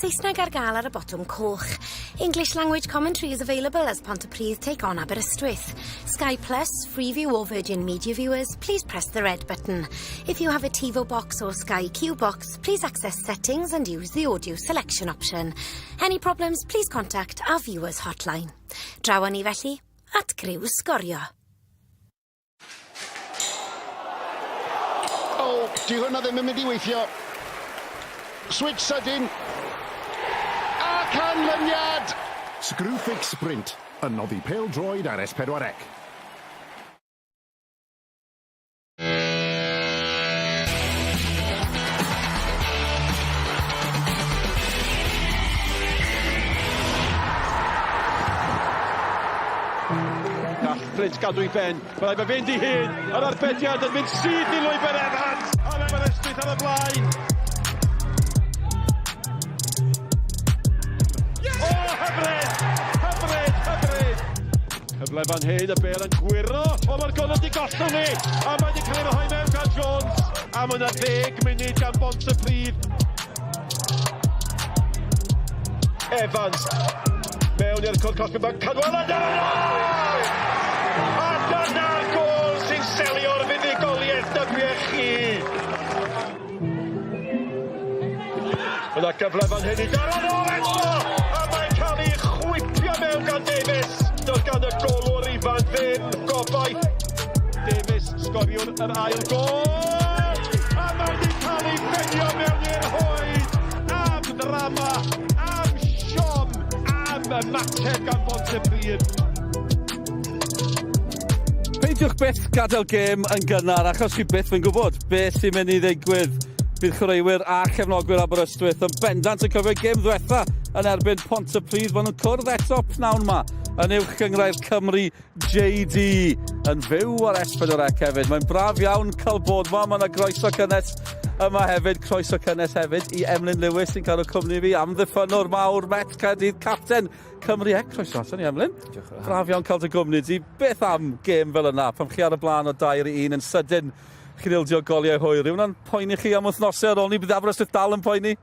Saesneg ar gael ar y botwm coch. English language commentary is available as Pontypridd take on Aberystwyth. Sky Plus, Freeview or Virgin Media viewers, please press the red button. If you have a TiVo box or Sky Q box, please access settings and use the audio selection option. Any problems, please contact our viewers hotline. Draw ni felly, at griw sgorio. O, 'di hwnna ddim yn mynd i weithio. Switch sydyn. A canlyniad! Screwfix Sprint, yn noddi pêl-droed ar S4C. Gall Flint gadw i ben. Mae rhaid fe fynd i hyn. Yr arbediad yn mynd syth i lwybr Evans. A mae Aberystwyth ar y blaen. O, hyfryd! Hyfryd, hyfryd! Cyfle fan hyn, y bel yn gwyro. O, mae'r golwg di gollwng ni. A mae wedi cael ei rhoi mewn gan Jones. A mae yna ddeg munud gan Bontypridd. Evans. Mewn i'r cwrt cosbi mae Cadwaladr yno! A dyna'r gôl sy'n selio'r fuddugoliaeth dybiech chi! Yna gyfle fan hyn i Daron o eto! A mae'n cael ei chwipio mewn gan Davies. Does gan y golwr ifanc ddim gobaith. Davies sgoriwr yr ail gôl! A mae wedi cael ei benio mewn i'r hoed! Am ddrama, am siom, am ymateb gan Bontypridd. Peidiwch byth gadael gêm yn gynnar achos chi byth yn gwybod beth sy'n mynd i ddigwydd. Bydd chwaraewyr a chefnogwyr Aberystwyth yn bendant yn cofio gêm ddwetha yn erbyn Pontypridd. Maen nhw'n cwrdd eto pnawn ma yn Uwch Gynghrair Cymru JD yn fyw ar S4C hefyd. Mae'n braf iawn cael bod ma. Mae yna groeso cynnes yma hefyd. Croeso cynnes hefyd i Emlyn Lewis sy'n cael y cwmni fi. Amddiffynnwr mawr Met Caerdydd, capten Cymru. E, croeso ato ni, Emlyn. Diolch. Braf iawn cael dy gwmni di. Beth am gêm fel yna, pan chi ar y blaen o dair i un yn sydyn, chi'n ildio goliau hwyr. Yw hwnna'n poeni chi am wythnosau ar ôl ni? Bydd Aberystwyth dal yn poeni?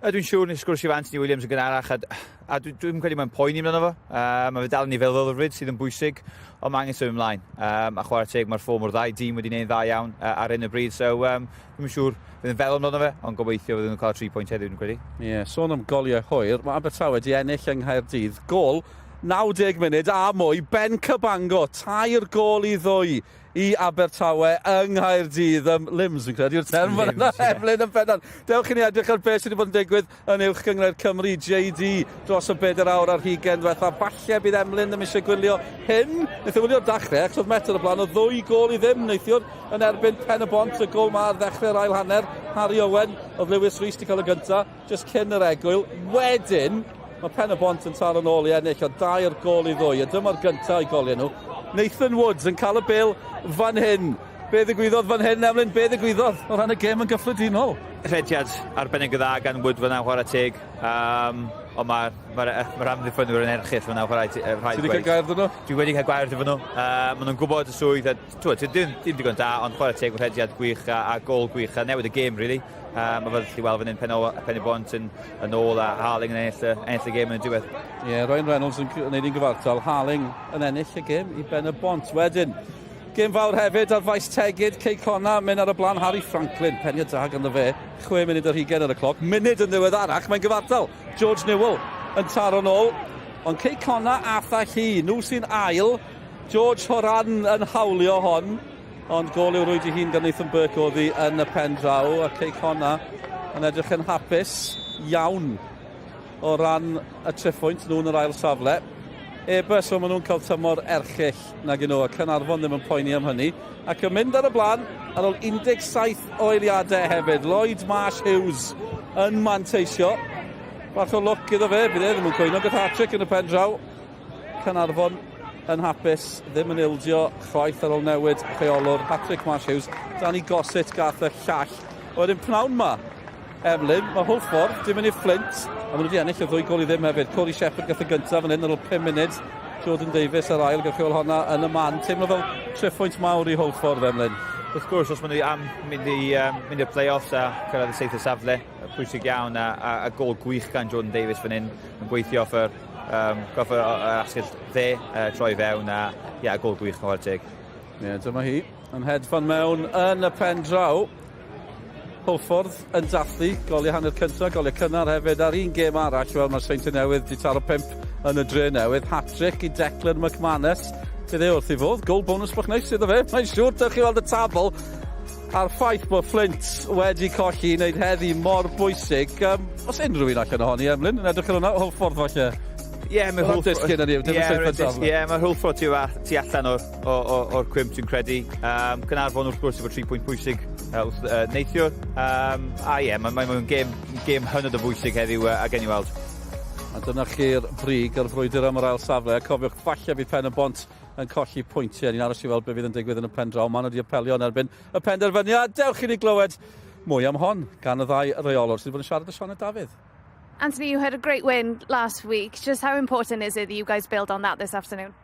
Dwi'n siŵr nes sgwrs i fo Anthony Williams yn gynharach a, a dwi'n dwi credu mae'n poeni amdano fo. Mae fe dal yn ei feddylfryd sydd yn bwysig, ond mae angen symud ymlaen. Um, a chwarae teg, mae'r ffôn o'r ddau dîm wedi gwneud dda iawn uh, ar hyn o bryd, so um, dwi'n siŵr fydd yn feddwl amdano fe, ond gobeithio fydden nhw'n cael 3 pwynt heddiw, dwi'n credu. Ie, yeah, sôn am goliau hwyr, mae Abertawe wedi ennill yng Nghaerdydd. Gol 90 munud a mwy, Ben Cabango, tair gol i ddwy i Abertawe yng Nghaerdydd. Um, limbs, fi'n credu, yw'r term fan yna, Emlyn yn bendant. Dewch i ni edrych ar beth sydd wedi bod yn digwydd yn Uwch Gynghrair Cymru, JD, dros y bedair awr ar hugain ddiwetha. Falle bydd Emlyn ddim eisiau gwylio hyn. Wnaeth e wylio'r dechrau, achos oedd Met ar y blaen o ddwy gol i ddim neithiwr yn erbyn Pen y Bont, y gol ma ar ddechrau'r ail hanner. Harry Owen, oedd Lewis Rees wedi cael y gyntaf, jyst cyn yr egwyl. Wedyn, Mae Pen y Bont yn taro nôl i ennill o dair gol i ddwy, a dyma'r gyntaf i goliau nhw. Nathan Woods yn cael y bêl fan hyn. Be ddigwyddodd fan hyn, Emlyn? Be ddigwyddodd o ran y gêm yn gyffredinol? Rhediad arbennig o dda gan Wood fan'na, chwarae teg. Um, ond mae'r ma, ma, ma amddiffynwyr yn erchyll fan'na, chwarae rhaid Ti wedi cael gair 'da nhw? Dwi wedi cael gwair 'da nhw. Uh, maen nhw'n gwybod y swydd, a twyd, dim, dim digon da, ond chwarae teg, rhediad gwych a, a gol gwych a newid y gêm, really. Um, a fel chi weld fan hyn, Pen, Pen y Bont yn, yn ôl a Harling yn ennill, ennill y gêm yn y diwedd. Ie, yeah, Ryan Reynolds yn gwneud un gyfartal, Harling yn ennill y gêm i Ben y Bont. Wedyn, gêm fawr hefyd ar faes Tegid, Cei Connah, mynd ar y blaen Harry Franklin, penio da ganddo fe, 6 munud ar hugain ar y cloc, munud yn ddiweddarach, mae'n gyfartal. George Newell yn taro nôl, ond Cei Connah ath â hi, nhw sy'n ail, George Horan yn hawlio hon. Ond gôl i'w rwyd ei hun gan Nathan Burke oddi yn y pen draw, a Cei Connah yn edrych yn hapus iawn o ran y triphwynt, nhw'n yr ail safle. Ebus, so maen nhw'n cael tymor erchyll nag nhw, a Caernarfon ddim yn poeni am hynny. Ac yn mynd ar y blaen ar ôl 17 o eiliadau hefyd. Lloyd Marsh Hughes yn manteisio. Bach o lwc iddo fe, bydd e ddim yn cwyno gyda hat-trick yn y pen draw. Caernarfon yn hapus, ddim yn ildio chwaith ar ôl newid rheolwr Patrick Marsh Hughes. Danny Gossett gath y llall. Wedyn pnawn ma, Emlyn, mae Hwlffordd dim yn ei Fflint, a maen nhw wedi ennill y ddwy gol i ddim hefyd. Corey Shepherd gath y gyntaf fan hyn ar ôl 5 munud. Jordan Davies ar ail, gath honna yn y man. Teimlo fel triphwynt mawr i Hwlffordd, Emlyn. Wrth gwrs, os maen nhw am mynd i mynd i'r play-offs a cyrraedd y seithfed safle, pwysig iawn a, a, a gol gwych gan Jordan Davies fan hyn yn gweithio off yr, um, off yr, yr asgell dde, troi fewn a yeah, gol gwych chwarae teg. Ie, yeah, dyma hi. Yn hedfan mewn yn y pen draw. Hwlffordd yn dathlu goliau hanner cyntaf, goliau cynnar hefyd ar un gêm arall, wel mae'r Seintiau Newydd wedi taro pump yn y dre newydd. Hat-trick i Declan McManus. Bydd e wrth ei fodd, gol bonus bach neis iddo fe. Mae'n siŵr, dewch chi weld y tabl. A'r ffaith bod Flint wedi colli i wneud heddi mor bwysig. Um, os unrhyw un allan ohoni, Emlyn, yn edrych ar hwnna, Hwlffordd falle. Ie, yeah, mae Hwlffordd... Disgyn yn yw, dim y seithfed safle. Ie, mae Hwlffordd tu allan o'r o'r cwymp dwi'n credu. Um, Caernarfon wrth gwrs efo 3 pwynt pwysig wrth, neithiwr. Um, a ie, yeah, mae'n mae, mae gêm, gêm hynod o bwysig heddiw a gen i weld. A dyna chi'r brig ar frwydr am yr ail safle. A cofiwch, falle bydd Pen y Bont yn colli pwyntiau. Ni'n aros i weld beth fydd yn digwydd yn y pen draw. Maen nhw wedi apelio yn erbyn y penderfyniad. Dewch i ni glywed mwy am hon gan y ddau reolwr sydd wedi bod yn siarad â Sioned Dafydd. Anthony, you had a great win last week. Just how important is it that you guys build on that this afternoon?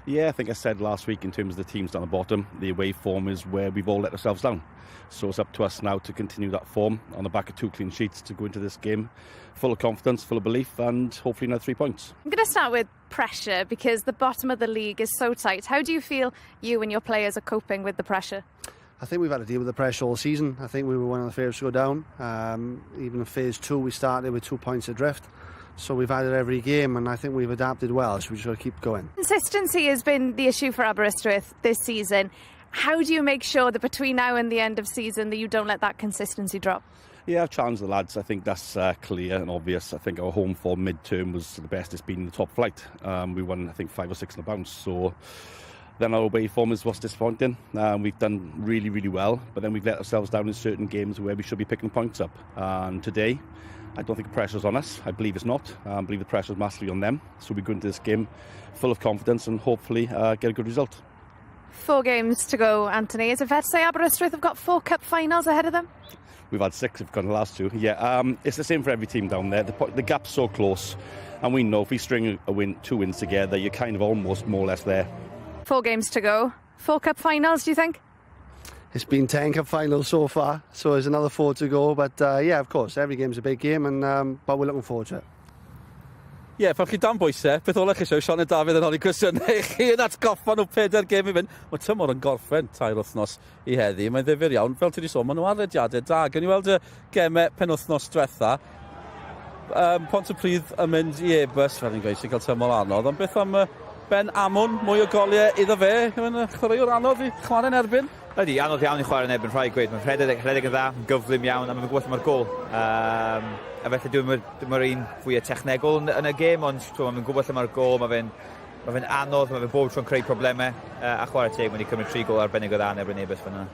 Yeah, I think I said last week in terms of the teams down the bottom, the away form is where we've all let ourselves down. So it's up to us now to continue that form on the back of two clean sheets to go into this game full of confidence, full of belief, and hopefully another 3 points. I'm going to start with pressure because the bottom of the league is so tight. How do you feel you and your players are coping with the pressure? I think we've had to deal with the pressure all season. I think we were one of the favourites to go down. Even in phase two, we started with 2 points adrift. So we've had it every game, and I think we've adapted well, so we just got to keep going. Consistency has been the issue for Aberystwyth this season. How do you make sure that between now and the end of season that you don't let that consistency drop? Yeah, I've challenged the lads. I think that's clear and obvious. I think our home form mid-term was the best it's been in the top flight. We won, I think, five or six in the bounce. So then our away form is what's disappointing. We've done really, really well, but then we've let ourselves down in certain games where we should be picking points up. And today, I don't think the pressure's on us. I believe it's not. I believe the pressure's massively on them. So we go into this game full of confidence and hopefully get a good result. Four games to go, Anthony. Is it fair to say Aberystwyth have got four cup finals ahead of them? We've had six if we've gone the last two. Yeah, it's the same for every team down there. The gap's so close, and we know if we string a win, two wins together, you're kind of almost more or less there. Four games to go. Four cup finals, do you think? It's been 10 cup finals so far, so there's another four to go. But yeah, of course, every game's a big game, and but we're looking forward to it. Ie, yeah, pan chi dan bwysau, beth ola chi eisiau, Sioned Dafydd yn holi cwestiynau chi yn atgoffa nhw pedair gêm i fynd. Mae tymor yn gorffen 3 wythnos i heddi. Mae'n ddifyr iawn. Fel ti wedi sôn, maen nhw ar rediadau da. Gawn ni weld y gemau penwythnos diwetha. Pontypridd yn mynd i Airbus, fel ni'n gweud, sy'n cael tymor anodd. Ond beth am Ben Amwn, mwy o goliau iddo fe? Mae'n chwaraewr anodd i chwarae'n erbyn? Ydy, anodd iawn i chwarae'n erbyn, rhaid gweud. Mae'n rhedeg, rhedeg yn dda, yn gyflym iawn, a mae'n gwybod mae'r gol. A felly dwi'n dwi un fwyaf technegol yn y gêm, ond mae'n gwybod lle mae'r gol, mae fe'n mae fe'n anodd, mae fe bob tro'n creu problemau, a chwarae teg, mae'n cymryd tri gol arbennig o dda yn erbyn Airbus fyna.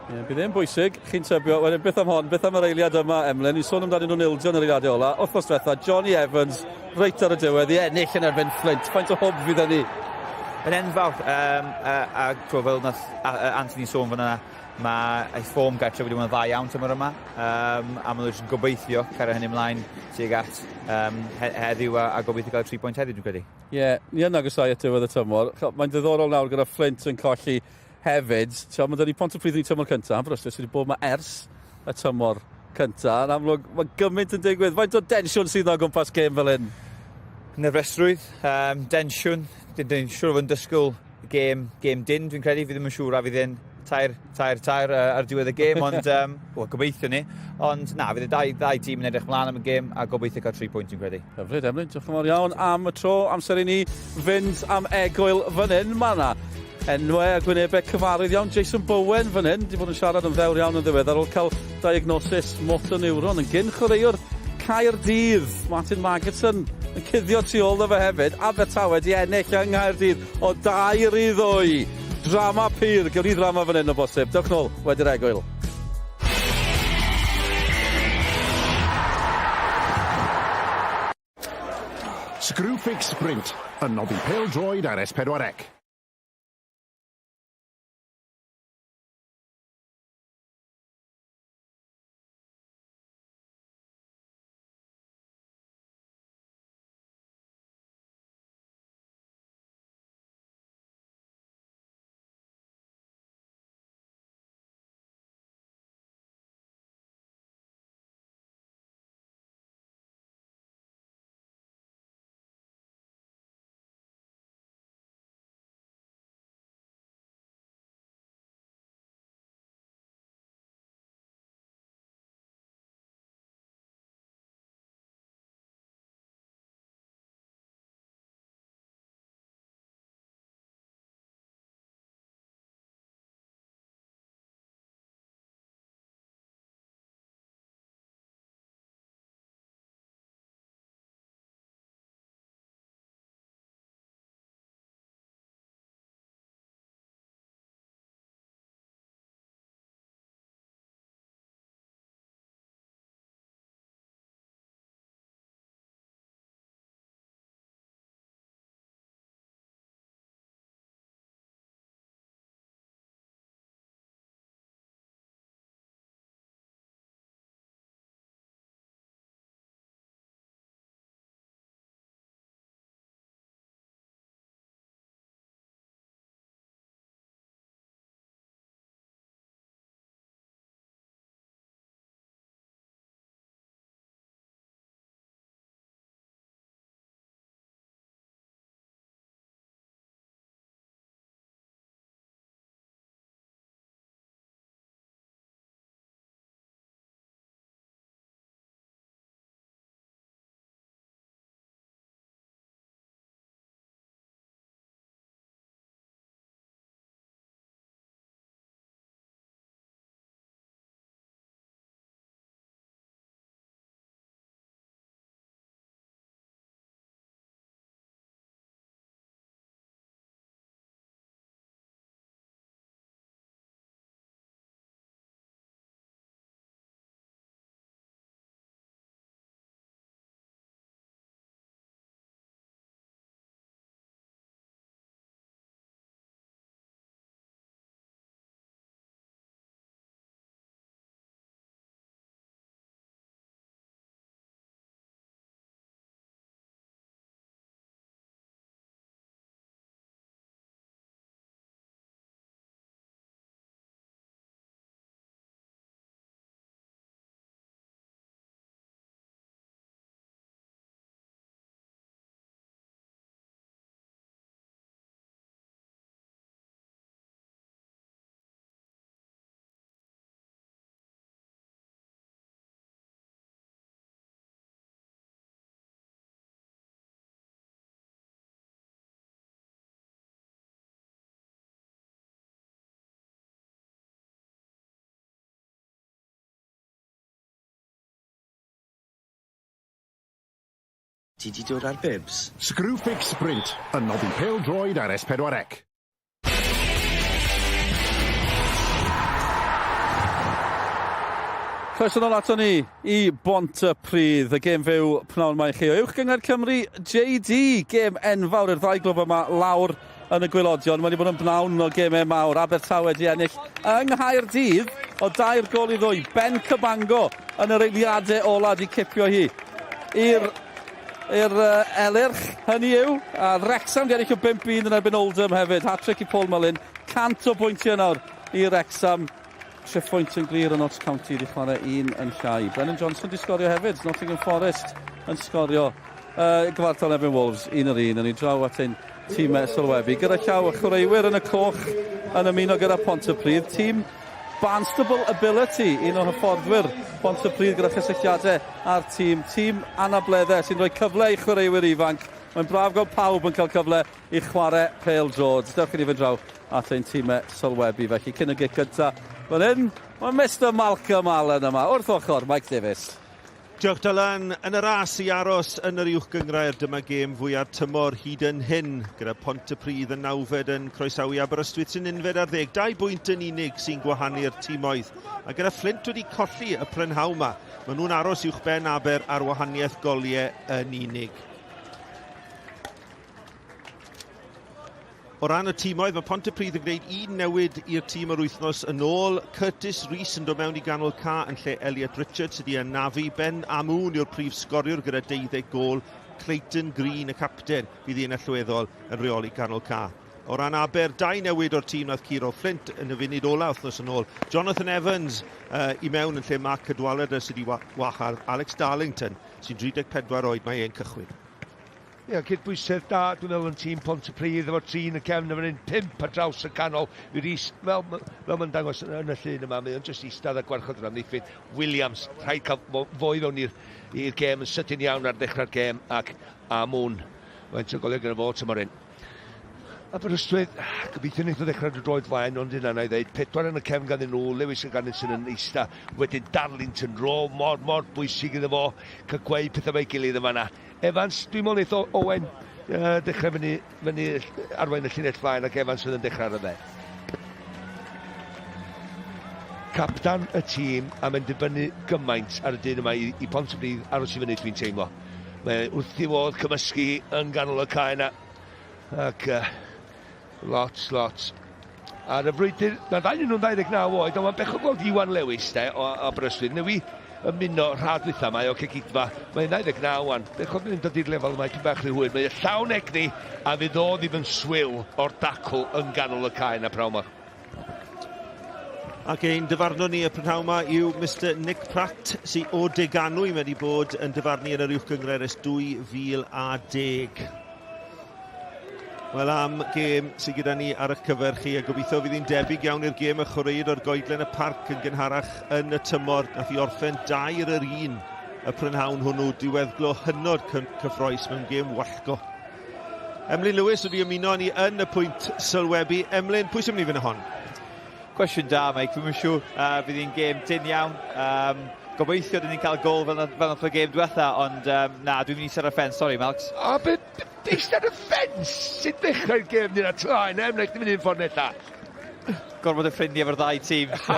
Ie, bydd e'n bwysig, chi'n tybio, wedyn beth am hon, beth am yr eiliad yma, Emlyn, ni'n sôn amdanyn nhw'n ildio yn yr eiliadau ola, wythnos diwetha, Johnny Evans, reit ar y diwedd, i ennill yn erbyn Flint, faint o hwb fydd hynny? Yn enfawr, a fel nath Anthony sôn fan yna, mae ei fform gartre wedi bod yn dda iawn tymor yma, a maen nhw jyst yn gobeithio cario hynny ymlaen tuag at heddiw a gobeithio gael 3 pwynt heddiw, dwi'n credu. Ie, yeah, ni yn agosau at diwedd y tymor. Mae'n ddiddorol nawr gyda Flint yn colli hefyd. Tio, mae 'da ni Pontypridd yn tymor cyntaf, Aberystwyth sydd wedi bod yma ers y tymor cyntaf. Yn amlwg, mae gymaint yn digwydd. Faint o densiwn sydd o gwmpas gêm fel hyn? Nerfusrwydd, densiwn. Dwi'n siŵr fod yn dysgwyl gêm dyn, dwi'n credu. Fi ddim yn siŵr a fydd e'n 3, 3, 3 ar diwedd y gêm, ond well, gobeithio ni. Ond na, fydd y ddau dîm yn edrych mlaen am y gêm a gobeithio cael 3 pwynt, dwi'n credu. Hyfryd, Emlyn, diolch yn fawr iawn am y tro. Amser i ni fynd am egwyl fan hyn. Mae yna enwau a gwynebau cyfarwydd iawn. Jason Bowen fan hyn, di bod yn siarad yn ddewr iawn yn ddiweddar ar ôl cael diagnosis motor neuron yn gyn chwaraewr Caerdydd. Martyn Margetson yn cuddio tu ôl fe hefyd. Abertawe di ennill yng Nghaerdydd o 2-2. Drama pur, gewn ni ddrama fan hyn o bosib. Dewch nôl wedi'r egwyl. Screwfix Sprint yn noddi pêl-droed ar S4C. Ti 'di dod ar bibs? Screwfix Sprint, yn noddi pêl-droed ar S4C. Croeso nôl ato ni i Bontypridd, y gêm fyw pnawn mae chi o Uwch Gynghrair Cymru JD, gêm enfawr i'r ddau glwb yma lawr yn y gwaelodion. Mae wedi bod yn bnawn o gemau mawr. Abertawe wedi ennill yng Nghaerdydd o 3-2. Ben Cabango yn yr eiliadau ola di cipio hi i'r i'r Elyrch, hynny yw. A Wrexham di ennill o 5-1 yn erbyn Oldham hefyd. Hat-trick i Paul Mullin. 100 o bwyntiau nawr i Wrexham. Triphwynt yn glir o Notts County wedi chwarae un yn llai. Brennan Johnson di sgorio hefyd. Nottingham Forest yn sgorio gyfartal erbyn Wolves, 1-1. Yn ei draw at ein tîmau sylwebu. Gyda llaw y chwaraewyr yn y coch yn ymuno gyda Pontypridd. Tîm Barnstable Ability, un o hyfforddwyr Pontypridd gyda chysylltiadau â'r tîm. Tîm anableddau sy'n rhoi cyfle i chwaraewyr ifanc. Mae'n braf gweld pawb yn cael cyfle i chwarae pêl-droed. Dewch i ni fynd draw at ein tîmau sylwebu. Felly, cyn y gic gyntaf, fan hyn, mae Mr Malcolm Allen yma, wrth ochr Mike Davies. Diolch Dylan. Yn y ras i aros yn yr uwch gynghrair, dyma gêm fwyaf tymor hyd yn hyn, gyda Pontypridd yn nawfed yn croesawu Aberystwyth sy'n unfed ar ddeg. 2 bwynt yn unig sy'n gwahanu'r timoedd. A gyda Fflint wedi colli y prynhawn 'ma, maen nhw'n aros uwch ben Aber ar wahaniaeth goliau yn unig. O ran y timoedd, mae Pontypridd yn gwneud un newid i'r tîm yr wythnos yn ôl. Curtis Rees yn dod mewn i ganol ca yn lle Elliot Richards sydd wedi anafu. Ben Amoon yw'r prif sgoriwr gyda 12 gôl. Clayton Green, y capten, fydd un allweddol yn rheoli ganol ca. O ran Aber, dau newid o'r tîm nath curo Flint yn y funud ola wythnos yn ôl. Jonathan Evans i mewn yn lle Mark Cadwaladr sydd wedi wahardd. Alex Darlington sy'n 34 oed, mae e'n cychwyn. Ie, cydbwysedd da, dwi'n meddwl, yn tîm Pontypridd efo'r tri yn y cefn yn fan hyn, 5 ar draws y canol. I Rhys, fel, fel mae'n dangos yn, yn y llun yma, mae o'n jyst eistedd a gwarchod yr amddiffyn. Williams, rhaid cael fo i fewn i'r gêm yn sydyn iawn ar ddechrau'r gêm ac Amoon. Faint o goliau gyda fo tymor hyn. Aberystwyth, gobeithio wneith o ddechrau drwy droed flaen, ond yna na i ddeud, 4 yn y cefn ganddyn nhw, Lewis ac Anderson yn eista, wedyn Darlington, rôl mor, mor bwysig iddo fo, cael gweu pethau fe'i gilydd yn fanna. Evans, dwi'n meddwl wneith Owen dechrau fyny, fyny arwain y llinell flaen ac Evans fydd yn dechrau ar y dde. Captan y tîm a mae'n dibynnu gymaint ar y dyn yma i, i Pontypridd aros i fyny dwi'n teimlo. Mae wrth i fodd cymysgu yn ganol y cae yna. Ac lot, lot. Ar y frwydr, mae'r ddau nhw'n 29 oed, ond mae'n bechod gweld Iwan Lewis de, o Aberystwyth. Newi ymuno rhad dwytha mae o Cegidfa. Mae'n 29 wan. Bechod mynd dod i'r lefel yma tipyn bach rhy hwyr. Mae'n llawn egni a fydd o ddim yn swil o'r dacl yn ganol y cae yna prawn 'ma. Ac ein dyfarnwr ni y prynhawn yma yw Mr Nick Pratt, sydd o Deganwy wedi bod yn dyfarnu yn yr Uwch Gynghrair ers 2010. Wel, am gêm sydd gyda ni ar eich cyfer chi, a gobeithio fydd hi'n debyg iawn i'r gêm y chwaraewyd o'r goedlen y parc yn gynharach yn y tymor. Nath i orffen 2-1 y prynhawn hwnnw, diweddglo hynod cyffroes mewn gêm wallgo. Emlyn Lewis wedi ymuno ni yn y pwynt sylwebu. Emlyn, pwy sy'n mynd i fynd hon? Cwestiwn da, Mike. Dwi'm yn siŵr. Fydd hi'n gêm dyn iawn. Gobeithio dyn ni'n cael gol fel nath y gêm diwetha, ond na, dwi'n mynd i eistedd ar y ffens. Sorry, Malcs. O, be, eistedd ar y ffens? Sy'n dechrau'r gêm ni'n atlaen, em, na i chdi mynd un ffordd neu llall. Gorfod y ffrindiau efo'r ddau tîm. So,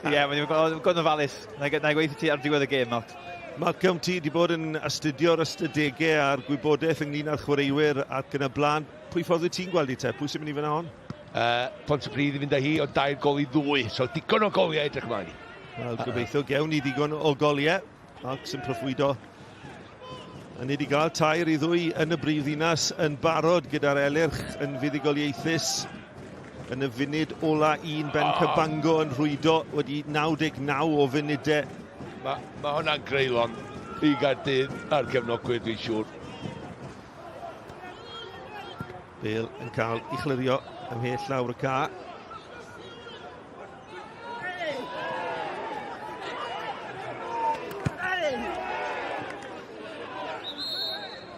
ie, mae'n gwybod yn ofalus. Na i gweithio ti ar diwedd y gêm, Malcs. Malcolm, ti wedi bod yn astudio'r ystadegau a'r gwybodaeth ynglyn â'r chwaraewyr ac yn y blaen. Pwy ffordd wyt ti'n gweld i te? Pwy sy'n mynd i fynd hon? Pontypridd i fynd â hi o 3-2, so digon o goliau edrych ymlaen i. Wel, gobeithio gewn ni ddigon o goliau. Marks yn proffwydo. A ni wedi gael 3-2 yn y brif ddinas yn barod gyda'r Elyrch yn fuddugoliaethus yn y funud ola un. Ben Cabango yn rhwydo wedi 99 o funudau. Mae ma hwnna'n greulon i Gaerdydd a'r cefnogwyr, dwi'n siŵr. Bale yn cael ei chlirio ymhell lawr y ca.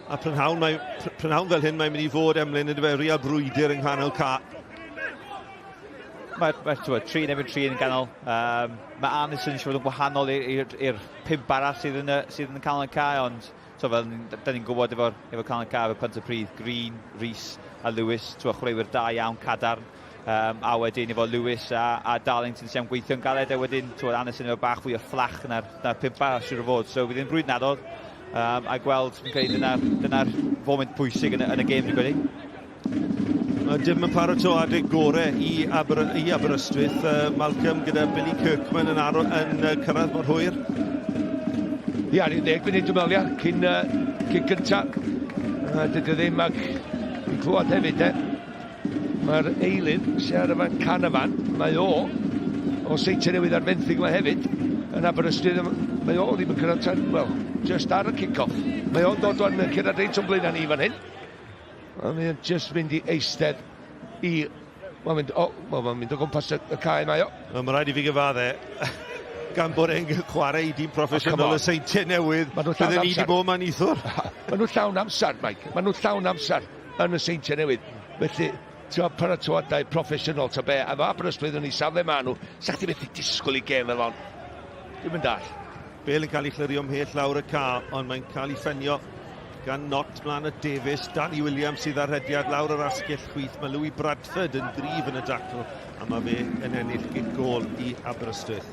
A prynhawn, mae, prynhawn fel hyn mae'n mynd i fod Emlyn yn dyfe, real brwydr yng nghanol ca. Mae, mae 3 yn erbyn 3 yn ganol. Mae Anderson eisiau fod yn gwahanol i'r 5 arall sydd yn, sydd yn canol y cae, ond So fel da ni'n gwybod efo'r efo Calan Caf, y Pontypridd, Green, Rees a Lewis, ti'n chwaraewyr da iawn, cadarn. A wedyn efo Lewis a Darlington sy'n gweithio'n galed, a wedyn ti'n Anderson efo bach fwy o fflach na'r pump arall siŵr o fod. So fydd yn brwydr anodd, a gweld, fi'n credu dyna'r dyna foment pwysig yn y gêm, fi'n credu. Mae dim yn paratoadau gorau i Aberystwyth. Malcolm gyda Billy Kirkman yn cyrraedd mor hwyr. Ia, ni'n 10 munud dwi'n meddwl, ia, cyn gynta. Dydy o ddim, ac fi'n clywed hefyd, e. Mae'r eilydd sy'n ar y fan Canavan, mae o o Seintiau Newydd ar fenthyg yma hefyd, yn Aberystwyth, mae o ddim yn cyrraedd tan, wel, just ar y kick-off. Mae o'n dod o'n cyrraedd reit o'n blaen ni fan hyn. Ond mae'n just mynd i eistedd i... Mae'n mynd, o, mae'n mynd o gwmpas y cae mae o. Mae'n rhaid i fi gyfadde, gan bod e'n chwarae i dîm proffesiynol y Seintiau Newydd, bydden ni wedi bod yma neithiwr. Maen nhw llawn amser, Mike. Maen nhw llawn amser yn y Seintiau Newydd. Felly, ti'n paratoadau proffesiynol ta be, a efo Aberystwyth yn ei safle ma nhw, sa chdi methu disgwyl i gêm fel hon. Dwi'n mynd all. Bale yn cael ei chlirio ymhell lawr y ca, ond mae'n cael ei ffenio gan Not mlaen y Davies. Danny Williams sydd ar rhediad lawr yr asgell chwith. Mae Louis Bradford yn gryf yn y dacl, a mae fe yn ennill gic gôl i Aberystwyth.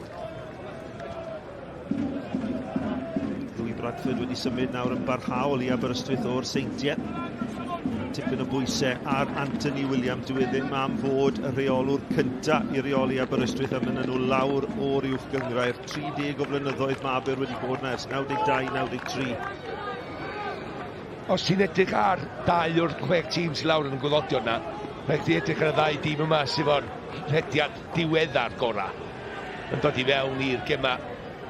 Louis Bradford wedi symud nawr yn barhaol i Aberystwyth o'r Seintiau. Tipyn o bwysau ar Anthony Williams. Dyw e ddim am fod y rheolwr cynta i reoli Aberystwyth a mynd nhw lawr o'r uwch gynghrair. 30 o flynyddoedd mae Aber wedi bod yna ers 92-93. Os ti'n edrych ar dau o'r 6 tîm sy'n lawr yn y gwaelodion na, rhaid ti edrych ar y ddau dîm yma sydd efo'r rhediad diweddar gorau yn dod i fewn i'r gema.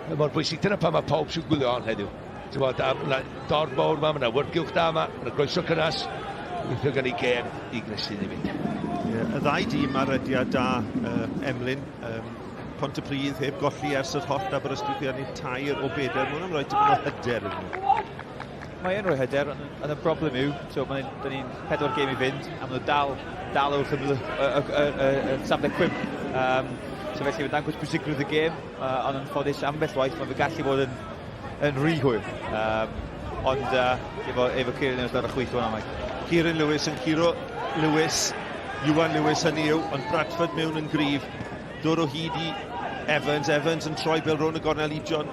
Mae mor bwysig. Dyna pan mae pawb sy'n gwylio hon heddiw. Ti'n bod, a ma' 'na dorf mawr yma, mae yna awyrgylch da yma, mae yna groeso cynnas. Gobeithio gan i gêm i gnesu ni fynd. Yeah, y ddau dîm ar rediad da, Emlyn. Pontypridd heb golli ers yr hollt, Aberystwyth i ennill 3 o 4. Mae hwnna'n rhoi tipyn o hyder iddyn nhw. Mae e'n rhoi hyder, ond y broblem yw, so, dyn ni'n 4 gêm i fynd, a maen nhw dal wrth y safle cwymp. So felly mae'n dangos pwysigrwydd y gêm, ond yn ffodus ambell waith mae fe gallu bod yn rhy hwyr. Ond efo Kieran Lewis ar y chwith hwnna, Mike. Kieran Lewis yn curo Lewis, Iwan Lewis hynny yw, ond Bradford mewn yn gryf. Dod o hyd i Evans, Evans yn troi bel rownd y gornel i John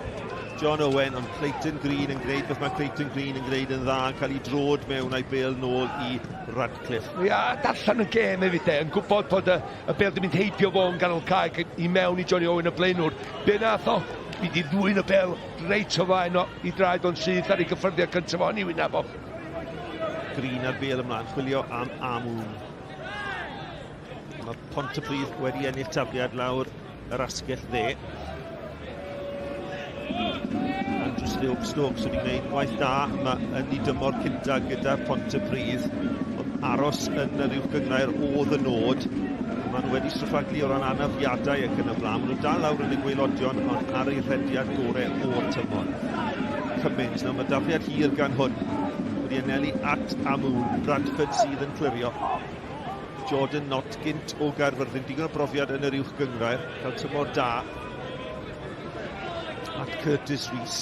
Owen, ond Clayton Green yn gwneud beth mae Clayton Green yn gwneud yn dda, yn cael ei drod mewn a'i bel nôl i Radcliffe. Ia, darllen y gêm hefyd de, yn gwybod bod y bel di mynd heibio fo yn ganol cae i mewn i Johnny Owen y blaenwr. Be nath o? Mi di ddwyn y bel reit o flaen o i draed o'n syth ar ei gyffyrddiad cyntaf o'n i wyneb o. Green ar bel ymlaen, chwilio am Amoon. Mae Pontypridd wedi ennill tafliad lawr yr asgell dde. Andrew Stokes wedi gwneud gwaith da yma yn ei dymor cynta gyda Pontypridd. Ond aros yn yr uwch gynghrair oedd y nod. Maen nhw wedi stryffaglu o ran anafiadau ac yn y blaen. Maen nhw dal lawr yn y gwaelodion, ond ar eu rhediad gorau o'r tymor. Cummins, nawr mae dafliad hir gan hwn. Wedi anelu at Amoon. Bradford sydd yn clirio. Jordan Knott gynt o Gaerfyrddin, digon o brofiad yn yr uwch gynghrair, cael tymor da. At Curtis Rees,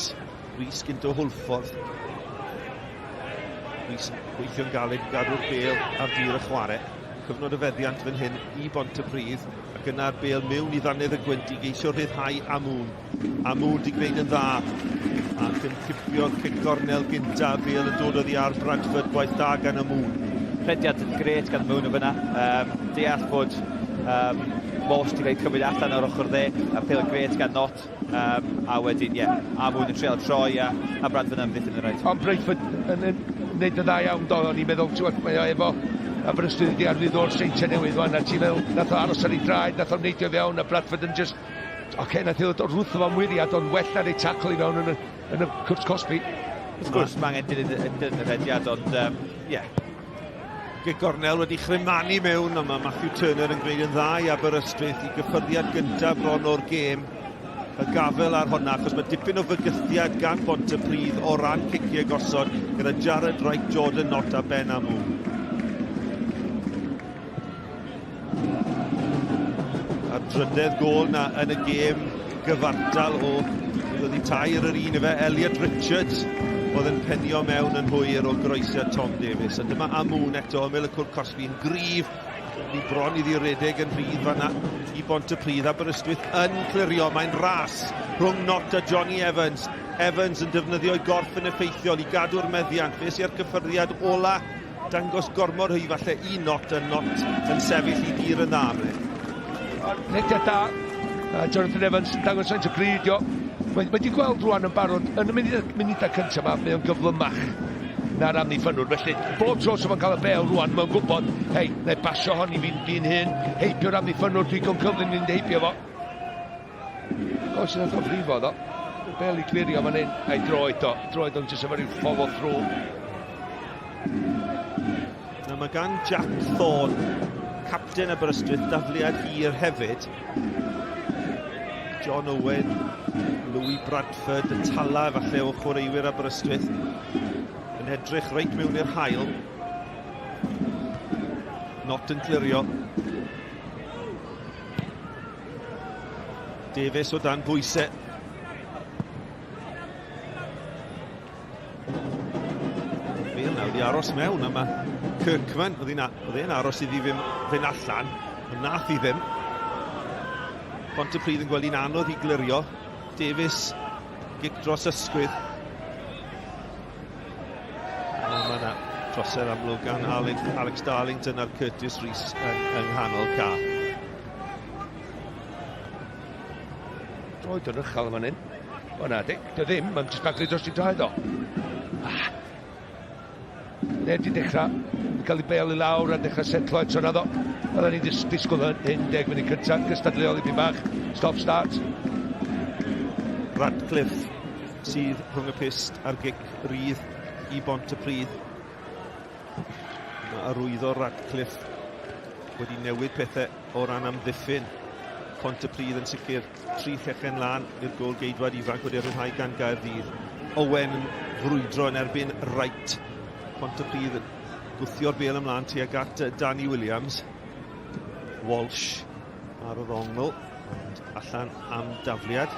Rees gynt o Hwlffordd. Rees yn gweithio'n galed i gadw'r bêl ar dir y chwarae. Cyfnod y feddiant fan hyn i Bontypridd, ac yna'r bêl mewn i ddannedd y gwynt i geisio rhyddhau Amoon. Amoon di gwneud yn dda, ac yn cipio'r cic gornel gynta, bêl yn dod oddi ar Bradford, gwaith da gan Amoon. Rhediad grêt gan Moon o fyna. Deall bod Walsh wedi cael ei cymryd allan o'r ochr dde, a pêl grêt gan Knott. A wedyn, ie, yeah, Amoon yn treial troi a Bradford yn amddiffyn yn rhaid. Ond Bradford yn wneud yn dda iawn, do, o'n i'n meddwl, ti'n mae o efo Aberystwyth wedi arwydd o'r Seintiau Newydd wan, a ti'n meddwl, nath o aros ar ei draed, nath o'n neidio fewn, a Bradford yn just, oce, okay, nath o ddod rwtho fo'n wyriad, ond well na ei tacl i fewn yn y cwrt cosbi. Wrth gwrs, mae angen dilyn y rhediad, ond, ie. Yeah. Gic gornel wedi chrymanu mewn, ond mae Matthew Turner yn gwneud yn dda i Aberystwyth i gyffyrddiad gyntaf bron o'r gêm. Y gafel ar honna, achos mae dipyn o fygythiad gan Bontypridd o ran ciciau gosod gyda Jared Wright, Jordan Knott a Ben Amoon. A'r drydedd gôl na yn y gêm gyfartal o oedd hi 3 yr un efe, Elliot Richards. oedd yn penio mewn yn hwyr o groesiad Tom Davies. A dyma Amoon eto, ymyl y cwrt cosbi yn gryf. Ni bron iddi redeg yn rhydd fanna i Bontypridd. Aberystwyth yn clirio, mae'n ras rhwng Nott a Johnny Evans. Evans yn defnyddio'i gorff yn effeithiol i gadw'r meddiant. Fe sy'r cyffyrddiad ola, dangos gormod hwy falle i Nott, a Nott yn sefyll i dir yn dda. Rhediad da, Jonathan Evans yn dangos faint o gryf Mae wedi gweld rwan yn barod yn y munudau cyntaf yma, mae o'n gyflymach na'r amddiffynnwr. Felly, bob tro sy'n cael y bel rwan, mae'n gwybod, hei, na i basio hon i fi'n fi hun, heibio'r amddiffynnwr, dwi'n gwybod cyflym fynd heibio fo. O, sy'n nath o frifo ddo. Y bel i clirio fan hyn, a'i droed o. Droed o'n jyst efo rhyw follow through. Na, mae gan Jack Thorne, capten Aberystwyth, dafliad hir hefyd. John Owen, Louis Bradford, y tala falle o chwaraewyr Aberystwyth, yn edrych reit mewn i'r haul. Not yn clirio. Davies o dan bwysau. Bale nawr i aros mewn a mae Kirkman, oedd e'n aros iddi fynd, fynd allan, ond nath i ddim. Pontypridd yn gweld hi'n anodd i glirio. Davies, gic dros ysgwydd. A mae yna trosedd amlwg gan Alex, Alex Darlington a'r Curtis Rees yng, yng nghanol ca. Droed yn uchel yma hyn. O na, di, dy ddim, mae'n jyst baglu dros i draed o. Ah. Neb di dechrau, di cael ei bel i lawr a dechrau setlo eto na ddo. Oedden ni'n dis disgwyl hyn 10 munud cyntaf, gystadleuol i fi bach, stop start. Radcliffe sydd rhwng y pyst a'r gic rydd i Bont y Pridd. Mae arwyddo Radcliffe wedi newid pethau o ran amddiffyn. Pontypridd yn sicr tri llechen lan i'r gôl geidwad ifanc wedi rhyddhau gan Gaerdydd. Owen yn frwydro yn erbyn Wright. Pontypridd yn gwthio'r bel ymlaen tuag at Danny Williams. Walsh ar yr ongl, ond allan am dafliad.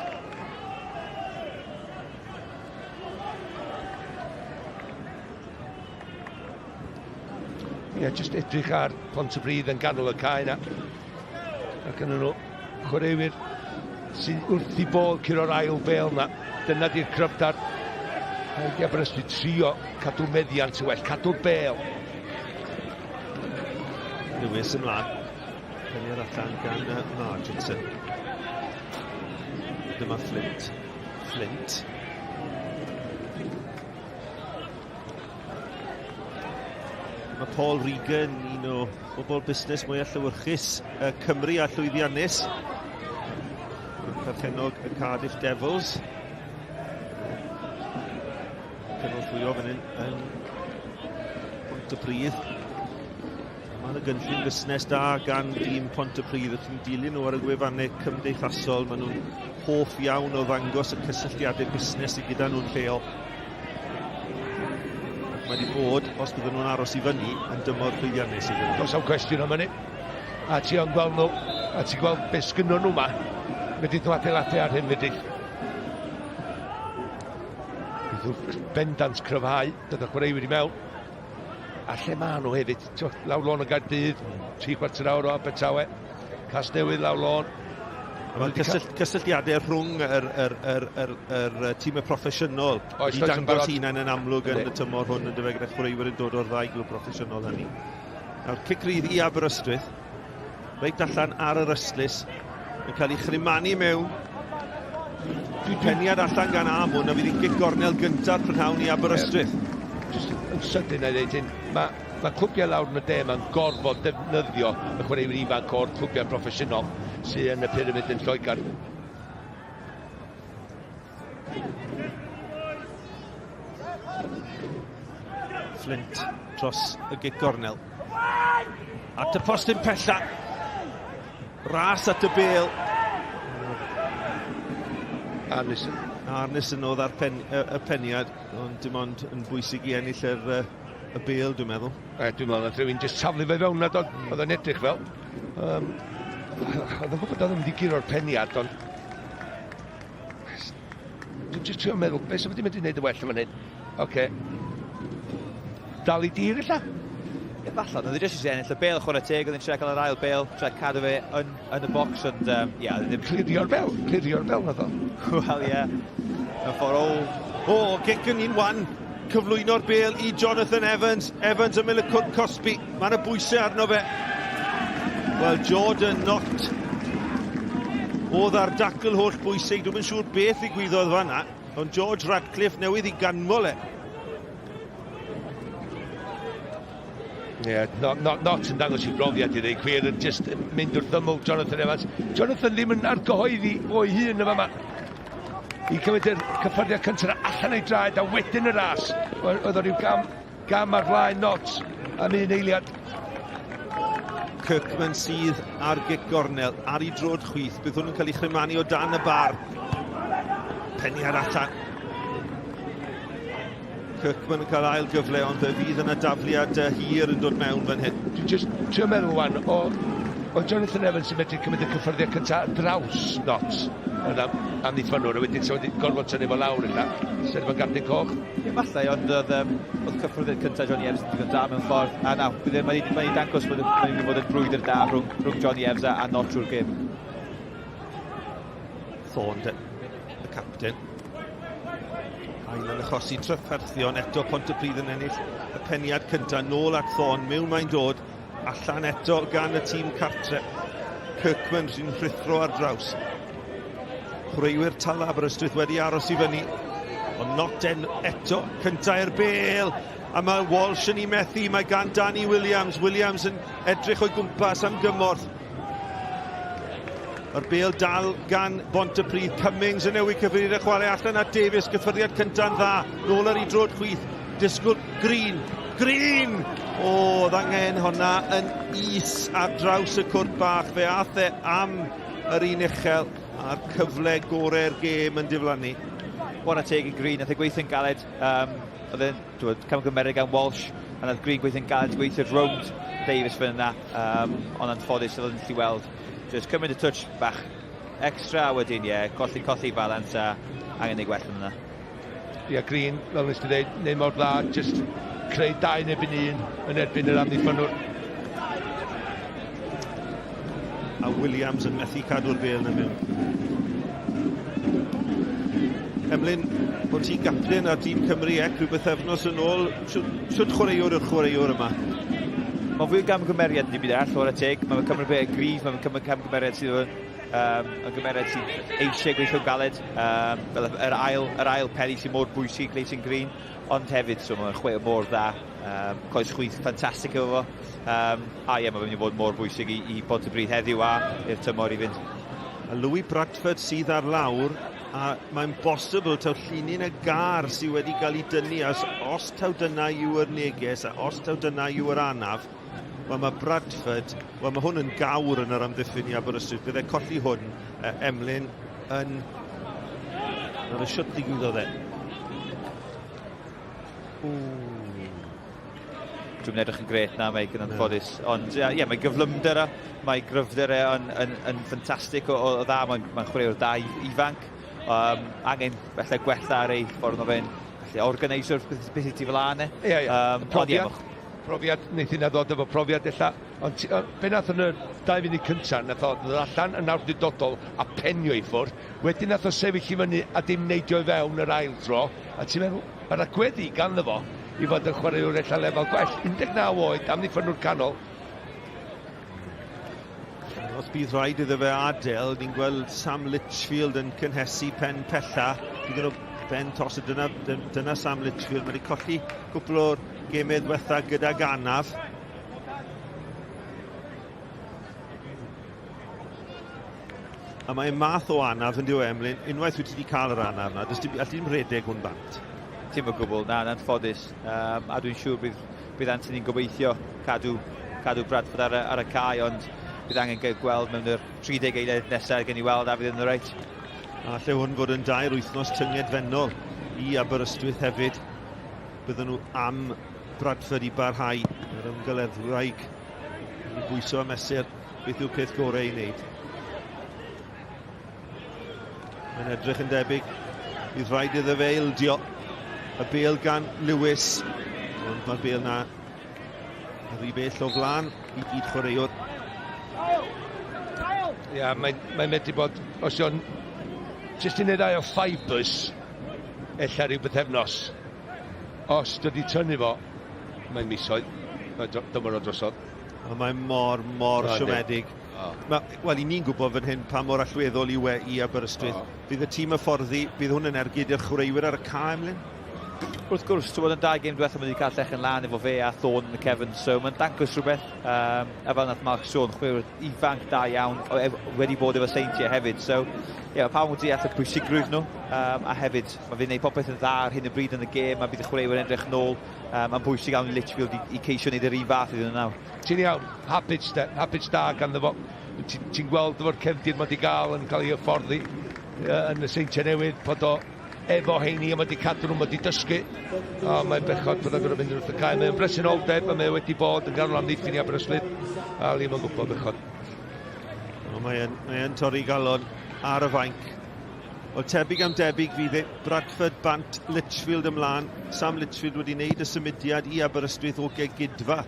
Ie, yeah, jyst edrych ar Pontypridd yn ganol y cae yna. Ac yn nhw chwaraewyr sydd wrth i bodd curo'r ail bel yna. Dyna di'r cryfder. Rhaid i Aberystwyth trio cadw meddiant yn well, cadw'r bel. Lewis ymlaen. Peniad allan gan Marginson. Dyma Flint. Flint. Mae Paul Regan, un o bobl busnes mwyaf llewyrchus y Cymru a llwyddiannus. Perchennog y Cardiff Devils. Cynorthwyo fan hyn yn Pontypridd. Mae yna gynllun busnes da gan dîm Pontypridd. Ydych chi'n dilyn nhw ar y gwefannau cymdeithasol. Maen nhw'n hoff iawn o ddangos y cysylltiadau busnes sydd gyda nhw'n lleol. Ac mae wedi bod, os bydden nhw'n aros i fyny, yn dymor llwyddiannus iddyn nhw. Does am cwestiwn am hynny. A ti yn gweld nhw, a ti'n gweld beth sgynnon nhw ma. Fedrith nhw adeiladu ar hyn, fedrith. Bydd nhw bendant cryfhau, dod â chwaraewyr i mewn. A lle maen nhw hefyd, lawr lôn o Gaerdydd, 3/4 awr o Abertawe, Casnewydd lawr lôn. Mae'r cysyll, cysylltiadau rhwng yr, yr, yr, yr, yr, yr tîmau proffesiynol oes, i dangos hunain yn amlwg yn y tymor hwn yn dyfe gyda chwaraewyr yn dod o'r ddau glwb proffesiynol hynny. Nawr, cic rydd i Aberystwyth, reit allan ar yr ystlys, yn cael ei chrymanu mewn. Peniad allan gan Amwn, a fydd hi'n gic gornel gyntaf prynhawn i Aberystwyth. Just yn sydyn na i ddeud hyn, mae Mae clwbiau lawr yn y de yma'n gorfod defnyddio y chwaraewyr ifanc o'r clwbiau proffesiynol sydd yn y pyramid yn Lloegr. Flint dros y gic gornel. At y postyn pella. Ras at y bel. Arnison. Arnison oedd ar pen, y, y peniad, ond dim ond yn bwysig i ennill yr, y bel, dwi'n meddwl. E, dwi'n meddwl nath rhywun jyst taflu fe fewn na dod, oedd o'n edrych fel. Um, oedd o'n gwybod oedd o'n mynd i guro'r peniad, ond... Dwi'n jyst trio meddwl, beth sy'n wedi mynd i wneud y well yn fan hyn? Oce. Okay. Dal i dir illa? Efallai, oedd e jyst eisiau ennill y bel, chwarae teg, oedd e'n trio cael yr ail bel, trio cadw fe yn, yn y bocs, ond ie, yeah, ddim... Clirio'r bel, clirio'r bel nath o. Wel, ie. Yeah. Mewn ffordd, o... O, gic yn un wan. Cyflwyno'r bel i Jonathan Evans. Evans yn mynd y cwrt cosbi. Mae yna bwysau arno fe. Wel, Jordan Knott oedd ar dacl holl bwysig. Dwi'n yn siŵr beth ddigwyddodd fanna, ond George Radcliffe newydd i ganmol e. Ie, yeah, not, not, not yn dangos i brofiad i ddweud gwir, yn just mynd wrth ymyl Jonathan Evans. Jonathan ddim yn argyhoeddi o'i hun yma. I cymryd yr cyffyrddiad cyntaf allan o'i draed a wedyn y ras. Oedd o ryw gam, gam ar flaen Not am un eiliad. Kirkman sydd ar gic gornel, ar ei drod chwith. Bydd hwn yn cael ei chrymanu o dan y bar. Peniad allan. Kirkman yn cael ail gyfle, ond fe fydd yna dafliad hir yn dod mewn fan hyn. Dwi'n just trio meddwl wan, o, o Jonathan Evans yn medru cymryd y cyffyrddiad cyntaf ar draws Notts yn am, amddiffynnwr, a wedyn sa wedi gorfod tynnu fo lawr ella, sydd efo gardyn coch. Ie, falle, ond oedd, um, oedd cyffyrddiad cyntaf Johnny Evans yn digon da mewn ffordd. A na, bydd e, mae wedi dangos bod mae'n mynd i fod yn brwydr da rhwng, rhwng Johnny Evans a, a Nott trwy'r gêm. Thorne, y capten. Ail yn achosi trafferthion eto Pontypridd yn ennill y peniad cyntaf nôl at Thorne, mewn mae'n dod allan eto gan y tîm cartre. Kirkman sy'n rhuthro ar draws. Chwaraewyr Tala Aberystwyth wedi aros i fyny, ond not en eto, cyntaf i'r bel, a mae Walsh yn ei methu, mae gan Danny Williams, Williams yn edrych o'i gwmpas am gymorth, Mae'r bel dal gan Bontypridd. Cummings yn newid cyfeiriad y chwarae allan at Davies. Cyffyrddiad cynta'n dda. Nôl ar ei drod chwith. Disgwyl Green. Green! O, oedd angen honna yn is ar draws y cwrt bach. Fe ath e am yr un uchel a'r cyfle gorau'r gêm yn diflannu. Chwarae teg i Green, nath e gweithio'n galed. Um, oedd e'n camgymeriad gan Walsh, a nath Green gweithio'n galed gweithio rownd Davies fan yna, um, ond anffodus oedd yn gallu weld. Just cymryd y touch bach extra a wedyn, ie, yeah, colli, colli balance a angen ei gwell yn yna. Ie, yeah, Green, fel nes ti dweud, neu mor dda, just creu dau yn erbyn un yn erbyn yr amddiffynnwr. A Williams yn methu cadw'r bel na mewn. Emlyn, bod ti'n gapten ar dîm Cymru ec rhyw bythefnos yn ôl, siwt chwaraewr yw'r chwaraewr yma? Mae'n fwy o gamgymeriad yn dim byd arall, chwarae teg. Mae'n cymryd beth gryf, mae'n cymryd camgymeriad sydd yn, um, yn gymeriad sydd eisiau gweithio'n galed. Um, fel yr ail, yr ail peli sy'n mor bwysig, Clayton Green. Ond hefyd, so mae'n chwe mor dda. Um, coes chwith ffantastig efo fo. Um, a ie, mae'n mynd i fod mor bwysig i, i Pontypridd heddiw a i'r tymor i fynd. A Louis Bradford sydd ar lawr, a mae'n bosibl taw llinyn y gar sydd wedi cael ei dynnu, as os taw dyna yw'r neges, a os taw dyna yw'r anaf, wel mae Bradford, wel mae hwn yn gawr yn yr amddiffyn i Aberystwyth, bydde colli hwn, Emlyn, yn... Nawr y siwt ddigwyddodd e. Dwi'n edrych yn gret na, Mike, yn anffodus. Ond ie, yeah, mae gyflymder e, mae gryfder e yn, yn, yn ffantastig o, o, o dda. Mae'n mae chwaraewr da ifanc. Um, angen felly gwella ar ei ffordd o fe'n felly organiser beth, beth i ti fel ane. Ie, ie. Um, profiad, profiad, wneith hynna ddod efo profiad ella. Ond be nath yn y dau funud cyntaf, nath o ddod allan yn awdurdodol a penio i ffwrdd. Wedyn nath o sefyll i fyny a dim neidio i fewn yr ail dro. A ti'n meddwl, mae'r agweddi ganddo fo i fod yn chwaraewr ella lefel gwell. 19 oed, amddiffynnwr canol. Os bydd rhaid iddo fe adael, ni'n gweld Sam Litchfield yn cynhesu pen pella. Digon o ben tos, dyna, dyna Sam Litchfield. Mae wedi colli cwpl o'r gemau ddiwetha gydag anaf. A mae'n math o anaf yn diw Emlyn, unwaith wyt ti wedi cael yr anaf na, does dim, alli ddim rhedeg hwn bant. Ti'n o gwbl, na, na'n ffodus. Um, a dwi'n siŵr bydd, bydd Anthony'n gobeithio cadw, cadw Bradford ar y, ar y cae, ond bydd angen gweld mewn yr 30 eiliad nesaf gen i weld a fydd yn y reit. A lle hwn fod yn dair wythnos tyngedfennol i Aberystwyth hefyd. Bydden nhw am Bradford i barhau yr ymgeleddwraig i bwyso a mesur beth yw'r peth gorau i wneud. Mae'n edrych yn debyg bydd rhaid iddo fe ildio. Y bel gan Lewis. Ond mae'r bel na rhy bell o flan i gyd chwaraewr. Ia, yeah, mae'n mae medru bod, os yw'n jyst un neu ddau o fibres, ella rhyw bythefnos. Os dydy tynnu fo, mae'n misoedd, mae'n dymor o drosodd. A mae mor, mor no, siomedig. Oh. Wel, i ni'n gwybod fan hyn pa mor allweddol yw e i Aberystwyth. Oh. Bydd y tîm hyfforddi, bydd hwn yn ergyd i'r chwaraewyr ar y cae, Emlyn? Wrth gwrs, ti'n bod yn dau gêm diwethaf wedi cael llechen lan efo fe a Thorne yn y cefn, so mae'n dangos rhywbeth, um, a fel nath Mark sôn, chwaraewr ifanc da iawn, wedi bod efo Seintiau hefyd, so ie, yeah, mae pawb yn deall y pwysigrwydd nhw, um, a hefyd, mae fe'n gwneud popeth yn dda ar hyn o bryd yn y gêm, a bydd y chwaraewyr yn edrych nôl, um, mae'n bwysig iawn i Litchfield i, i ceisio wneud yr un fath iddyn nhw nawr. Ti'n iawn, habits, de, habits da ganddo fo. Ti'n ti gweld efo'r cefndir mae wedi gael yn cael ei hyfforddi yn y Seintiau Newydd, bod o efo heini a mae wedi cadw nhw, mae wedi dysgu. O, mae'n bechod bod o'n gorfod mynd wrth y cae. Mae'n bresenoldeb a mae wedi bod yn ganol amddiffyn i Aberystwyth. A ddim yn gwybod bechod. O, mae'n mae torri galon ar y fainc. Wel, tebyg am debyg fydd e. Bradford bant Litchfield ymlaen. Sam Litchfield wedi wneud y symudiad i Aberystwyth o Gegidfa.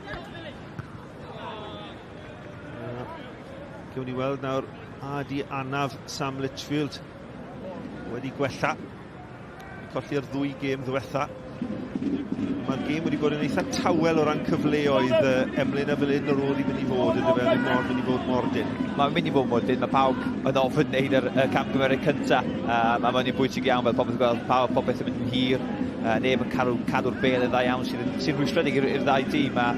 Gewn ni weld nawr a di anaf Sam Litchfield wedi gwella. Colli'r ddwy gêm ddiwetha. Mae'r gêm wedi bod yn eitha tawel o ran cyfleoedd uh, Emlyn a fel un o'r ôl i mynd i fod yn dyfe, ddim mor mynd i fod mor dyn. Mae'n mynd i fod mor dyn, mae pawb yn ofyn wneud yr y camgymeriad cyntaf, um, a mae'n bwysig iawn fel popeth gweld pawb, popeth yn mynd yn hir, uh, neb yn cadw, cadw'r bel yn dda iawn sydd yn, sy'n rhwystredig i'r ddau dîm, a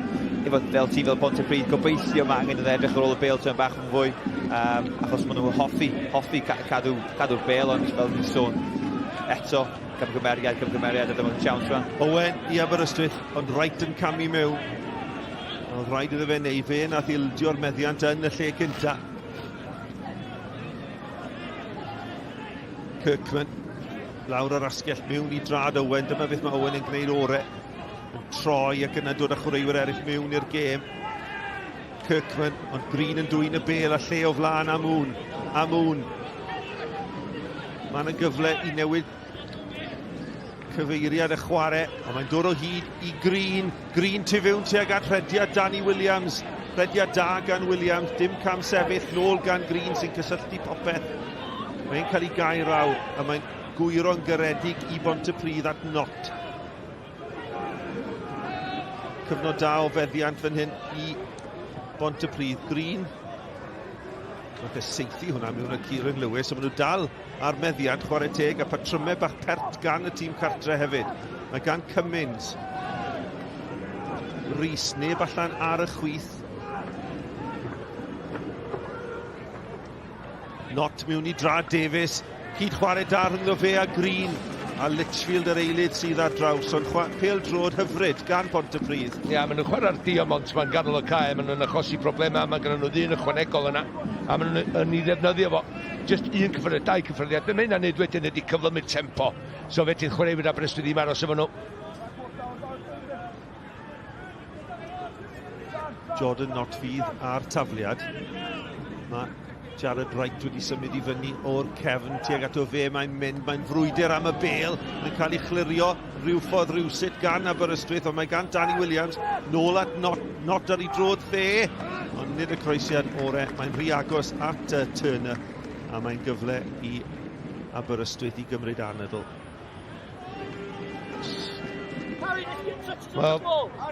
efo fel tîm fel Pontypridd, gobeithio mae angen iddo edrych ar ôl y bel tyn bach yn fwy, um, achos maen nhw'n hoffi, hoffi cadw, cadw'r bel, ond fel ni'n sôn, eto, camgymeriad, camgymeriad, a dyma'n siawns rwan. Owen i Aberystwyth, ond Wright yn camu mewn. Oedd rhaid iddo fe neu fe nath ildio'r meddiant yn y lle cynta. Kirkman lawr yr asgell mewn i drad Owen. Dyma beth mae Owen yn gwneud ore. Yn troi ac yna dod â chwaraewyr eraill mewn i'r gêm. Kirkman, ond Green yn dwyn y bel a lle o flaen Amoon. Amoon. Mae yna gyfle i newid cyfeiriad y chwarae, ond mae'n dod o hyd i Green. Green tu fewn tuag at rhediad Danny Williams. Rhediad da gan Williams, dim cam sefyll, nôl gan Green sy'n cysylltu popeth. Mae'n cael ei gair raw, a mae'n gwyro'n garedig i Bontypridd at Not. Cyfnod da o feddiant fan hyn i Bontypridd. Green. Nath e seithi hwnna mewn y Kieran Lewis, ond maen nhw dal ar meddiant chwarae teg a patrymau bach pert gan y tîm cartre hefyd. Mae gan Cummins. Rhys, neb allan ar y chwith. Not mewn i drad Davies. Cyd chwarae da rhyngddo fe a Green. A Litchfield yr eilydd sydd ar draws, ond pêl droed hyfryd gan Pontypridd. Ia, maen nhw'n chwarae'r diamond ma'n ganol y cae, maen nhw'n achosi problemau, mae gen nhw ddyn ychwanegol yna, a maen nhw'n yn ei ddefnyddio fo. Just un cyffyrddiad, dau cyffyrddiad, be mae hynna'n neud wedyn ydy cyflymu'r tempo. So fe ti'n chwaraewyr Aberystwyth ddim aros efo nhw. Jordan Knott fydd ar tafliad. Mae Jared Wright wedi symud i fyny o'r cefn tuag ato fe. Mae'n mynd, mae'n frwydr am y bel. Mae'n cael ei chlirio rhywffordd rhywsut gan Aberystwyth, ond mae gan Danny Williams nôl at Knott, Knott ar ei droed dde. Ond nid y croesiad ore, mae'n rhy agos at uh, Turner a mae'n gyfle i Aberystwyth i gymryd anadl. Wel,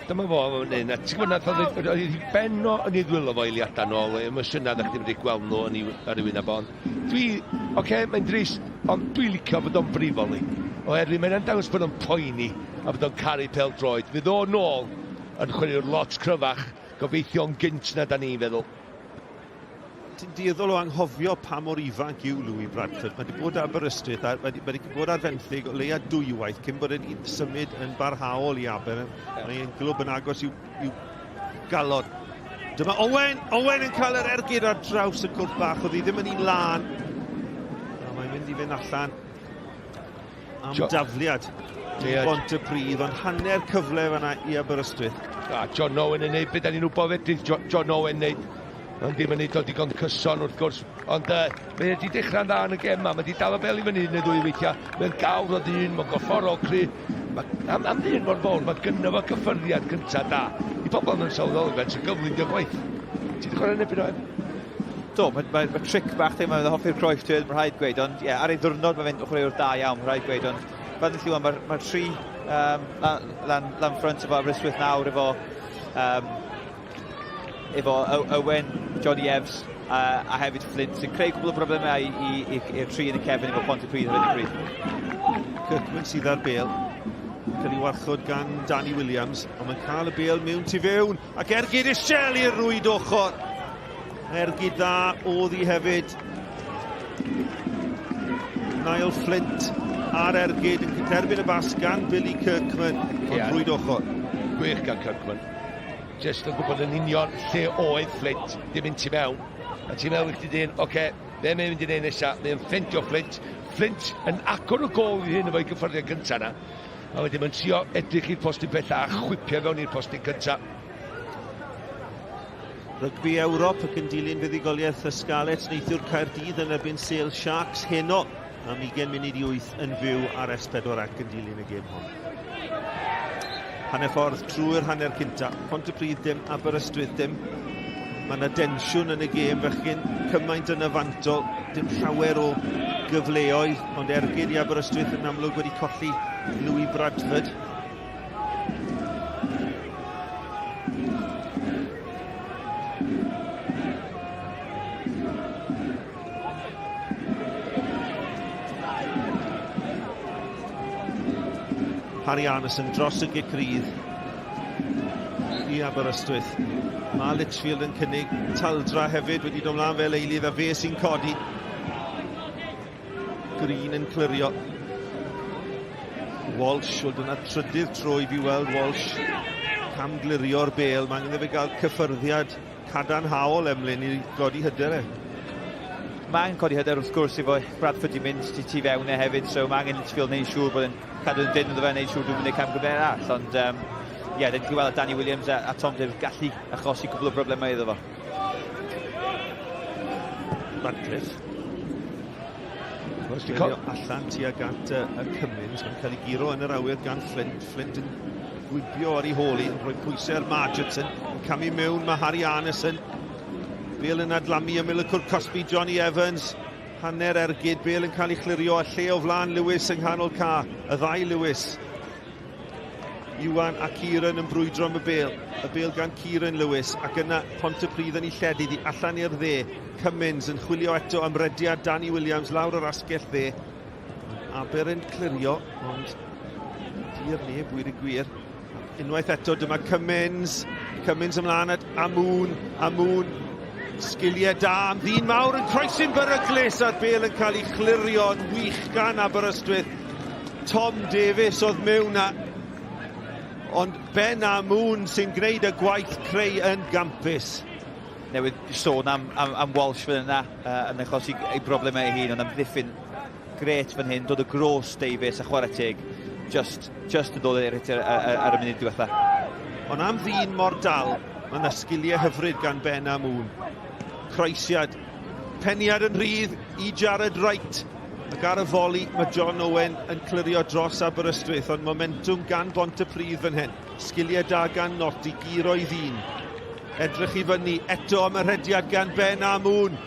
dyma fo fan hyn. A ti'n gwybod, nath oedd ei ben o yn ei ddwylo fo eiliadau nôl, emosiynau ddech chi'n wedi gweld nhw yn ei, ar ei wyneb ond. Dwi, oce, okay, mae'n drist, ond dwi licio bod o'n brifo li. Oherwydd mae'n dangos bod o'n poeni a bod o'n caru pel droed. Fydd o nôl yn chwaraewr lot cryfach, gobeithio'n gynt na da ni'n feddwl. Ti'n dueddol o anghofio pa mor ifanc yw Louis Bradford. Mae wedi bod ar Aberystwyth, a mae wedi bod ar fenthyg o leia dwywaith cyn bod e'n symud yn barhaol i Aber. Mae e'n glwb yn agos i'w, i'w galon. Dyma Owen, Owen yn cael yr ergyd ar draws y cwrt bach, oedd hi ddim yn un lân. A mae'n mynd i fynd allan am jo dafliad. Yeah. Bont y Pridd, ond hanner cyfle fanna i Aberystwyth. A John Owen yn neud beth da ni'n wybod fedrith John Owen neud. Ond ddim yn neud o digon cyson wrth gwrs. Ond uh, mae wedi dechrau'n dda yn y gem yma. Mae wedi dal y bel i fyny un neu ddwy weithiau. Mae'n gawr o ddyn, mae'n gorfforol cry. Ma, am, am ddyn mor fawr, mae gynno fo gyffyrddiad cyntaf da. I bobl yn sylweddoli faint o gyflym dio chwaith. Ti wedi chwarae yn erbyn o? Do, mae, mae, mae tric bach ddim, mae'n hoffi'r croes tyd, mae'n rhaid gweud, ond ie, yeah, ar ei ddwrnod mae fe'n chwaraewr da iawn, mae'n rhaid gweud, ond fel nes i weld, mae'r mae tri um, lan, lan, lan ffrynt efo Aberystwyth nawr, efo, um, efo Owen, Johnny Evans, a, a hefyd Flint, sy'n creu cwbl o broblemau i'r tri yn y cefn efo Pontypridd ar hyn o bryd. Kirkman sydd ar bel, cael ei warchod gan Danny Williams, ond mae'n cael y bel mewn tu fewn, ac ergyd isel i'r rwyd ochr. Ergyd dda oedd hi hefyd. Niall Flint ar ergyd yn derbyn y bas gan Billy Kirkman, ond yeah. rwyd ochr. Gwych gan Kirkman. Jyst yn gwybod yn union lle oedd Flint, dim mynd tu mewn. A ti'n meddwl i chdi dyn, oce, okay, be mae'n mynd i wneud nesaf? Mae'n ffendio Flint. Flint yn agor y gol i hyn efo'i gyffyrddiad gyntaf yna. A wedyn mae'n trio edrych i'r postyn pellach a chwipio fewn i'r postyn cyntaf. Rygbi Ewrop ac yn dilyn fuddugoliaeth y Scarlets neithiwr Caerdydd yn erbyn Sale Sharks heno am 20 munud i 8 yn fyw ar S4C yn dilyn y gêm hon. Hanner ffordd trwy'r hanner cynta. Pontypridd dim, Aberystwyth dim. Mae yna densiwn yn y gêm, fechgyn, cymaint yn y fantol, dim llawer o gyfleoedd, ond ergyd i Aberystwyth yn amlwg wedi colli Louis Bradford. Harry Arneson dros y gic rydd i Aberystwyth. Mae Litchfield yn cynnig taldra hefyd wedi dod mlaen fel eilydd a fe sy'n codi. Green yn clirio. Walsh, wel dyna trydydd tro i fi weld Walsh cam glirio'r bel. Mae angen iddo fe gael cyffyrddiad cadarnhaol Emlyn i godi hyder e. Mae angen codi hyder wrth gwrs efo Bradford i mynd tu tu fewn e hefyd, so mae angen Litchfield wneud siŵr bod yn cadw'n dyn iddo fe, wneud siŵr dwi'n mynd i'r camgymeriad arall, ond um, ie, yeah, dyn ni'n gweld Danny Williams a, a Tom Davies gallu achosi cwbl o broblemau iddo fo. Radcliffe. Twylio allan tuag at y, y Cummins. Mae'n cael ei guro yn yr awyr gan Flint. Flint yn gwibio ar ei hôl i, yn rhoi pwysau ar Margetson. Yn camu mewn mae Harry Arneson. Bale yn adlamu ymyl y cwr cosbi Johnny Evans. Hanner ergyd, Bale yn cael ei chlirio a lle o flaen Lewis yng nghanol ca. Y ddau Lewis. Iwan a Kieran yn brwydro am y bêl. Y bêl gan Kieran Lewis ac yna Pontypridd yn ei lledu ddi allan i'r dde. Cummins yn chwilio eto am rediad Danny Williams lawr yr asgell dde. Aber yn clirio, ond dir neb wir y gwir. Unwaith eto dyma Cummins. Cummins ymlaen at Amoon. Amoon sgiliau da am ddyn mawr yn croesi'n beryglus a'r bêl yn cael ei chlirio'n wych gan Aberystwyth. Tom Davies oedd mewn a ond Ben a Moon sy'n gwneud y gwaith creu yn gampus. Newydd sôn am, am, am Walsh fan yna uh, yn achosi ei broblemau ei hun, ond amddiffyn gret fan hyn, dod o gros Davies a chwarae teg, just, just yn dod i'r ar, ar, ar y munud diwetha. Ond am ddyn mor dal, mae yna sgiliau hyfryd gan Ben a Moon. Croesiad, peniad yn rhydd i Jared Wright. Ac ar y foli, mae John Owen yn clirio dros Aberystwyth, ond momentwm gan Bontypridd fan hyn. Sgiliau da gan Not i guro i ddyn. Edrych i fyny eto am y rhediad gan Ben Amoon.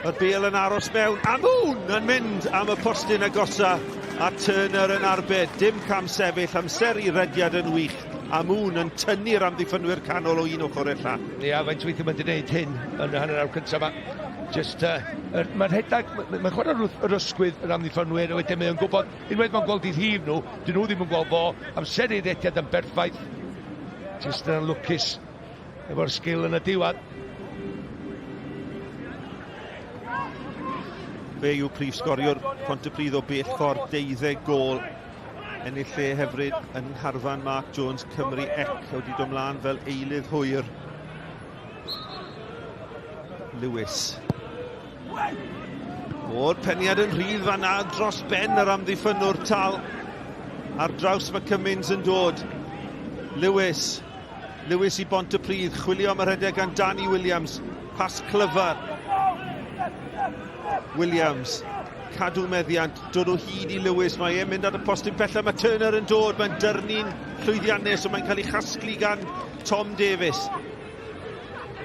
Y bel yn aros mewn. Amoon yn mynd am y postyn agosa a Turner yn arbed. Dim cam sefyll, amseru rediad yn wych. Amoon yn tynnu'r amddiffynwyr canol o un ochr i'r llall. Ia, faint weithio mae'n gwneud hyn yn y hanner awr cyntaf yma. Just, uh, er, mae'n rhedeg, mae'n ma chwarae wrth yr ysgwydd yr amddiffynwyr, a wedyn mae'n gwybod, unwaith mae'n gweld i rhif nhw, dyn nhw ddim yn gweld fo, amseru rediad yn berffaith. Just yn anlwcus efo'r sgil yn y diwedd. Fe yw prif sgoriwr Pontypridd o bell ffordd, 12 gôl. Ennill lle hefyd yn ngharfan Mark Jones Cymru ec, wedi dod mlaen fel eilydd hwyr. Lewis. O'r peniad yn rhydd fanna dros ben yr amddiffynnwr tal. Ar draws mae Cummins yn dod. Lewis. Lewis i Bont y Pridd. Chwilio am y rhedeg gan Danny Williams. Pas clyfar. Williams. cadw meddiant, dod o hyd i Lewis, mae e'n mynd ar y postyn pellaf, mae Turner yn dod, mae'n dyrnu'n llwyddiannus, ond mae'n cael ei chasglu gan Tom Davies.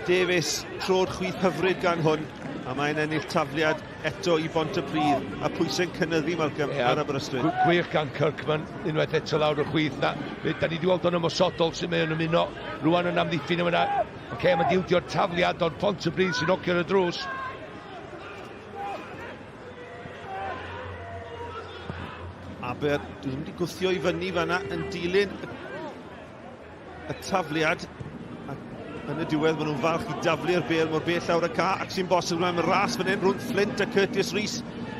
Davies, trod chwith hyfryd gan hwn, a mae'n ennill tafliad eto i Bontypridd, a pwysau'n cynyddu, Malcolm, yeah, ar Aberystwyth. Gwych gan Kirkman, unwaith eto lawr y chwith na. Da ni wedi weld o'n ymosodol sy'n mae o'n ymuno rwan yn amddiffyn yma. Oce, okay, mae'n dildio'r tafliad, ond Pontypridd sy'n nocio'r y drws. Aber, dwi ddim wedi gwthio i fyny fanna yn dilyn y tafliad. Ac yn y diwedd, maen nhw'n falch i daflu'r bel mor bell lawr y ca, ac sy'n bosib mae'n ras fan hyn rhwng Flint a Curtis Rees.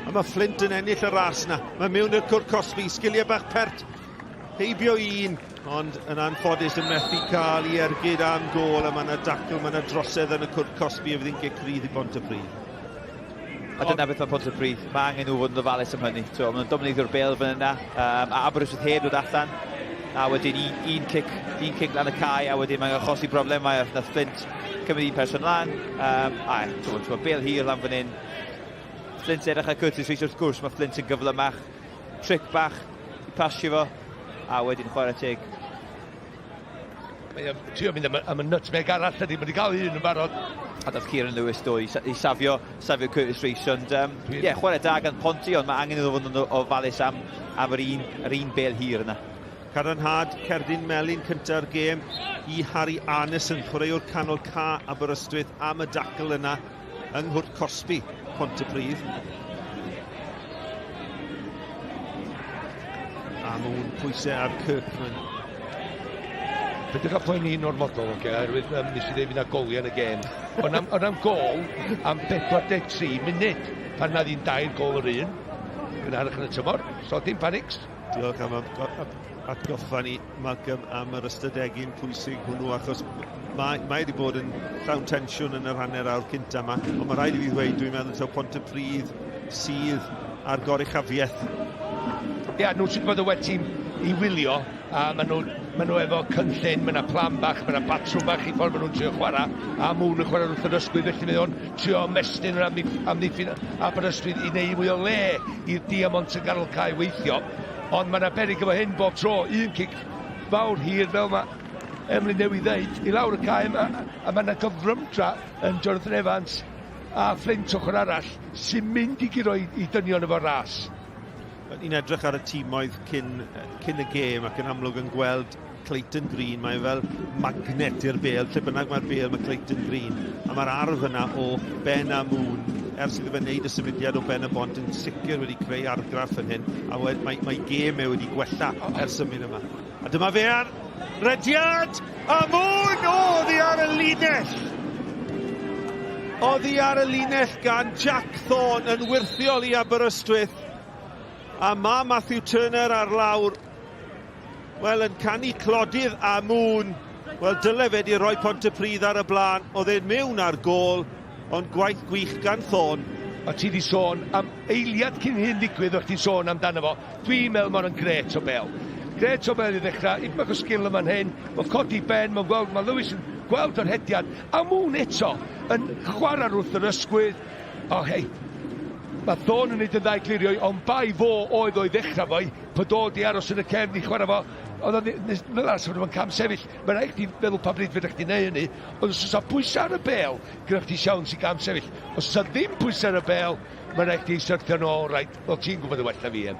A mae Flint yn ennill y ras na. Mae mewn i'r cwrt cosbi, sgiliau bach pert, heibio un, ond yn anffodus yn methu cael i ergyd am gôl, a mae yna dacl, mae yna drosedd yn y cwrt cosbi a fydd hi'n gic rydd i Bontypridd. A dyna beth mae Pontypridd, mae angen nhw fod yn ofalus am hynny. So, maen nhw'n domineiddio'r bêl fan yna, a Aberystwyth heb dod allan, a wedyn un, un, cic, un cic lan y cae, a wedyn mae'n achosi broblemau wrth nath Flint cymryd un person lan, a ti'n gwybod, bêl hir lan fan hyn. Flint edrych ar Curtis Rees wrth gwrs, mae Flint yn gyflymach, tric bach i pasio fo, a wedyn chwarae teg. Mae o'n trio mynd am, am y nutmeg arall ydy, mae wedi cael un yn barod. A dath Kieran Lewis do i, i safio, safio Curtis Rees, ond yeah, chwarae da gan Ponty, ond mae angen iddo fod yn ofalus am, am yr un, yr un bel hir yna. Cadarnhad cerdyn melyn cynta'r gêm i Harry Arneson, chwaraewr canol ca Aberystwyth am y dacl yna yng Nghwrt Cosby, Pontypridd. A mwyn pwysau ar Kirkman. Peidiwch â poeni'n ormodol, oce, okay, oherwydd nes i ddeud fydd 'na goliau yn y gêm. Ond am, ond am gol am 43 munud, pan na ddi'n dair gol yr un, gynharach yn y tymor, so dim panics. Diolch am atgoffa ni, Malcolm, am yr ystadegyn pwysig hwnnw, achos mae, mae wedi bod yn llawn tensiwn yn yr hanner awr cynta yma, ond mae rhaid i fi ddweud, dwi'n meddwl taw Pontypridd sydd ar goruchafiaeth. Ia, yeah, nhw sydd bod y well tîm i wylio, a maen nhw, maen nhw efo cynllun, mae yna plan bach, mae yna batrwm bach i ffordd maen nhw'n trio chwarae, a Moon yn chwarae wrth yr ysgwydd, felly mae o'n trio ymestyn yr amddiffyn Aberystwyth i wneud mwy o le i'r diamond yn ganol cae weithio. Ond mae yna berig efo hyn bob tro, un cic fawr hir fel mae Emlyn newydd ddeud, i lawr y cae yma, a mae yna gyflymdra yn Jonathan Evans a Flint ochr arall sy'n mynd i guro i, i dynion efo'r ras. Ni'n edrych ar y timoedd cyn, cyn y gêm ac yn amlwg yn gweld Clayton Green, mae fel magnet i'r bel, lle bynnag mae'r bel mae Clayton Green. A mae'r arf yna o Ben a Moon, ers iddo fe wneud y symudiad o Ben y Bont, yn sicr wedi creu argraff yn hyn, a mae, mae, mae gêm e wedi gwella ers symud yma. A dyma fe ar rediad, a Moon, o, oddi ar y linell! Oddi ar y linell gan Jack Thorne yn wyrthiol i Aberystwyth. A mae Matthew Turner ar lawr Wel, yn canu clodydd a Moon. Wel, dyle fe di roi Pontypridd ar y blaen. Oedd e'n mewn ar gôl, ond gwaith gwych gan Thorne. O ti di sôn am eiliad cyn hyn ddigwydd, o'ch ti'n sôn amdano fo. Dwi'n meddwl mae'n yn gret o bel. Gret o bel i ddechrau, i bach o sgil yma'n hyn, mae'n codi ben, mae'n gweld, mae Lewis yn gweld yr hediad, a Moon eto yn chwarae wrth yr ysgwydd. O hei, mae Thorne yn neud yn dda i clirio, ond bai fo oedd o'i ddechrau fo, Pan dod i aros yn y cefn i chwarae fo, oedd o'n meddwl as fod o'n cam sefyll. Mae'n rhaid chdi feddwl pa bryd fedrwch chdi neud hynny, ond os oes pwysau ar y bêl, gyda chdi siawns i gam sefyll. Os oes ddim pwysau ar y bêl, mae'n rhaid chdi syrthio nôl, rhaid, wel ti'n gwybod yn well na fi, em.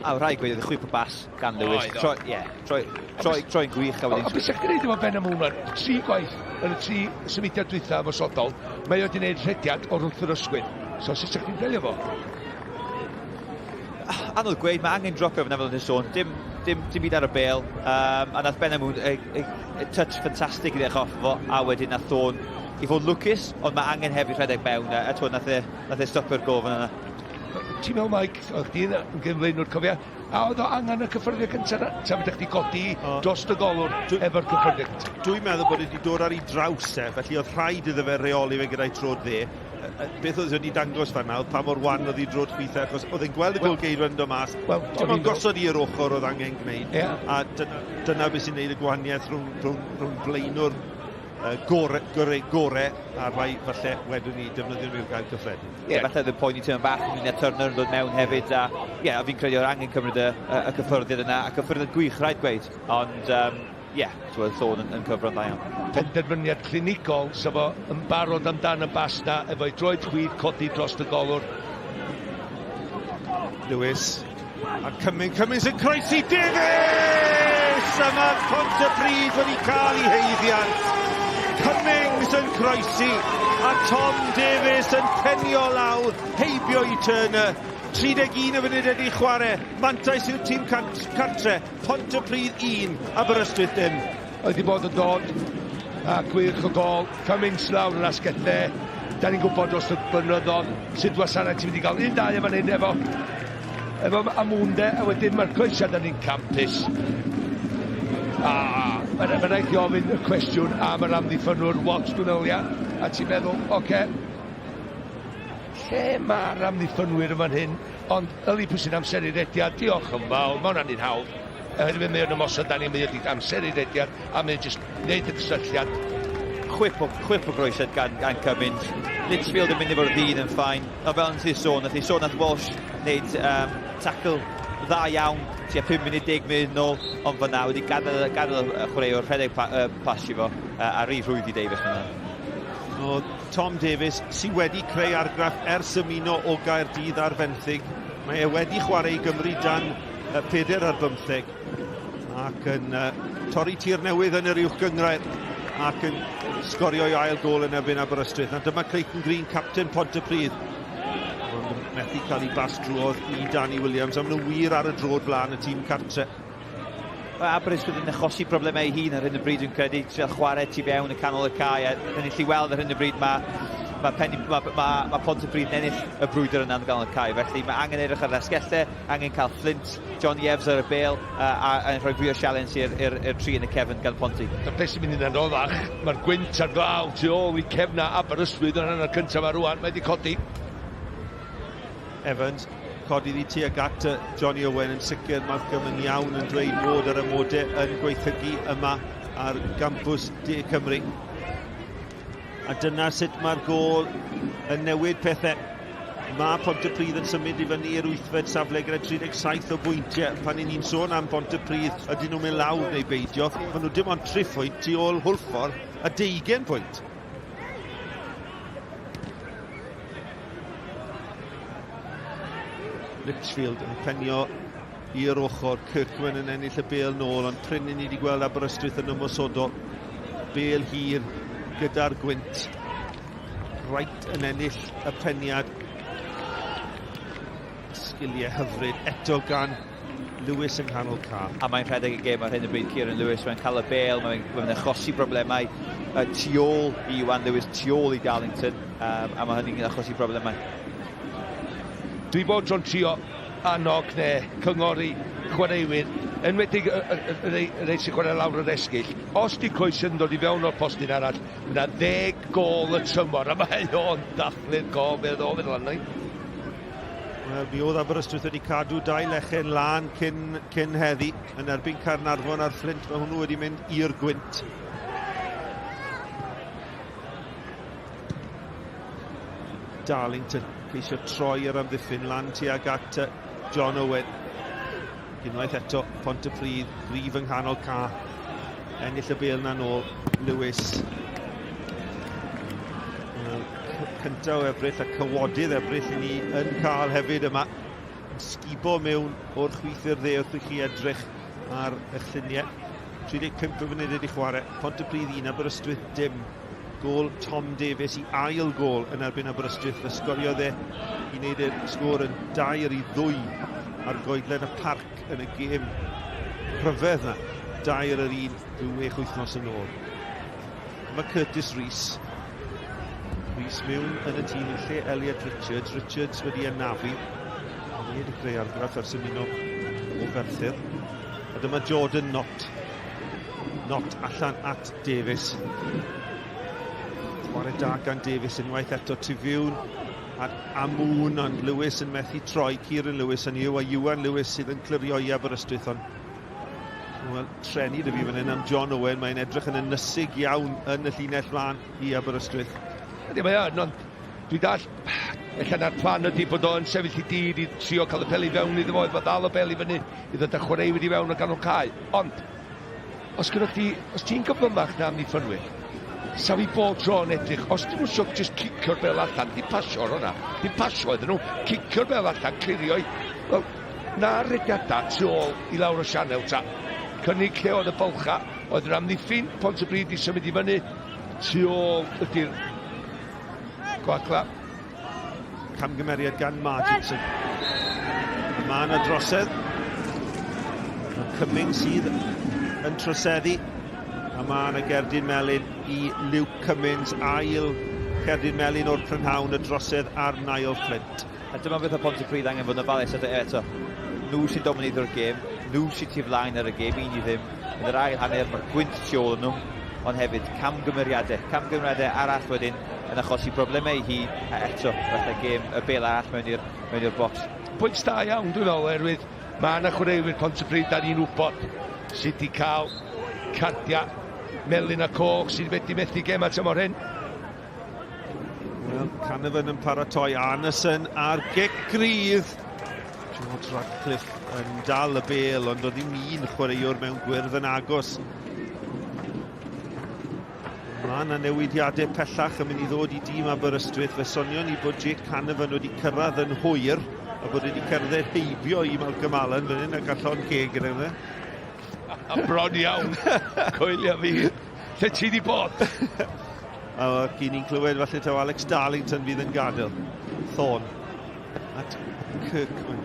A rhaid gweud, oedd y chwip o bas gan Lewis. Troi, ie, troi, troi, troi'n gwych. A wedyn... A beth sa'ch chi'n neud efo Ben am hwnna? Tri gwaith yn y tri symudiad dwytha ymosodol, mae o wedi gwneud rhediad o'r wrth yr ysgwydd. So sut sa'ch chi'n delio fo? Anodd gweud, mae angen dropio fyna fel o'n sôn. Dim, dim, dim byd ar y bel. A nath Ben Amoon e, e, e, touch ffantastig i ddechrau off fo, a wedyn nath Thorne i fod lwcus, ond mae angen hefyd rhedeg mewn, a, a twyd, nath e, nath e stopio'r gol fan yna. Ti'n meddwl, Mike, oedd chdi'n yn gynflaenwr, cofia, a oedd o angen y cyffyrddiad cyntaf na? Ta fydych chdi godi dros y golwr efo'r cyffyrddiad cyntaf? Dwi'n meddwl bod wedi dod ar ei draws e, felly oedd rhaid iddo fe reoli fe gyda'i trod dde. Beth oedd wedi dangos fan'na oedd pa mor wan oedd ei drod chwith e, achos oedd e'n gweld y well, golgeidwad yn dod mas, well, dim ond gosod i'r ochr oedd angen gwneud, yeah. A dyna, dyna beth sy'n gwneud y gwahaniaeth rhwng, rhwng, rhwng blaenwr gore, gore, gore a rhai falle wedwn ni defnyddio nhw i'r gair cyffredin. Ie, yeah, falle ddim poeni ti'n bach ynglyn â Turner yn dod mewn hefyd a ie, yeah, a fi'n credu o'r angen cymryd y, y, y cyffyrddiad yna a cyffyrddiad gwych rhaid gweud, ond um, ie, yeah, ti'n sôn yn, yn cyfro'n dda iawn. Penderfyniad clinigol, sef o yn barod amdan y bas na, efo'i droed chwith codi dros y golwr. Lewis, a Cummings, Cummings yn croesi Davies! A mae Pontypridd wedi cael ei heiddiant. Cummings yn croesi, a Tom Davies yn penio lawr, heibio i Turner. 31 o funud wedi chwarae, mantais i'r tîm cartre, Pontypridd 1, Aberystwyth dim. Oedd wedi bod yn dod a gwych o gol, Cummings lawr yn asgell dde. Da ni'n gwybod dros y blynyddoedd sut wasanaeth ti'n mynd i gael un dau efo hyn efo efo Amunde, a wedyn mae'r croesiad yn un campus. A mae'n ma rhaid i ofyn y cwestiwn am yr amddiffynwr Watts, dwi'n meddwl, ia. A ti'n meddwl, oce, okay, lle mae'r amddiffynwyr yn fan hyn? Ond yli pwy sy'n amseru rediad, diolch yn fawr, mae hwnna'n un hawdd. Oherwydd mae o'n ymosod dan ni, mae wedi amseru rediad, a mae jyst wneud y cysylltiad. Chwip o, chwip o groesiad gan, gan Cummins. Litchfield yn mynd efo'r ddyn yn ffain. O fel nes i sôn, nath i sôn nath Walsh wneud um, tackle dda iawn, tua 5 munud, 10 munud nôl, ond fyna wedi gadael, gadael y chwaraewr rhedeg pa, uh, pasio fo uh, a rhi rhwydd i Davies fyna. O, Tom Davies sydd wedi creu argraff ers ymuno o Gaerdydd ar fenthyg. Mae e wedi chwarae i Gymru dan 4 ar 15 ac yn uh, torri tir newydd yn yr uwch gyngrair ac yn sgorio ei ail gol yn erbyn Aberystwyth. Na dyma Clayton Green, capten Pontypridd. Ond methu cael ei bas drwodd i Danny Williams. A maen nhw wir ar y drod flaen y tîm cartre. Mae Aberystwyth yn achosi problemau ei hun ar hyn o bryd, dwi'n credu, trial chwarae tu fewn y canol y cae, a dyn ni'n gallu weld ar hyn o bryd mae mae, Penny, mae, mae, mae Pontypridd yn ennill y brwydr yna'n ganol y cae, felly mae angen edrych ar yr asgellau, angen cael Flint, Johnny Evans ar y bel, a, a, a rhoi fwy o sialens i'r tri yn y cefn gan Ponty. Y peth sy'n mynd yn anoddach, mae'r gwynt a'r glaw tu ôl i cefna Aberystwyth yn hanner cyntaf a rwan, mae wedi codi. Evans, codi ddi tuag at Johnny Owen yn sicr, Malcolm yn iawn yn dweud bod yr amodau yn gweithygu yma ar gampws De Cymru. A dyna sut mae'r gôl yn newid pethau. Mae Pontypridd yn symud i fyny i'r wythfed safle gyda 37 o bwyntiau. Pan ni'n sôn am Pontypridd, ydyn nhw'n mynd lawr neu beidio, maen nhw dim ond 3 phwynt tu ôl Hwlffordd a 20 pwynt. Litchfield yn penio i'r ochr, Kirkman yn ennill y bêl nôl, ond prin i ni wedi gweld Aberystwyth yn ymosodol. Bêl hir gyda'r gwynt. Wright yn ennill y peniad. Sgiliau hyfryd eto gan Lewis yng nghanol ca. A mae'n rhedeg y gêm ar hyn o bryd, Kieran Lewis, mae'n cael y bêl, mae'n mae achosi problemau uh, tu ôl i Iwan Lewis, tu ôl i Darlington, um, a mae hynny'n achosi problemau. Dwi bod tro'n trio annog neu cynghori chwaraewyr, enwedig y, y, y, y rei, y rei sy'n chwarae lawr yr esgyll, os di croesiad yn dod i fewn o'r postyn arall, mae yna ddeg gol y tymor, a mae o'n dathlu'r gol fe ddod fel yna. Wel, mi oedd Aberystwyth wedi cadw dau lechen lan cyn, cyn heddi yn erbyn Caernarfon a'r Fflint. Mae hwnnw wedi mynd i'r gwynt. Darlington ceisio troi yr amddiffyn lan tuag at John Owen. Unwaith eto, Pontypridd, gryf yng nghanol ca. Ennill y bêl na nôl, Lewis. Cyntaf o Ebrill a cywodydd Ebrill i ni yn cael hefyd yma. Yn sgubo mewn o'r chwith i'r dde wrth i chi edrych ar eich lluniau. 35 o funud wedi chwarae, Pontypridd 1, Aberystwyth dim. Gôl Tom Davies i ail gôl yn erbyn Aberystwyth. Fe sgoriodd e i wneud y sgôr yn 2-2 ar goedlen y parc yn y gêm rhyfedd na. 2-1 rhyw wech wythnos yn ôl. Mae Curtis Rees. Rees mewn yn y tîm yn lle Elliot Richards. Richards wedi anafu. Mae wedi creu argraff ers ymuno o Ferthyr. A dyma Jordan Knott. Knott allan at Davies. Chwarae da gan Davies unwaith eto tu fewn at Amoon, ond Lewis yn methu troi. Kieran Lewis yn yw a Iwan Lewis sydd yn clirio i Aberystwyth, ond Wel, treni dy fi fan hyn am John Owen, mae'n edrych yn ynysig iawn yn y llinell flaen i Aberystwyth. Ydy, mae o'n, ond dwi dall, ella na'r plan ydy bod o'n sefyll i dir i trio cael y peli fewn iddo fo, iddo ddal y beli fyny, i ddod â chwaraewyr i fewn o ganol cae. Ond, os gynnwch chi, os ti'n gyflymach na amddiffynwyr, sa fi bob tro yn edrych, os dyn nhw eisiau just cicio'r bel allan, dim pasio ar hwnna, dim pasio iddyn nhw, cicio'r bel allan, clirio i, wel, na'r rediadau tu ôl i lawr o sianel ta. Cynnig lle oedd y bylcha, oedd yr amddiffyn, Pontypridd i symud i fyny, tu ôl ydy'r gwagla. Camgymeriad gan Marginson. Mae yna drosedd. Mae Cummings sydd yn troseddu. A mae yna gerdyn melyn i Luke Cummings, ail cerdyn melyn o'r prynhawn y drosedd ar Niall Flint. A dyma beth o Pontypridd angen fod yn ofalus eto eto. Nhw sy'n domineiddio'r gêm, nhw sy'n tu flaen ar y gêm, un i ddim. Yn yr ail hanner mae'r gwynt tu ôl nhw, ond hefyd camgymeriadau. Camgymeriadau arall wedyn yn achosi problemau i hi, a eto fatha gêm y bel arall mewn i'r mewn i'r bocs. Pwynt da iawn dwi'n meddwl, oherwydd mae yna chwaraewyr Pontypridd da ni'n wybod sydd wedi cael cardiau melyn a coch sydd wedi methu gemau tymor hyn. Wel, Canavan yn paratoi Arneson a'r gic gryf. George Radcliffe yn dal y bel, ond oedd ddim un chwaraewr mewn gwyrdd yn agos. Mae yna newidiadau pellach yn mynd i ddod i dîm Aberystwyth. Fe sonion ni bod Jake Canavan wedi cyrraedd yn hwyr a bod wedi cerdded heibio i Malcolm Allen fan hyn a gael llond ceg gyda fe. A bron iawn, coelio fi. Lle ti di bod? A gyn ni'n clywed falle taw Alex Darlington fydd yn gadael. Thorn at Kirkman.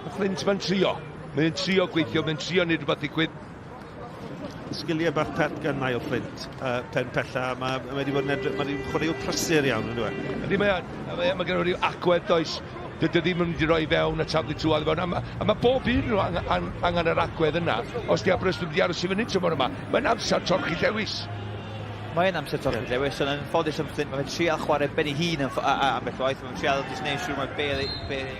Mae Flint mae'n trio. Mae'n trio gweithio, mae'n trio neud rhywbeth ddigwydd. Sgiliau bach pert gan Niall Flint, pen pella, mae ma wedi bod yn edrych, mae wedi chwaraewr prysur iawn, yn dweud. Ydy mae, mae, mae gen rhyw agwedd does, dydy ddim yn mynd i roi fewn a taflu trwad i fewn, a mae, a mae bob un nhw ang, ang, angen yr agwedd yna, os di Aberystwyth wedi aros i fyny tymor yma, mae'n amser torchi llewis. Mae'n amser torchi yeah. llewis, ond yn ffodus am Flint, mae'n trial chwarae ben ei hun yn ambell waith, mae'n trial jyst neud siŵr mae bel, bel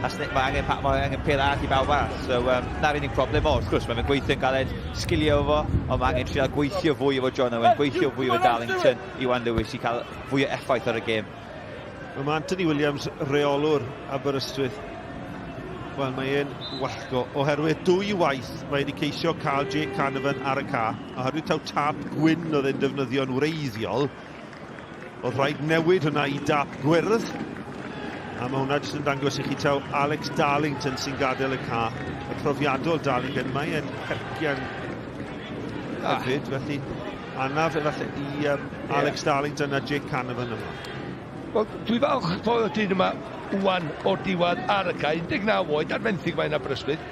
a mae angen, mae angen pêl arall i bawb arall. So, na'r unig problem o, wrth gwrs, mae'n gweithio'n galed, sgiliau fo, ond mae angen trial gweithio fwy efo John Owen, gweithio fwy efo Darlington, Iwan Lewis i cael fwy o effaith ar y gêm. Mae Anthony Williams, reolwr Aberystwyth, wel mae e'n wallgo oherwydd dwy waith mae wedi ceisio cael Jake Canavan ar y ca, oherwydd taw tap gwyn oedd e'n defnyddio'n wreiddiol, oedd rhaid newid hwnna i dap gwyrdd, a mae hwnna jyst yn dangos i chi taw Alex Darlington sy'n gadael y ca, y profiadol Darlington, mae e'n hercian hefyd, felly anaf efallai i um, Alex Darlington a Jake Canavan yma. Wel, dwi falch fod y dyn yma wan o'r diwedd ar y cae, 19 oed, ar fenthyg mae'n Aberystwyth.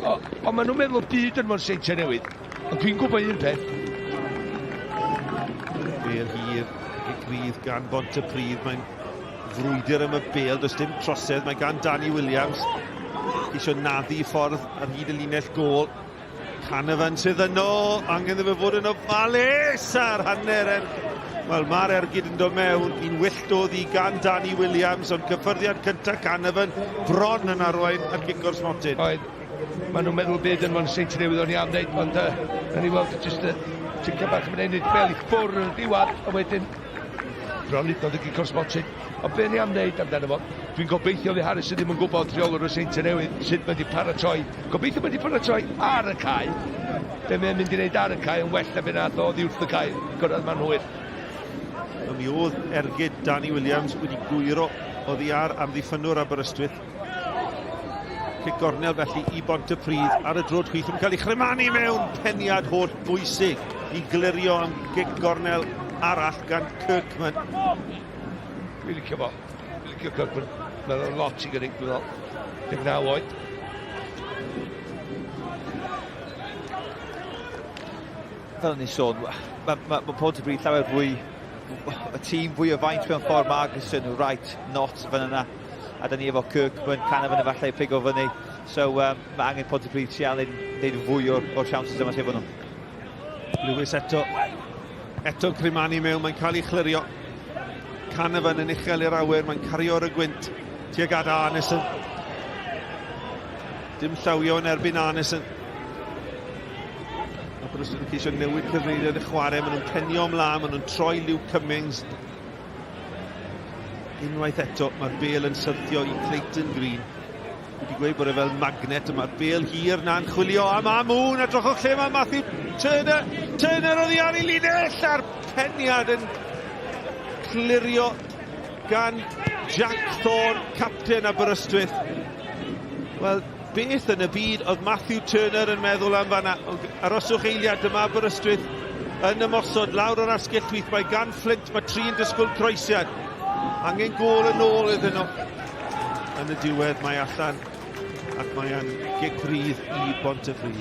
Ond maen nhw'n meddwl byd yn fo'n seintiau newydd. Ond dwi'n gwybod un peth. Bel hir, gic rydd gan Bontypridd, mae'n frwydr am y bel, does dim trosedd, mae gan Danny Williams eisiau naddu ffordd ar hyd y linell gôl. Canavan sydd yno, angen iddo fe fod yn ofalus ar hanner er... Wel, mae'r ergyd yn dod mewn, un wyllt oedd hi gan Danny Williams, ond cyffyrddiad cyntaf Canavan bron yn arwain at gic o'r smotyn. Oedd, maen nhw'n meddwl byd yn fo'n seinti newydd o'n i am ddeud, ond uh, ni weld jyst y ticad bach yn mynd i bel i ffwrdd yn y diwedd, a wedyn bron i dod y gic o'r smotyn. Ond be ni am wneud amdano fo? Dwi'n gobeithio fydd Harrison ddim yn gwybod rheolwr y Seintiau Newydd sut mae wedi paratoi. Gobeithio mae wedi paratoi ar y cae. Be mae'n mynd i wneud ar y cae yn well na be nath o oddi wrth y cae gyrraedd ma'n hwyr. Mi oedd ergyd Danny Williams wedi gwyro oddi ar amddiffynnwr Aberystwyth. Cic gornel felly i Bontypridd ar y drod chwith yn cael ei chremanu mewn peniad holl bwysig i glirio am gic gornel arall gan Kirkman. Dwi'n licio fo. Dwi'n licio Kirkman. Mae'n lot i gynnig, dwi'n meddwl. 19 oed. Fel o'n i'n sôn, mae ma, ma Pontypridd llawer fwy, y tîm fwy o faint mewn ffordd, Margerson, Wright, Knott fan yna. A da ni efo Kirkman, Canavan efallai pigo fyny. So um, mae angen Pontypridd trial yn gwneud fwy o'r, or chances yma sef nhw. Lewis eto. Eto Crimani mewn, mae'n cael ei chlirio. Canavan yn uchel i'r awyr, mae'n cario ar y gwynt. Tuag at Arneson. Dim llawio yn erbyn Arneson. Aberystwyth yn ceisio newid cyfeiriad y chwarae. Maen nhw'n penio ymlaen, maen nhw'n troi Luke Cummings. Unwaith eto, mae'r bel yn syrthio i Clayton Green. Dwi wedi gweud bod e fel magnet, mae'r bel hir na'n chwilio am Amoon, a drychwch lle mae Matthew Turner. Turner oddi ar ei linell, a'r peniad yn clirio gan Jack Thorne, capten Aberystwyth. Wel, beth yn y byd oedd Matthew Turner yn meddwl am fanna? Aroswch eiliad, dyma Aberystwyth yn ymosod lawr o'r asgell chwith. Mae gan Flint, mae tri'n disgwyl croesiad. Angen gôl yn ôl iddyn nhw. Yn y diwedd mae allan ac mae yn gic rydd i Bontypridd.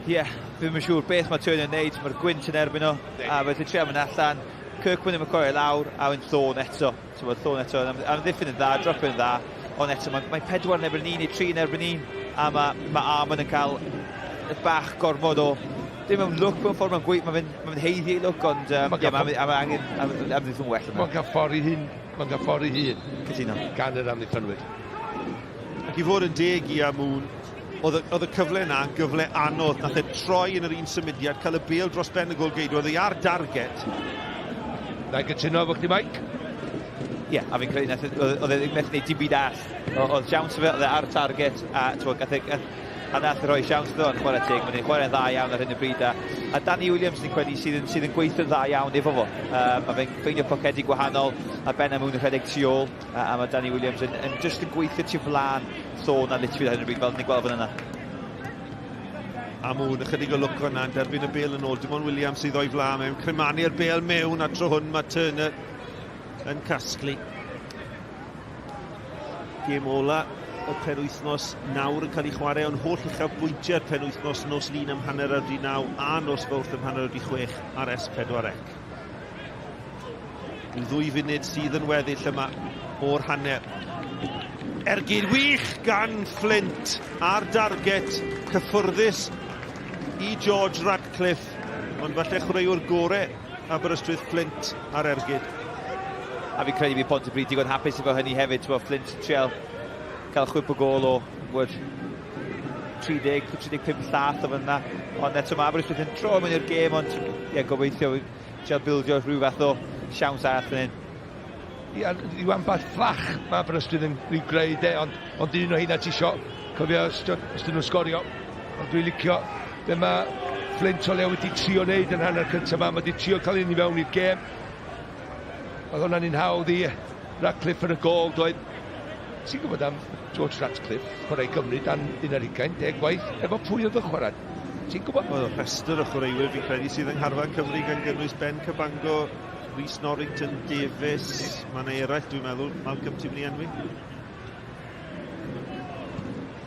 Ie, yeah, ddim yn siŵr beth mae Turner yn neud, mae'r gwynt yn erbyn o, a felly trio mynd allan. Kirkman yn cloi lawr, a wedyn Thorne eto. So mae Thorne eto, am amddiffyn yn dda, dropio yn dda, ond eto mae, mae 4 yn erbyn 1 neu 3 yn erbyn 1, a mae, mae Armand yn cael bach gormod o dim mewn lwc mewn ffordd, mae'n gweud, mae'n ma haeddu ei lwc, ond yeah, mae ma angen amddiffyn well yna. Mae'n cael ffordd i hun, mae'n cael ffordd i hun. Cytuno. Gan yr amddiffynwyr. Ac i fod yn deg i Amoon, oedd y cyfle yna yn gyfle anodd. Nath e troi yn yr un symudiad, cael y bêl dros ben y golgeidw, oedd ei ar darget. Na i gytuno efo chdi, Mike? Ie, yeah, a fi'n credu nath, oedd e ddim methu gwneud dim byd arall. Oedd siawns fe, oedd e ar target, a t'wod, gath e, a nath e rhoi siawns iddo yn chwarae teg, mae'n chwarae'n dda iawn ar hyn o bryd, a Danny Williams ni'n credu sydd yn gweithio'n dda iawn efo fo. Mae fe'n ffeindio pocedi gwahanol, a Ben Amoon yn rhedeg tu ôl, a mae Danny Williams yn just yn gweithio tu flaen Thorne a Litchfield ar hyn o bryd, fel ni'n gweld fan yna. Amoon, ychydig o lwc fan'na, yn derbyn y bêl yn ôl. Dim ond Williams sydd o'i flaen mewn. Cremanu'r bêl mewn, a tro hwn mae Turner yn casglu. Gêm ola y penwythnos nawr yn cael ei chwarae, ond holl uchafbwyntiau'r penwythnos nos Lun am 9:30 a nos Fawrth am 5:30 ar S4C. Rhyw 2 funud sydd yn weddill yma o'r hanner. Ergyd wych gan Flint ar darget cyffwrddus i George Radcliffe, ond falle chwaraewr gore Aberystwyth Flint ar ergyd. A fi'n credu bydd Pontypridd digon hapus efo hynny hefyd, ti'n Flint yn trial cael chwip o gôl o 30, 35 llath o fyna. Ond eto mae Aberystwyth yn tro mewn i'r gêm, ond ie, gobeithio trial bildio rhyw fath o siawns arall fan hyn. Ia, rhyw ambell fflach mae Aberystwyth yn rhyw greu de, ond un o heina ti isio cofio os dyn nhw'n sgorio. Ond dwi'n licio be mae Flint o leia wedi trio wneud yn hanner cyntaf yma. Mae wedi trio cael un i fewn i'r gêm. Oedd hwnna'n un hawdd i Radcliffe yn y gôl, doedd. Ti'n gwybod am George Radcliffe, chwarae i Gymru dan 21, 10 gwaith, efo pwy oedd yn chwarae? Ti'n gwybod? Oedd y rhestr o chwaraewyr fi'n credu sydd yng ngharfan Cymru gan gynnwys Ben Cabango, Rhys Norrington, Davies, mae yna eraill dwi'n meddwl. Malcolm, ti'n mynd i enwi?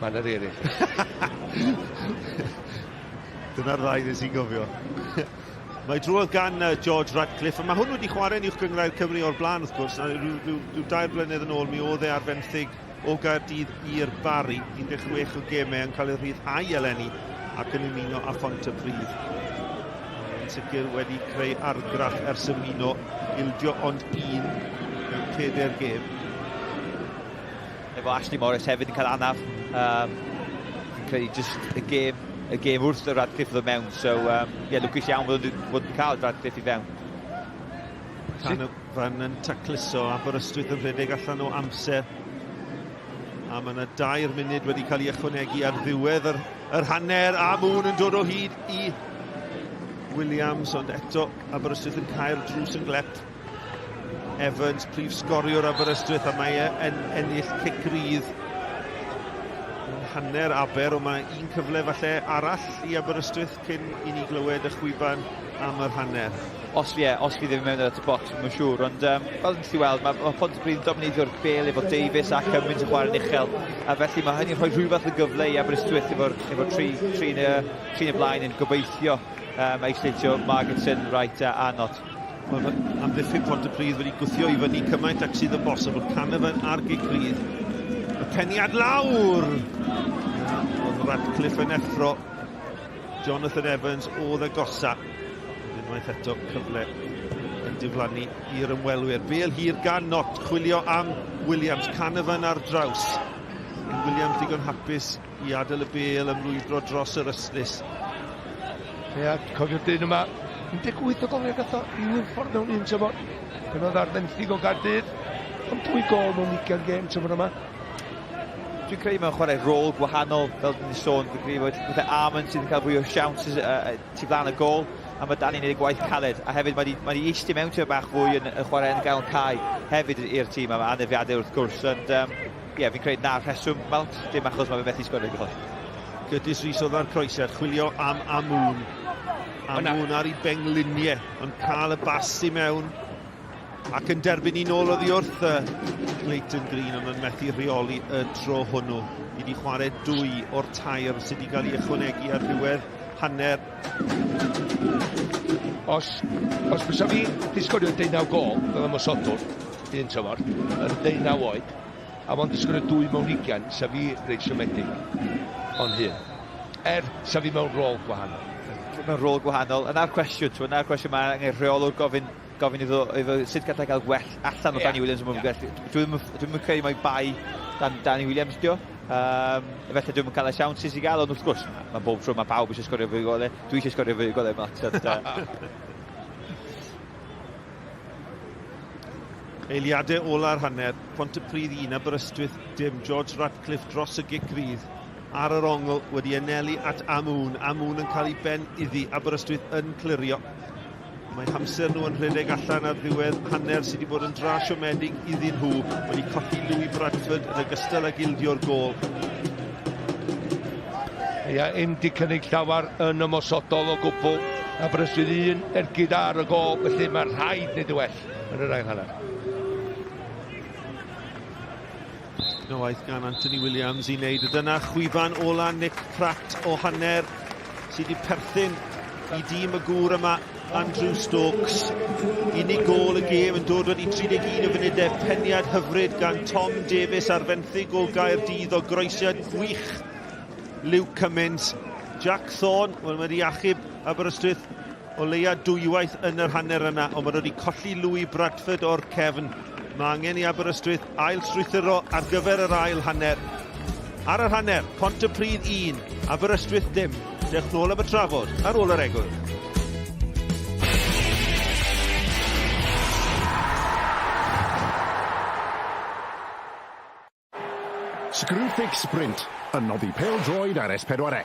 Mae yna eraill. Dyna'r ddau nes i'n gofio. Mae drwodd gan George Radcliffe, a mae hwn wedi chwarae yn Uwch Gynghrair Cymru o'r blaen wrth gwrs, rhyw 2 blynedd yn ôl mi oedd e ar fenthyg o Gaerdydd i'r Barri, 16 o gemau yn cael ei rhyddhau eleni ac yn ymuno â Phontypridd. Yn sicr wedi creu argraff ers ymuno, ildio ond un mewn 4 gêm. Efo Ashley Morris hefyd yn cael anaf, fi'n credu just y gêm wrth y Radcliffe ddod mewn, so yeah, lwcus iawn fod yn cael Radcliffe i fewn. Canavan yn tacluso, Aberystwyth yn rhedeg allan o amser. A mae yna 2 munud wedi cael ei ychwanegu ar ddiwedd yr hanner, a Moon yn dod o hyd i Williams, ond eto Aberystwyth yn cael drws yn glep. Evans, prif sgoriwr Aberystwyth, a mae e yn ennill cic rydd yn hanner Aber, ond mae un cyfle falle arall i Aberystwyth cyn i ni glywed y chwiban am yr hanner. Os fi ddim mewn at y bocs, mae'n siŵr, ond fel ni'n gallu weld, mae Pontypridd yn domineiddio'r bêl efo Davies a Cummins yn chwarae'n uchel, a felly mae hynny'n rhoi rhyw fath o gyfle i Aberystwyth efo tri yn y blaen yn gobeithio isolateio Margetson, Wright a Arnott. Mae amddiffyn Pontypridd wedi gwthio i fyny cymaint ac sydd yn bosibl. Canavan ar gic rydd. Y peniad lawr! Oedd Radcliffe yn effro. Jonathan Evans oedd agosa. Unwaith eto cyfle yn diflannu i'r ymwelwyr. Bêl hir gan Nott, chwilio am Williams, Canavan ar draws. Williams digon hapus i adael y bêl ymlwybro dros yr ystlys. Ia, cofio'r dyn yma, 18 o goliau gath o i Wynford mewn un tymor. Pan oedd ar fenthyg o Gaerdydd, ond 2 gôl mewn 20 gêm tymor yma. Dwi'n credu mae'n chwarae rôl gwahanol, fel dyn ni sôn, dwi'n credu bod fatha Armand sydd yn cael fwy o siawns tu flaen y gôl, a mae Danny'n gwneud gwaith caled, a hefyd mae wedi eistedd mewn tua bach fwy yn chwarae yn gael cae hefyd i'r tîm, a mae anafiadau wrth gwrs, ond ie, fi'n credu na'r rheswm, Malc, dim achos mae fe methu sgorio gol. Curtis Rees oedd ar croesiad, chwilio am Amoon. Amoon ar ei bengliniau, ond cael y bas i mewn ac yn derbyn un ôl oddi wrth Clayton Green, ond yn methu rheoli y tro hwnnw. Ni wedi chwarae 2 o'r 3 sydd wedi cael ei ychwanegu ar ddiwedd hanner. Os fysa fi wedi sgorio 19 gôl fel ymosodwr, un tymor, yn 19 oed, a mond wedi sgorio 2 mewn 20, sa fi reit siomedig o'n hun. Sa fi mewn rôl gwahanol. Mewn rôl gwahanol. Yna'r cwestiwn, yna'r cwestiwn mae angen rheolwr gofyn iddo sut gallai gael gwell allan o Danny Williams. Dwi'm yn credu mai bai Danny Williams dio. Efallai dwi'm yn cael y siawns i gael, ond wrth gwrs, mae bob tro mae pawb eisiau sgorio fwy o golau. Dwi eisiau sgorio fwy o golau, Matt. Eiliadau ola'r hanner, Pontypridd 1, Aberystwyth dim. George Ratcliffe dros y gic rydd ar yr ongl wedi anelu at Amoon. Amoon yn cael ei ben iddi, Aberystwyth yn clirio. Mae hamser nhw yn rhedeg allan ar ddiwedd hanner sydd wedi bod yn dra siomedig iddyn nhw. Wedi colli Louis Bradford yn ogystal ag ildio'r gôl. Ia, un di cynnig llawer yn ymosodol o gwbl. Aberystwyth 1 ergyd ar y gôl, felly mae rhaid wneud y well yn yr ail hanner. No waith gan Anthony Williams i wneud. Dyna chwifan ola Nick Pratt o hanner sydd wedi perthyn i dîm y gŵr yma, Andrew Stokes. Unig gôl y gêm yn dod wedi 31 o funudau. Peniad hyfryd gan Tom Davies ar fenthyg o Gaerdydd o groesiad gwych Luke Cummins. Jack Thorne, wel, wedi achub Aberystwyth o leia dwywaith yn yr hanner yna, ond mae wedi colli Louis Bradford o'r cefn. Mae angen i Aberystwyth ail strwythuro ar gyfer yr ail hanner. Ar yr hanner, Pontypridd 1, Aberystwyth dim. Dewch nôl am y trafod ar ôl yr egwyl. Screwfix Sprint yn noddi pêl-droed ar S4C.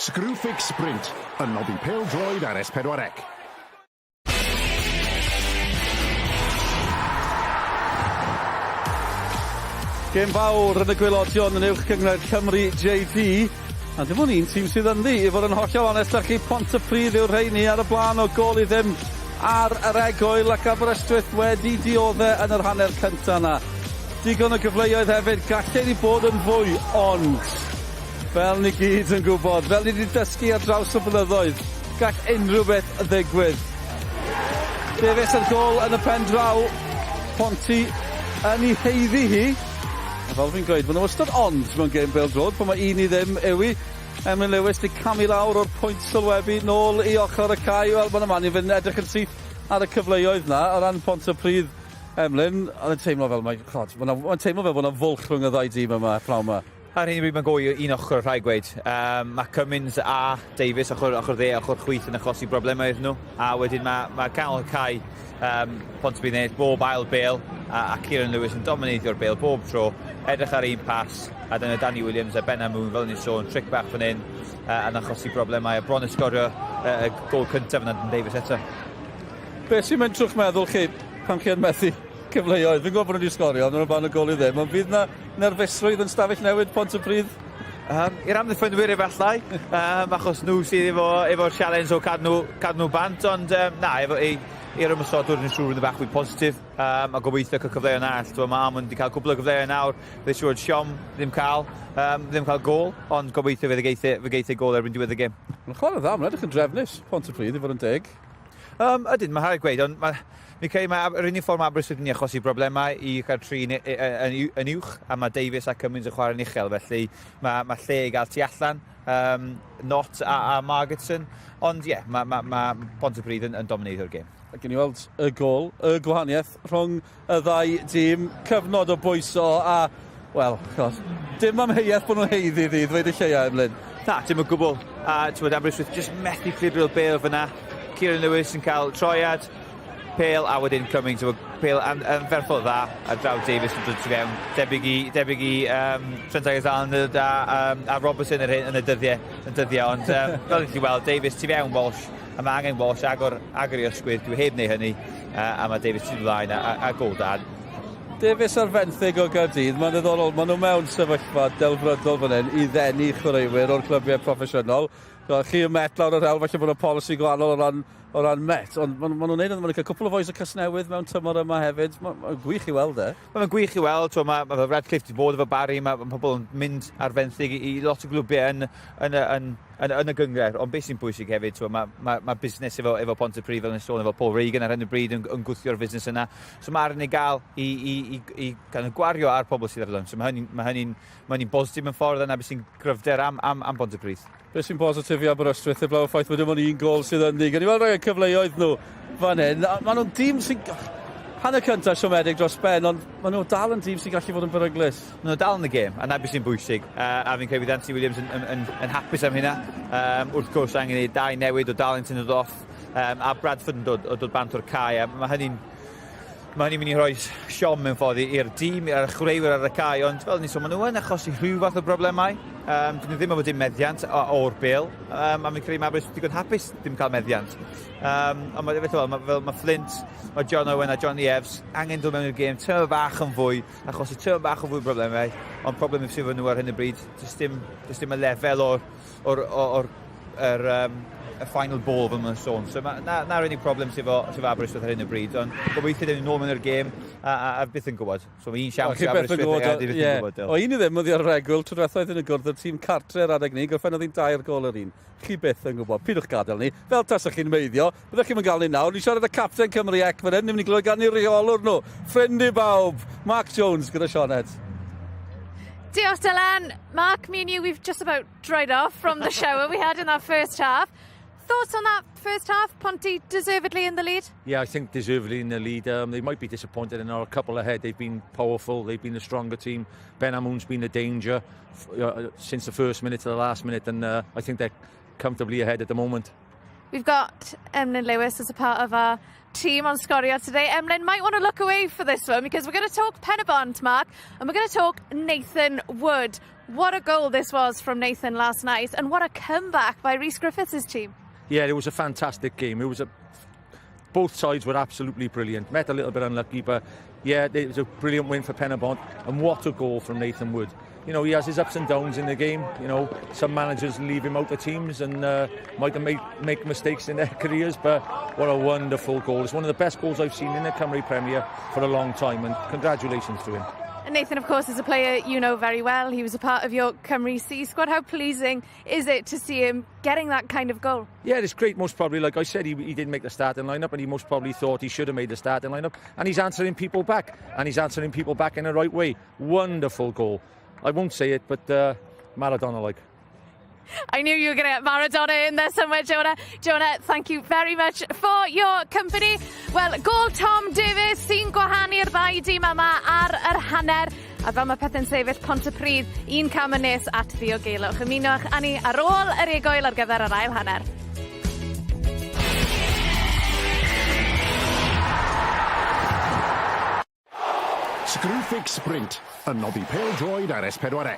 Screwfix Sprint, yn noddi pêl-droed ar S4C. Gêm fawr yn y gwaelodion yn Uwch Gynghrair Cymru JD. A dim ond un tîm sydd ynddi, i fod yn hollol onest â chi, Pontypridd yw'r rheini ar y blaen o gôl i ddim ar yr egwyl ac Aberystwyth wedi diodde yn yr hanner cynta 'na. Digon o gyfleoedd hefyd, gallai ni bod yn fwy, ond fel ni gyd yn gwybod, fel ni wedi dysgu ar draws y blynyddoedd, gall unrhyw beth ddigwydd. Davies ar gôl yn y pen draw, Ponty yn ei haeddu hi. A fel fi'n gweud, maen nhw wastad ond mewn gêm bêl-droed, pan mae un i ddim yw hi. Emlyn Lewis 'di camu lawr o'r pwynt sylwebu nôl i ochr y cae. Wel, mae'n man i fynd edrych yn syth ar y cyfleoedd 'na o ran Pontypridd, Emlyn. Oedd e'n teimlo fel mae, chod, mae'n teimlo fel bod 'na fwlch rhwng y ddau dîm yma pnawn 'ma. Ar hyn o bryd mae'n go i un ochr, rhaid gweud. Um, mae Cummins a Davies ochr, ochr dde, ochr chwith yn achosi broblemau iddyn nhw. A wedyn mae, mae canol y cae um, Pontypridd yn ennill bob ail bêl a, a Kieran Lewis yn domineiddio'r bêl bob tro. Edrych ar un pas a dyna Danny Williams a Ben Amoon, fel ni'n sôn, tric bach fan hyn uh, yn achosi broblemau a bron yn sgorio uh, y gol cyntaf yna Davies eto. Be sy'n mynd trwy'ch meddwl chi pan chi yn methu cyfleoedd? Fi'n gwybod bod nhw wedi sgorio, ond maen nhw'n ban y gol i ddim, ond fydd na nerfusrwydd yn stafell newid Pontypridd? Um, I'r amddiffynwyr efallai, um, achos nhw sydd efo, efo'r challenge o cadw nhw, cadw nhw bant, ond um, na, efo, i'r ymosodwr yn siŵr yn bach fwy positif, um, a gobeithio cael cyfleoedd arall. Dwi'n mae Amon wedi cael cwbl o gyfleoedd nawr, fe siŵr siom ddim cael, um, ddim cael gol, ond gobeithio fe geithio, fe geithio gol erbyn diwedd y gêm. Mae'n chwarae dda, mae'n edrych yn drefnus, Pontypridd, i fod yn deg. Um, ydyn, mae rhaid gweud, ond mae, mi'n credu mae yr unig ffordd mae Aberystwyth yn achosi broblemau i cael trin yn, yn uwch, a mae Davies a Cummins yn chwarae'n uchel, felly mae, mae lle i gael tu allan, um, Not a, a Margetson, ond ie, yeah, mae, mae, mae Pontypridd yn, yn domineiddio'r gêm. A gen i weld y gol, y gwahaniaeth rhwng y ddau dîm, cyfnod o bwyso a, wel, chos, dim amheuaeth bod nhw'n haeddu ddi, ddweud y lleia, Emlyn. Na, dim o gwbl. A ti'n Aberystwyth jyst methu clirio'r bêl fyna. Kieran Lewis yn cael troiad, pêl a wedyn Cummings efo pêl anferthol dda a draw Davies yn dod tu fewn. Debyg i, debyg i um, Trent Alexander a, um, a Robertson yr hyn, yn y dyddiau, yn dyddiau ond um, fel ydych chi weld, Davies tu fewn Walsh, a mae angen Walsh agor, agor i ysgwydd, dwi heb wneud hynny, uh, a mae Davies tu flaen a, a, a gol da. Davies ar fenthyg o Gaerdydd, mae'n ddiddorol, maen nhw mewn sefyllfa delfrydol fan hyn i ddenu chwaraewyr o'r clybiau proffesiynol. Chi y Met lawr yr hewl, falle bod y polisi gwahanol o ran, o ran Met, ond maen, ma nhw'n neud, maen nhw'n cael cwpl o fois o Casnewydd mewn tymor yma hefyd. Mae'n ma gwych i weld e. Mae'n gwych i weld, mae, ma Radcliffe wedi bod efo Barry, mae, ma pobl yn mynd ar fenthyg i, i lot o glwbiau yn, yn, yn, yn, yn y gynghrair, ond beth sy'n bwysig hefyd, t'mo, mae, mae, mae busnes efo, efo Pontypridd, fel nes sôn, efo Paul Regan ar hyn o bryd yn, yn gwthio'r busnes yna. So mae arian i gael i, i, i, i kind of gwario ar pobl sydd ar y lôn. So mae hynny'n mae hynny, mae hynny bositif mewn ffordd, yna beth sy'n gryfder am, am, am Pontypridd. Beth sy'n bositif i Aberystwyth, heblaw y ffaith bod dim ond un gol sydd ynddi. Gan i weld rhai o'r cyfleoedd nhw fan hyn. Maen nhw'n dîm sy'n... Hanner cyntaf siomedig dros ben, ond maen nhw dal yn dîm sy'n gallu fod yn beryglus. Maen nhw dal yn y gêm, a na beth sy'n bwysig. Uh, a fi'n credu bydd Anthony Williams yn, yn, yn, yn hapus am hynna. Um, wrth gwrs, angen ei dau newid o Darlington yn dod off, um, a Bradford yn dod, dod bant o'r cae, a mae hynny'n mae hynny'n mynd i rhoi siom mewn ffordd i'r dîm, i'r chwaraewyr ar y cae, ond fel ni'n sôn, maen nhw yn achosi rhyw fath o broblemau. Um, dyn nhw ddim efo dim meddiant o'r bêl, um, a fi'n credu mae Aberystwyth digon hapus ddim cael meddiant. Um, ond mae, fel, mae, fel, mae Flint, mae John Owen a Johnny Evans angen dod mewn i'r gêm, teimlo bach yn fwy, achosi teimlo bach o fwy broblemau, ond problem sydd efo nhw ar hyn o bryd, does dim, does dim y lefel o'r, or, or, or, er, um, y final ball fel mae'n sôn. So na'r na, na unig problem sydd efo, sydd efo Aberystwyth ar hyn o bryd, ond gobeithio dyn nhw'n nôl mewn i'r gêm a, a, a byth yn gwybod. So mae un siawns i Aberystwyth a byth yn gwybod. O un i ddim oedd ar regwl, tro diwethaf yn y gwrdd y tîm cartre ar adeg ni, gorffennodd hi'n dair gol yr un. Chi byth yn gwybod, pidwch gadael ni, fel tasach chi'n meiddio, byddech chi'm yn gael ni nawr. Ni'n siarad â capten Cymru Ec fan hyn, ni'n mynd i glywed gan ei reolwr nhw, ffrind i bawb, Mark Jones gyda Sioned. Diolch Dylan. Mark, me and you, we've just about dried off from the shower we had in that first half. Thoughts on that first half? Ponty deservedly in the lead? Yeah, I think deservedly in the lead. Um, they might be disappointed in our couple ahead. They've been powerful. They've been the stronger team. Ben Amoon's been the danger uh, since the first minute to the last minute, and uh, I think they're comfortably ahead at the moment. We've got Emlyn Lewis as a part of our team on Sgorio today. Emlyn might want to look away for this one because we're going to talk Penybont, Mark, and we're going to talk Nathan Wood. What a goal this was from Nathan last night, and what a comeback by Rhys Griffiths' team. Yeah, it was a fantastic game. It was a both sides were absolutely brilliant. Met a little bit unlucky, but yeah, it was a brilliant win for Penybont. And what a goal from Nathan Wood. You know, he has his ups and downs in the game. You know, some managers leave him out of teams and might make, make mistakes in their careers, but what a wonderful goal. It's one of the best goals I've seen in the Cymru Premier for a long time, and congratulations to him. And Nathan, of course, is a player you know very well. He was a part of your Cymru C squad. How pleasing is it to see him getting that kind of goal? Yeah, it's great. Most probably, like I said, he, he didn't make the starting lineup, and he most probably thought he should have made the starting lineup. And he's answering people back, and he's answering people back in the right way. Wonderful goal. I won't say it, but Maradona-like. I knew you were going to get Maradona in there somewhere, Jonah. Jonah, thank you very much for your company. Wel, gôl Tom Davies sy'n gwahanu'r ddau dîm yma ar yr hanner. A fel mae pethau'n sefyll Pontypridd, un cam yn nes at ddiogelwch. Ymunwch â ni ar ôl yr egwyl ar gyfer yr ail hanner. Screwfix Sprint, yn noddi pêl-droed ar S4C.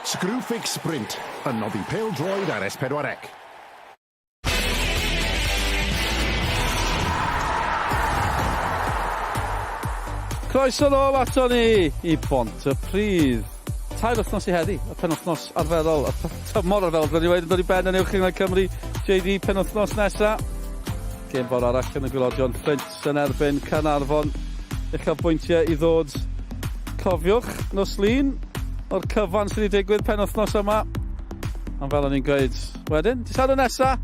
Screwfix Sprint, yn noddi pêl-droed ar S4C. Croeso nôl ato ni i Bontypridd. Tair wythnos i heddi, y penwythnos arferol, y tymor arferol, byddwn i wedi dod i ben yn Uwch Gynghrair Cymru, JD penwythnos nesa. Gêm fawr arall yn y gwaelodion, Fflint yn erbyn Caernarfon. Uchafbwyntiau i ddod. Cofiwch, nos Lun, o'r cyfan sydd wedi digwydd penwythnos yma. Ond fel o'n i'n gweud, wedyn, dydd Sadwrn nesa,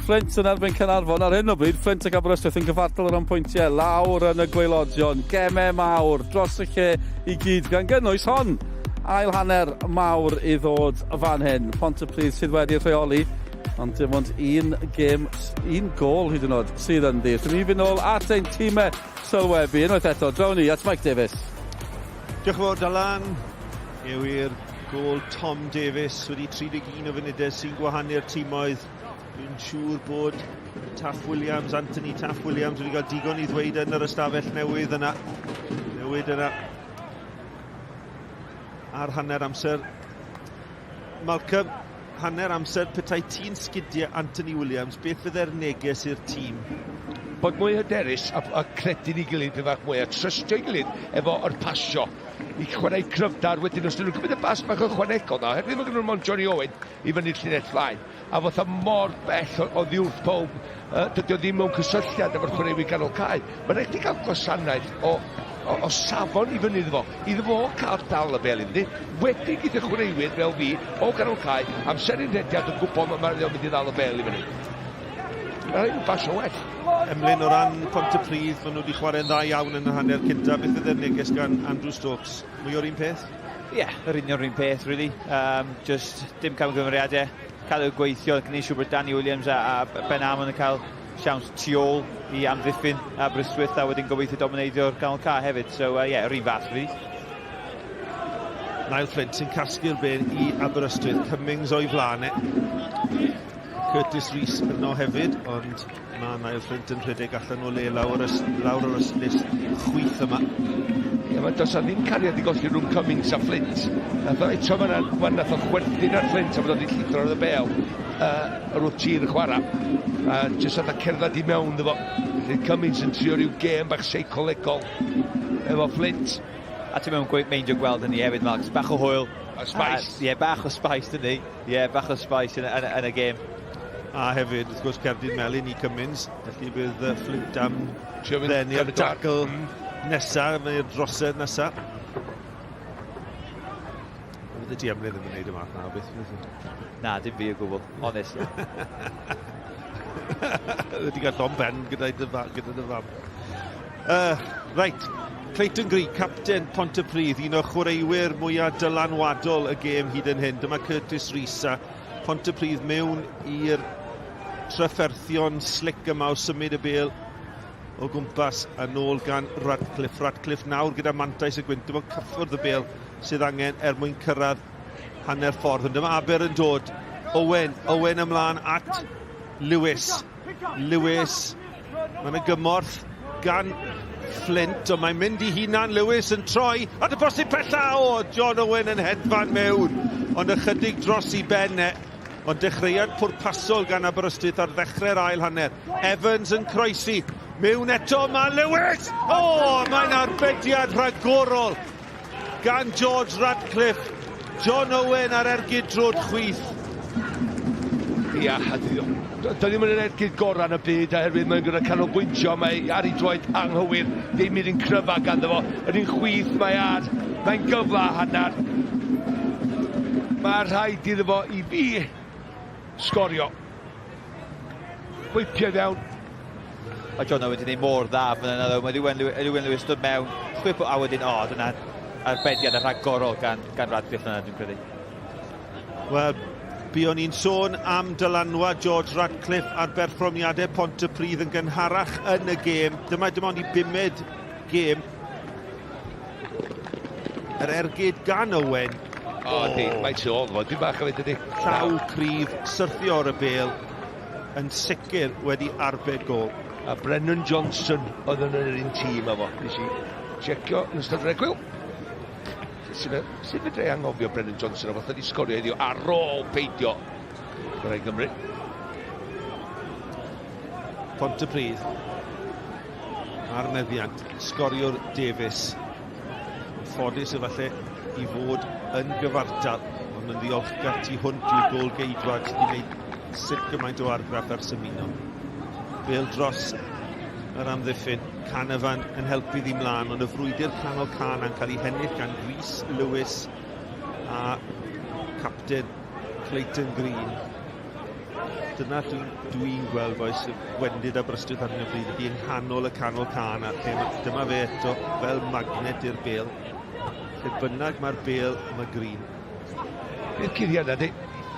Fflint yn erbyn Caernarfon. Ar hyn o bryd, Fflint ac Aberystwyth yn gyfartal o ran pwyntiau lawr yn y gwaelodion. Gemau mawr dros y lle i gyd, gan gynnwys hon. Ail hanner mawr i ddod fan hyn. Pontypridd sydd wedi rheoli, ond dim ond un gêm, un gôl hyd yn oed sydd ynddi. Wrth i ni fynd nôl at ein timau sylwebu unwaith eto, draw ni at Mike Davies. Diolch yn fawr, Dylan. Yw i'r gôl Tom Davies wedi 31 o funudau sy'n gwahanu'r timoedd. Dwi'n siŵr bod Taff Williams, Anthony Taff Williams wedi cael digon i ddweud yn yr ystafell newydd yna. Newid yna. Ar hanner amser. Malcolm, hanner amser, petai ti'n sgidiau Anthony Williams, beth fydde'r neges i'r tîm? Bod mwy hyderus a, a credu'n ei gilydd peth bach mwy a trystio'i gilydd efo yr pasio i chwarae cryfder wedyn os dyn nhw'n cymryd y bas bach ychwanegol na oherwydd mae gen nhw'n mond Johnny Owen i fyny'r llinell flaen a fatha mor bell oddi wrth pawb uh, dydy o ddim mewn cysylltiad efo'r chwaraewyr ganol cae. Mae'n rhaid i gael gwasanaeth o, o, o safon i fyny iddo fo, iddo fo cael dal y bel iddi. Wedyn gyda chwaraewyr fel fi o ganol cae, amseru'n rhediad yn gwybod mae o'n mynd i ddal y bel i fyny. Mae'n rhaid i basio well. Emlyn, o ran Pontypridd, maen nhw wedi chwarae'n dda iawn yn y hanner cyntaf. Beth fydde'r neges gan Andrew Stokes? Mwy o'r un peth? Ie, yeah, yr union yr un peth, really. Just dim camgymeriadau, cael eu gweithio, gwneud siŵr bod Danny Williams a, a Ben Amon yn cael siawns tu ôl i amddiffyn Aberystwyth a wedyn gobeithio domineiddio'r ganol ca hefyd. So, ie, yeah, yr un fath, really. Niall Flint sy'n casglu'r bel i Aberystwyth. Cummings o'i flaen e. Curtis Rees yno hefyd, ond mae Niall Flint yn rhedeg allan o le lawr, ys, lawr yr ystlys chwith yma. Ie, mae does ddim cariad i golli rhwng Cummings a Flint. Nath o eto fan'na, wan nath o chwerthin ar Flint a bod wedi llithro ar y bel yr wrth tir y chwarae. A jyst fatha cerdded i mewn iddo fo. Felly Cummings yn trio rhyw gêm bach seicolegol efo Flint. A ti'n mewn meindio gweld hynny hefyd, Mark. Bach o hwyl. A spice. Ie, yeah, bach o spice, dyni. Ie, yeah, bach o spice yn, yn, yn y gêm. A hefyd, wrth gwrs, cerdyn melyn i Cummins. Felly bydd Flint am ddeni'r tackle nesa, neu'r drosedd nesa. Fydde ti Emlyn ddim yn gwneud y math na o beth. Na, dim fi o gwbl, honestly. Wedi cael llond ben gyda dy, gyda dy fam. Right, Clayton Green, capten Pontypridd, un o chwaraewyr mwyaf dylanwadol y gêm hyd yn hyn. Dyma Curtis Rees a Pontypridd mewn i'r trafferthion slick yma o symud y bêl o gwmpas a nôl gan Radcliffe. Radcliffe nawr gyda mantais y gwynt. Dim ond cyffwrdd y bêl sydd angen er mwyn cyrraedd hanner ffordd. Ond dyma Aber yn dod. Owen, Owen ymlaen at Lewis. Lewis, mae yna gymorth gan Flint, ond mae'n mynd i hunan. Lewis yn troi at y postyn pella. O, John Owen yn hedfan mewn, ond ychydig dros i ben e. Ond dechreuad pwrpasol gan Aberystwyth ar ddechrau'r ail hanner. Evans yn croesi. Mewn eto mae Lewis! O, mae'n arbediad rhagorol gan George Radcliffe. John Owen ar ergyd drod chwith. Ia, a doedd ddim yn yr ergyd gorau yn y byd oherwydd mae'n gyda canolbwyntio, mae ar ei droed anghywir, ddim yr un cryfa ganddo fo. Yr un chwith mae ar, mae'n gyfle hanner. Mae rhaid iddo fo i fi sgorio. Chwipio i fewn. Mae John Owen wedi gwneud mor dda fan yna, ddo. Mae Rhywun Lewis, Rhywun Lewis dod mewn, chwip a wedyn, o, dyna arbediad a rhagorol gan, gan Radcliffe yna, dwi'n credu. Wel, buon ni'n sôn am dylanwad George Radcliffe ar berfformiadau Pontypridd yn gynharach yn y gêm. Dyma dim ond i bumed gêm. Yr ergyd gan Owen. O, oh, di, mae tu ôl fo, dwi'n bach o dydi. Llaw cryf, syrthio ar y bêl, yn sicr wedi arbed gôl. A Brennan Johnson oedd yn yr un tîm efo. Nes i checio yn ystod yr egwyl. Sut fedra i anghofio Brennan Johnson o fath wedi sgorio heddiw ar ôl peidio chwarae Gymru. Pontypridd ar meddiant, sgoriwr Davies. ffodus efallai i fod yn gyfartal, ond yn ddiolchgar tu hwnt i'r gol geidwad sydd wedi gwneud sut gymaint o argraff ers ymuno. Bel dros yr amddiffyn, Canavan yn helpu ddi mlaen, ond y frwydr canol Cana'n cael ei hennill gan Rhys Lewis a capten Clayton Green. Dyna dwi'n dwi gweld boes, wendid Aberystwyth ar hyn o bryd ydy yng nghanol y canol can a lle dyma fe eto fel magnet i'r bel. Lle bynnag mae'r bel, mae Green. Bydd cuddiad na di.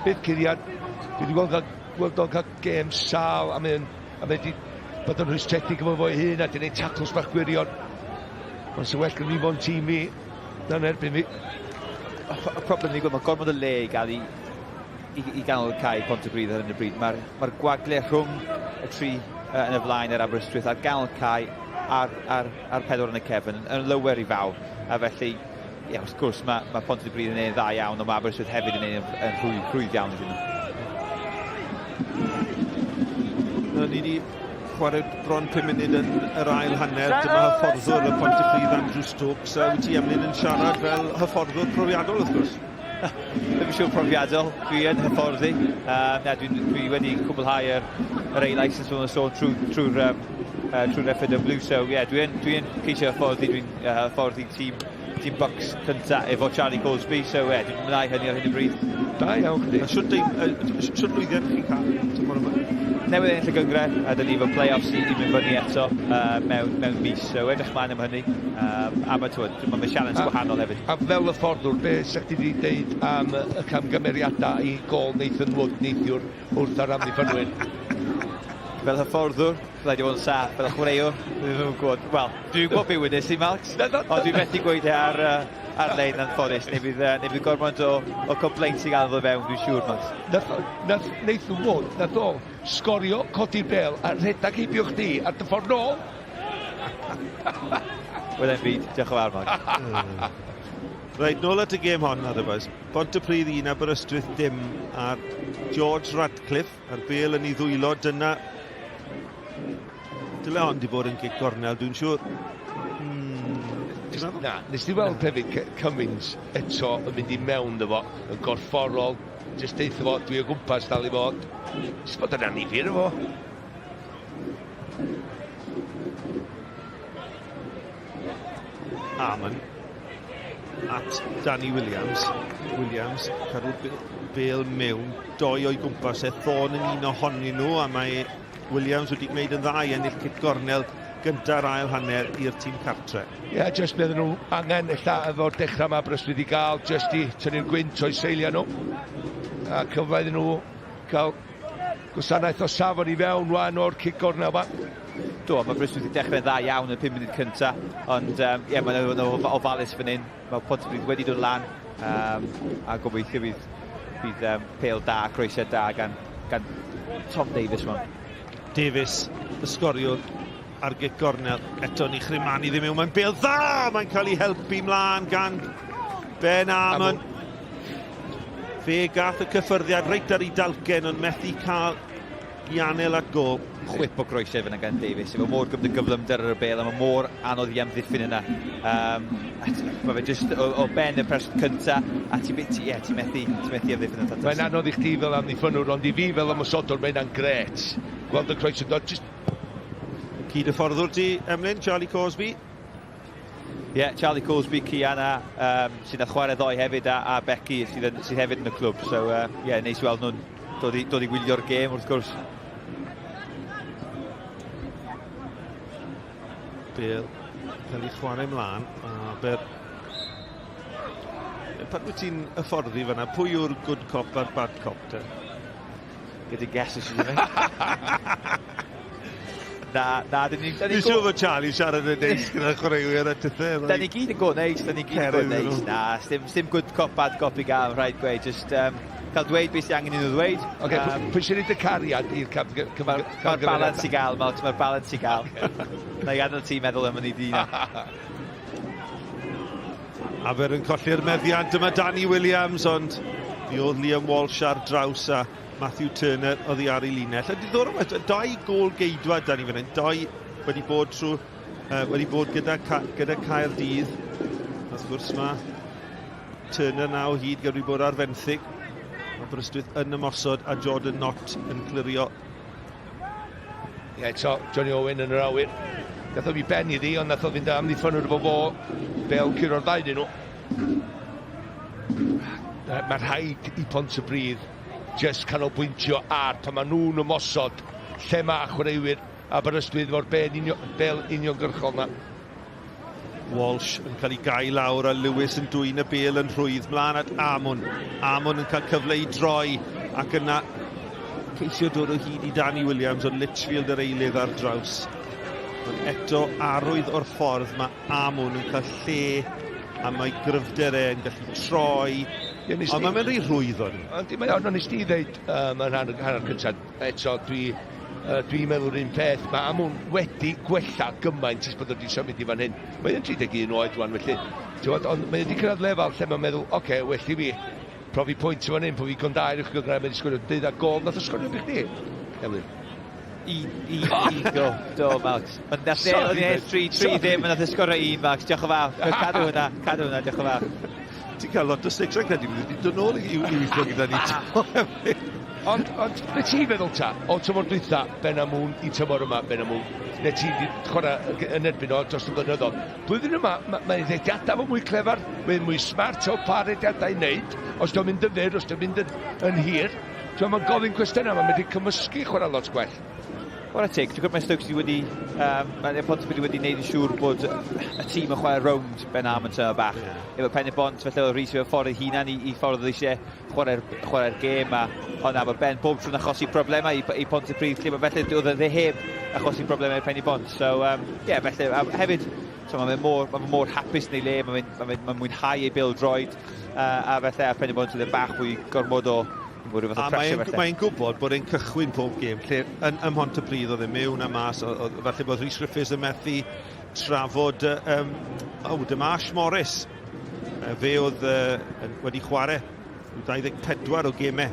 Bydd cuddiad. Dwi wedi gweld, gweld o'n cael gêm sal a mae'n a mae wedi bod yn rhwystredig efo fo'i hun a di wneud tacls bach gwirion. Ond sy'n well gen i fo'n tîm fi na'n erbyn fi. Y problem ni gweld, mae gormod o le i gael i i, i ganol y cae Pontypridd ar hyn o bryd. Mae'r mae gwagle rhwng y tri yn y flaen ar Aberystwyth a'r ganol cae a'r, ar, ar pedwar yn y cefn yn lywer i fawr. A felly, ie, wrth gwrs, mae, mae Pontypridd yn ein dda iawn, ond mae Aberystwyth hefyd yn ein yn rhwydd, rhwydd iawn iddyn nhw. Ni wedi chwarae bron 5 munud yn yr ail hanner. Dyma hyfforddwr y Pontypridd Andrew Stokes. A wyt ti Emlyn yn siarad fel hyfforddwr profiadol wrth gwrs? Ddim yn siŵr profiadol, dwi yn hyfforddi. Na, dwi, dwi wedi cwblhau yr, yr A-licence fel yn sôn trwy'r trwy, um, trwy FAW. So ie, yeah, dwi'n dwi, dwi ceisio hyfforddi, dwi'n hyfforddi tîm, tîm Bucks cynta efo Charlie Goldsby. So ie, yeah, dwi'n mwynhau hynny ar hyn o bryd. Da iawn chdi. Shwt shwt lwyddiant chi'n cael tymor yma? Newydd ennill y gynghrair, a dyn ni efo play-offs i, i mynd fyny eto mewn, mewn mis, so edrych mlaen am hynny. A mae, twyd, mae sialens gwahanol hefyd. A fel y fforddwr, be sa chdi wedi deud am y camgymeriadau i gol Nathan Wood neithiwr wrth ar amddiffynwyr? Fel hyfforddwr, rhaid i fod yn saff. Fel chwaraewr, dwi ddim yn gwybod. Wel, dwi'n gwybod beth wedes i, Max, ond dwi'n methu gweud e ar, ar-lein anffodus, neu fydd, neu fydd gormod o, o complaints i gael ddod fewn, dwi'n siŵr, Max. Nath, nath Nathan Wood, nath o sgorio, codi'r bel a rhedeg heibio chdi ar dy ffordd nôl. Wel, yn byd, diolch yn fawr, Max. Reit, nôl at y gêm hon, nawr, boys. Pontypridd 1, Aberystwyth dim, a George Radcliffe a'r bel yn ei ddwylo, dyna... Dyle hon di bod yn gic gornel, dwi'n siŵr. Hmm. Na, nes di weld hefyd Cummins eto yn mynd i mewn ddo fo, yn gorfforol, jyst deitha fo, dwi o gwmpas dal i fod. Jyst bod yn annifyr efo. Amon at Danny Williams. Williams cadw'r bel mewn, doi o'i gwmpas e, Thorne yn un ohonyn nhw, a mae Williams wedi gwneud yn dda i ennill cic gornel gynta'r ail hanner i'r tîm cartre. Ie, yeah, jyst bydden nhw angen ella efo'r dechrau yma Aberystwyth i gael, jyst i tynnu'r gwynt o'i seiliau nhw. A cyfle iddyn nhw cael gwasanaeth o safon i fewn wan o'r cic gornel yma. Do, mae Aberystwyth wedi dechrau'n dda iawn yn y 5 munud cynta, ond ie, yeah, mae'n ofalus fan hyn. Mae Pontypridd wedi dod lan, a gobeithio bydd, bydd pêl da, croesiad da gan, gan Tom Davies wan. Davies, y sgoriwr ar gic gornel. Eto ni Chrimani ddim yw. Mae'n bêl dda! Mae'n cael ei helpu mlaen gan Ben Amon. Fe gath y cyffyrddiad reit ar ei dalcen, ond methu cael i anel at gol. Chwip o groesau fyna gan Davies. Efo mor gyflym gyflymder ar y bel, a mae mor anodd i amddiffyn yna. Mae fe jyst o, o ben y person cynta, a ti'n ti, yeah, ti methu, ti methu amddiffyn yn Mae'n anodd i chdi fel amddiffynwr, ond i fi fel ymosodwr, mae hynna'n gret. Gweld y croeso dod, just... Cyd y fforddwr ti, Emlyn, Charlie Cosby. Ie, yeah, Charlie Cosby, Ciana, sydd yn chwarae ddoe hefyd, a, a Becky sydd, yn, sydd hefyd yn y clwb. So, ie, yeah, neis weld nhw'n dod i, dod i wylio'r gêm, wrth gwrs. Bale cael ei chwarae mlaen, a Ber... Pan wyt ti'n hyfforddi fanna, pwy yw'r good cop a'r bad cop te? Gyda guess i sydd Na, na, dyn ni... Dwi'n siŵr fod Charlie siarad yn neis gyda chwaraewyr a tithau. Da ni gyd yn go neis, da ni gyd yn go neis. Na, dim, dim good cop, bad cop i gael, rhaid gweud. Just cael dweud beth sy'n angen i nhw ddweud. Oce, pwy sy'n neud y cariad i'r cam Mae'r balans i gael, Malc, mae'r balans i gael. Na i adael ti meddwl am hynny di. Aber yn colli'r meddiant, dyma Danny Williams, ond mi oedd Liam Walsh ar draws a Matthew Turner oddi ar ei linell. A diddorol, dau gol geidwad Danny fan hyn, dau wedi bod trwy, wedi bod gyda, gyda Caerdydd. Wrth gwrs mae Turner na o hyd gyda bod ar fenthyg. Mae Aberystwyth yn ymosod a Jordan Knott yn clirio. Ie, eto, Johnny Owen yn yr awyr. Nath o fi ben iddi, ond nath o fynd am ddiffynwr efo fo. Bel curo'r ddau dyn nhw. Mae rhaid i Pontypridd jyst canolbwyntio ar pan maen nhw'n ymosod lle mae chwaraewyr Aberystwyth efo'r bel, unio, bel uniongyrchol na. Walsh yn cael ei gau lawr a Lewis yn dwyn y bel yn rhwydd mlaen at Amon. Amon yn cael cyfle i droi ac yna ceisio dod o hyd i Danny Williams ond Litchfield yr eilydd ar draws. Ond eto arwydd o'r ffordd mae Amon yn cael lle a mae gryfder e yn gallu troi. Ie, Ond mae'n mynd rhy rhwydd o'n. Ond mae o'n nes di ddeud um, yn hanner, hanner cyntaf, eto dwi, dwi'n meddwl yr un peth, mae Amwn wedi gwella gymaint ers bod wedi symud i fan hyn. Mae'n 31 oed rwan felly, ti'n ond mae wedi cyrraedd lefel lle mae'n meddwl, oce, okay, well i fi profi pwynt fan hyn, profi digon da i'r uwch gynghrair, mae'n sgorio deuddag gol, nath o sgorio bych chdi? Emlyn. I, i, i, do, do, Max. Ond nath e, oedd e'n 3, 3 ddim, ond nath e sgorio un, Max. Diolch yn fawr. Cadw hwnna, cadw hwnna, diolch yn fawr. Ti'n cael lot o sticks, rhaid credu, wedi dod nôl i, i, i weithio gyda ni. Ond, ond, be ti'n feddwl ta? O tymor dwytha, Ben Amwn, i tymor yma, Ben Amwn. Ne ti wedi chwarae yn erbyn o dros y blynyddoedd. Blwyddyn yma, mae'n ma rediadau fo mwy clefar, mae'n mwy smart o pa rediadau i wneud. Os di'n mynd yn fyr, os di'n mynd yn, yn hir. Ti'n mae'n gofyn cwestiynau, mae'n medru cymysgu chwarae lot gwell. Chwarae teg, dwi'n gwybod mae Stoke City wedi, um, mae Pontypridd wedi gwneud yn siŵr bod y tîm yn chwarae rownd Ben Arm yn tyma bach. Yeah. Efo Pen y Bont, felly oedd Rhys efo ffordd ei hunan i, i ffordd oedd eisiau chwarae'r chwarae gêm. A, ond na, mae Ben bob tro'n achosi problemau i, i Pontypridd, lle mae felly oedd e heb achosi problemau i Pen y Bont. So, um, yeah, felly, a hefyd, so mae fe mor, mae fe mor hapus yn ei le, mae fe'n mae fe, mae mwynhau ei bil droed, uh, a felly a Pen y Bont oedd e bach fwy gormod o bod rhyw fath o pressure felly. Mae'n gwybod bod e'n cychwyn pob gêm, lle yn, ym Mhontypridd oedd e mewn a mas, oedd, oedd, falle bod Rhys Griffiths yn methu trafod, um, oh, dyma Ash Morris. Fe oedd uh, wedi chwarae 24 o gemau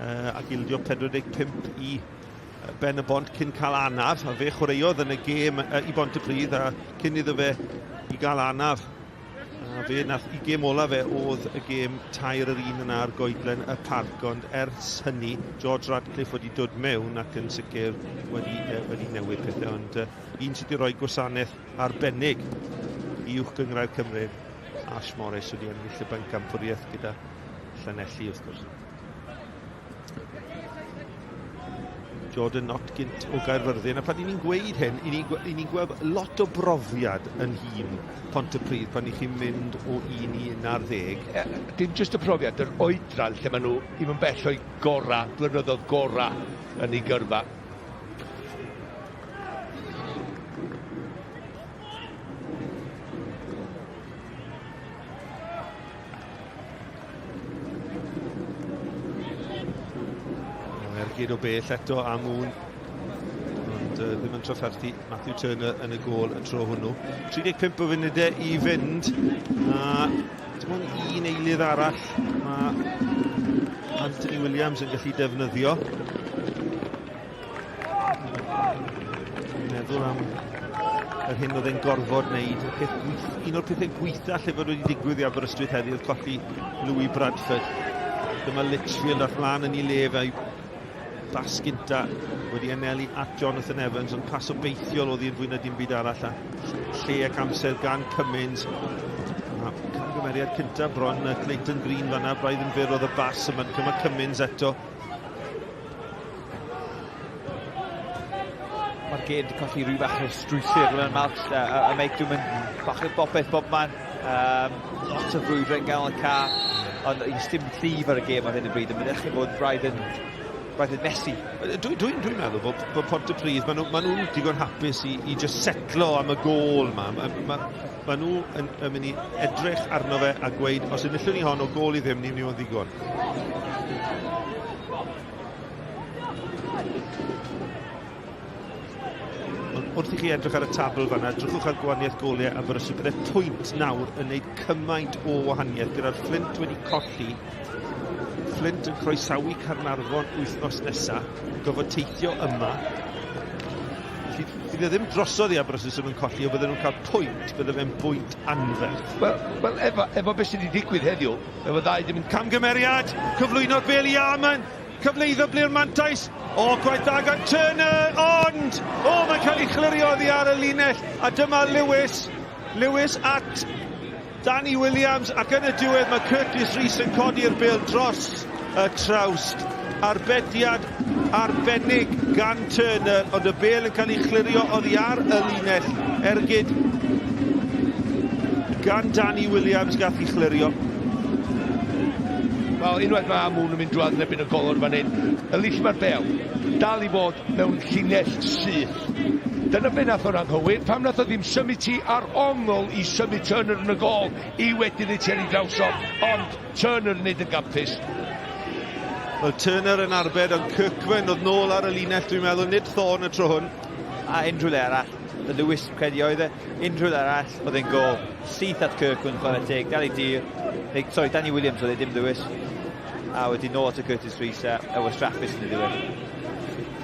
uh, ac ildio 45 i Ben y Bont cyn cael anaf, a fe chwaraeodd yn y gêm uh, i Bontypridd a cyn iddo fe i gael anaf. A fe nath i gêm ola fe oedd y gêm tair yr un yna ar goedlen y parc, ond ers hynny George Radcliffe wedi dod mewn ac yn sicr wedi, uh, wedi newid pethau, ond uh, un sydd wedi rhoi gwasanaeth arbennig i Uwch Gynghrair Cymru, Ash Morris wedi ennill y bencampwriaeth gyda Llanelli wrth gwrs. Jordan Knott gynt o Gaerfyrddin. A pan ni'n gweud hyn, i ni'n ni gweld lot o brofiad yn hyn Pontypridd pan i chi'n mynd o 1 i 11. E, dim jyst y profiad, yr oedran lle maen nhw ddim yn bell o'i gorau, blynyddoedd gorau yn ei gyrfa. Ergyd o bell eto am Moon. Ond uh, ddim yn trafferthu Matthew Turner yn y gôl y tro hwnnw. 35 o funudau i fynd. A dim ond un eilydd arall mae Anthony Williams yn gallu defnyddio. Meddwl am yr hyn oedd e'n gorfod wneud. Y peth gweith, un o'r pethau gweitha lle fod wedi digwydd i Aberystwyth heddiw oedd colli Louis Bradford. Dyma Litchfield ar flaen yn ei le fe bas gynta wedi anelu at Jonathan Evans, ond pas obeithiol oedd hi'n fwy na dim byd arall a lle ac amser gan Cummins. A camgymeriad cynta bron Clayton Green fanna, braidd yn fyr oedd y bas yma, dyma Cummins eto. Mae'r gêm wedi colli rhyw bach o strwythur rhywun Marks a, a, a Mike dwi'n mynd bach o bopeth bob man. Um, lot o frwydr yn ganol y ca, ond ys dim llif ar y gêm ar hyn o bryd, ond mae'n dechrau bod braidd yn, braidd yn messy. Dwi'n dwi, dwi meddwl bod, bod Pontypridd, maen nhw, ma nhw'n digon hapus i, i just setlo am y gôl yma. Ma, ma, ma nhw yn, yn mynd i edrych arno fe a gweud, os enillwn ni hon o gôl i ddim, ni'n mynd i fod yn ddigon. Ond wrth i chi edrych ar y tabl fanna, edrychwch ar gwahaniaeth goliau Aberystwyth. Bydde pwynt nawr yn gwneud cymaint o wahaniaeth gyda'r Flint wedi colli. Flint yn croesawu Caernarfon wythnos nesaf, yn gorfod teithio yma. Felly, bydd e ddim drosodd i Aberystwyth sydd yn colli, o bydden nhw'n cael pwynt, bydde fe'n bwynt anferth. Wel, well, efo, efo beth sydd wedi digwydd heddiw, efo ddau ddim yn... Camgymeriad, cyflwyno'r bel i Arman, cyfle i ddyblu'r mantais. O, gwaith da gan Turner, ond, o, mae'n cael ei chlirio oddi ar y linell, a dyma Lewis, Lewis at Danny Williams, ac yn y diwedd mae Curtis Rees yn codi'r bel dros y trawst. Arbediad arbennig gan Turner, ond y bel yn cael ei chlirio oddi ar y linell. Ergyd gan Danny Williams gath ei chlirio. Wel, unwaith mae Amwn yn mynd drwad yn erbyn y golwr fan hyn, y lill mae'r bel, dal i fod mewn llinell syth. Dyna be nath o'n anghywir, pam nath o ddim symud ti ar ongl i symud Turner yn y gol i wedyn ei ti ar ei draws o, ond Turner yn neud yn gampus. Wel, Turner yn arbed, ond Kirkman oedd nôl ar y linell, dwi'n meddwl, nid Thorne y tro hwn. A unrhyw le arall, y Lewis credu oedd e, unrhyw le arall, oedd e'n gol. Syth at Kirkman, chwarae teg, dal i dir. Neu, sorry, Danny Williams oedd e, dim Lewis. A wedi nôl at y Curtis Rees a, a wastraffus yn y diwedd.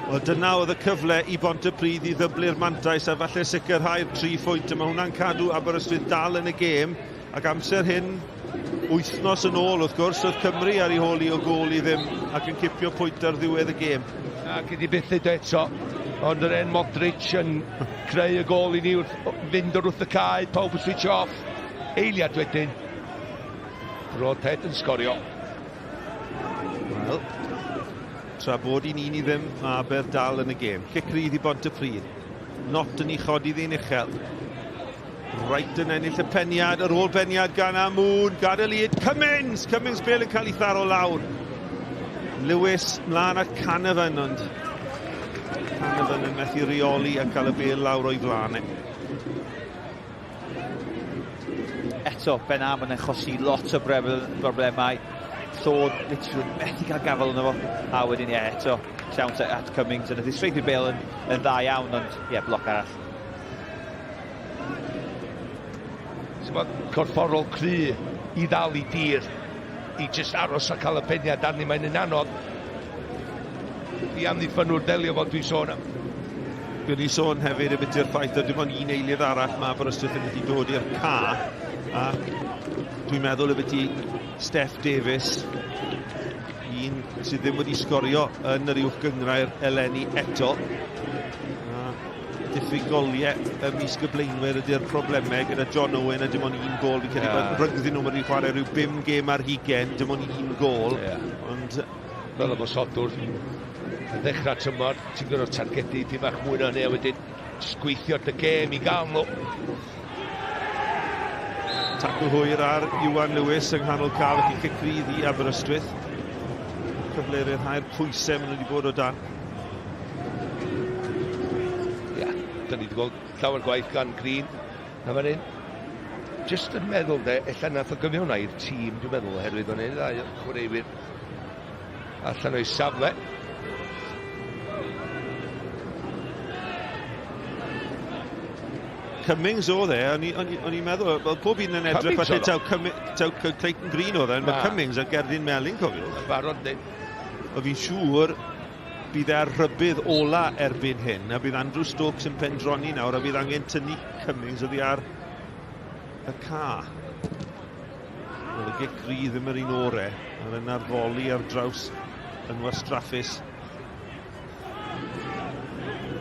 Wel, dyna oedd y cyfle i Bontypridd i ddyblu'r mantais a falle sicrhau'r tri phwynt. Mae hwnna'n cadw Aberystwyth dal yn y gêm. Ac amser hyn, wythnos yn ôl wrth gwrs, oedd Cymru ar ei hôl i o gôl i ddim ac yn cipio pwynt ar ddiwedd y gêm. Ac iddi byth ddeud eto, ond yr en Modric yn creu y gôl i ni wrth fynd o'r wrth y cae, pawb yn switch off. Eiliad wedyn, Broadhead yn sgorio. Wel, tra bod i'n un i ddim, mae Aber dal yn y gêm. Cic rydd i Bontypridd. Not yn ei chodi ddi'n uchel. Wright yn ennill y peniad, yr ôl beniad gan Amoon, gadael i Cummings! Cummings bel yn cael ei tharo lawr. Lewis mlaen at Canavan, ond Canavan yn methu reoli a cael y bel lawr o'i flaen e. Eto, Ben Amon yn achosi lot o broblemau. Thorne, literally, methu cael gafel yno fo. A wedyn, ie, eto, siawns at Cummings. A nath i streifi'r bel yn, yn dda iawn, ond, ie, yeah, bloc arall. So, corfforol cry i ddal i dir, i just aros a cael y peniad arni, mae'n yn anodd i amddiffynwr delio fo dwi'n sôn am. Dwi'n ni sôn hefyd y beth ffaith o dim ond un eilydd arall mae Aberystwyth yn mynd i dod i'r ca ac dwi'n meddwl y beth i Steff Davies un sydd ddim wedi sgorio yn yr uwch gynghrair eleni eto. A diffyg goliau ymysg y blaenwyr ydy'r problemau gyda John Owen a dim ond un gol. Fi'n credu yeah. bod rhyngddyn nhw wedi chwarae rhyw 5 gêm ar hugen, dim ond un gol. Yeah. Ond fel ymosodwr, yn ddechrau tymor, ti'n gorfod targedu dim bach mwy na hynny, a wedyn jyst gweithio dy gêm i gael nhw. Tacl hwyr ar Iwan Lewis yng nghanol cael ac i cic rydd i Aberystwyth. Cyfle i ryddhau'r pwysau maen nhw wedi bod o dan. Ia, yeah, da ni wedi gweld llawer gwaith gan Green. A fan hyn, jyst yn meddwl de, ella nath o gymryd hwnna i'r tîm, dwi'n meddwl, oherwydd o'n un ddau chwaraewyr allan o'i safle. Cummings oedd e, o'n i'n meddwl, fel pob un yn edrych falle taw, taw Clayton Green oedd e, mae Cummings ar gerdyn melyn, cofiwch. Barod, ne. O fi'n siŵr bydd e ar rhybudd ola erbyn hyn, a bydd Andrew Stokes yn pendroni nawr, a bydd angen tynnu Cummings oddi ar y ca. Wel, y gic rydd ddim yr un ore, ond yna'r foli ar draws yn wastraffus.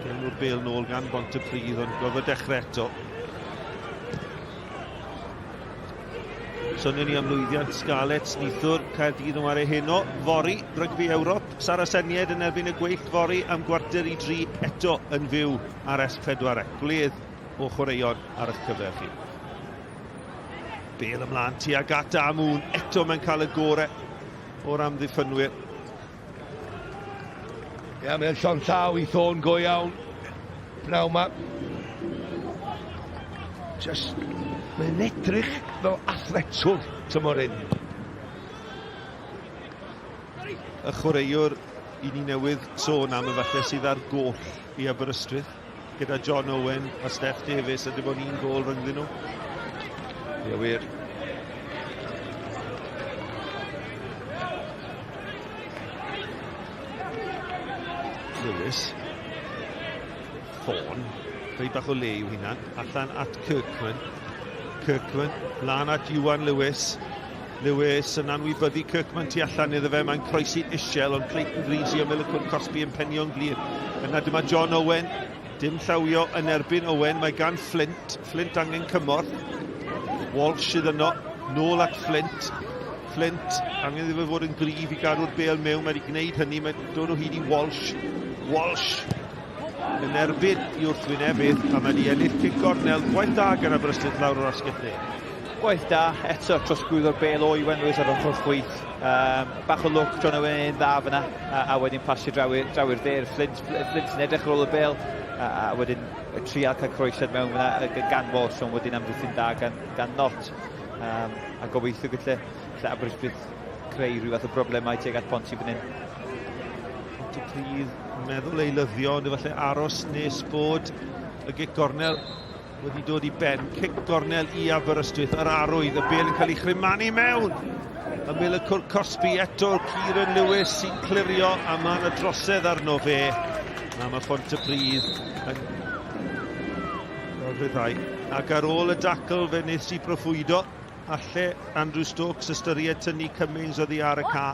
Gelw'r bel nôl gan Bontypridd, ond gorfod dechrau eto. Sonion ni am lwyddiant Scarlets neithiwr, Caerdydd yn wario heno. Fory, Rygbi Ewrop, Saraceniaid yn erbyn y gweill fory am 2:45 eto yn fyw ar S4C. Gwledd o chwaraeon ar eich cyfer chi. Bel ymlaen tuag at Amoon, eto mae'n cael y gore o'r amddiffynwyr. Ia, mae'n llond llaw i Thorne go iawn. Pnawn ma. Just, mae'n edrych fel athletwr tymor hyn. Y chwaraewr i ni newydd sôn am efallai sydd ar goll i Aberystwyth gyda John Owen a Steff Davies a dim ond un gol rhyngddyn nhw. Ie wir. Lewis. Thorne. Creu bach o le i'w hunan. Allan at Kirkman. Kirkman, lan at Iwan Lewis. Lewis yn anwybyddu Kirkman tu allan iddo fe. Mae'n croesi'n isiel, ond Clayton Green sy'n ymyl y cwrt cosbi yn penio'n glir. Yna dyma John Owen. Dim llawio yn erbyn Owen. Mae gan Flint. Flint angen cymorth. Walsh sydd yno. Nôl at Flint. Flint angen iddo fe fod yn gryf i gadw'r bêl mewn. Mae wedi gwneud hynny. Mae'n dod o hyd i Walsh. Walsh yn erbyn i wrthwynebydd a mae wedi ennill cic gornel. Gwaith da gan Aberystwyth lawr o'r asgell dde. Gwaith da, eto trosglwyddo'r bêl o Iwan Lewis ar ochr chwith. Bach o lwc, John Owen yn dda fyna, a wedyn pasio draw i'r dde i'r Flint. Flint yn edrych ar ôl y bêl, a wedyn y trial cael croesiad mewn fyna gan Walsh, ond wedyn amddiffyn da gan Knott. A gobeithio gyda lle Aberystwyth creu rhyw fath o broblemau tuag at Ponty fan hyn. Pontypridd meddwl eilyddio, ond efallai aros nes bod y gic gornel wedi dod i ben. Cic gornel i Aberystwyth, yr arwydd, y bêl yn cael ei chrymanu mewn. Ymyl y cwrt cosbi eto, Kieran Lewis sy'n clirio a mae yna drosedd arno fe. A mae Pontypridd yn rhyddhau. Ac ar ôl y dacl fe wnes i proffwydo, alle Andrew Stokes ystyried tynnu Cummings oddi ar y ca.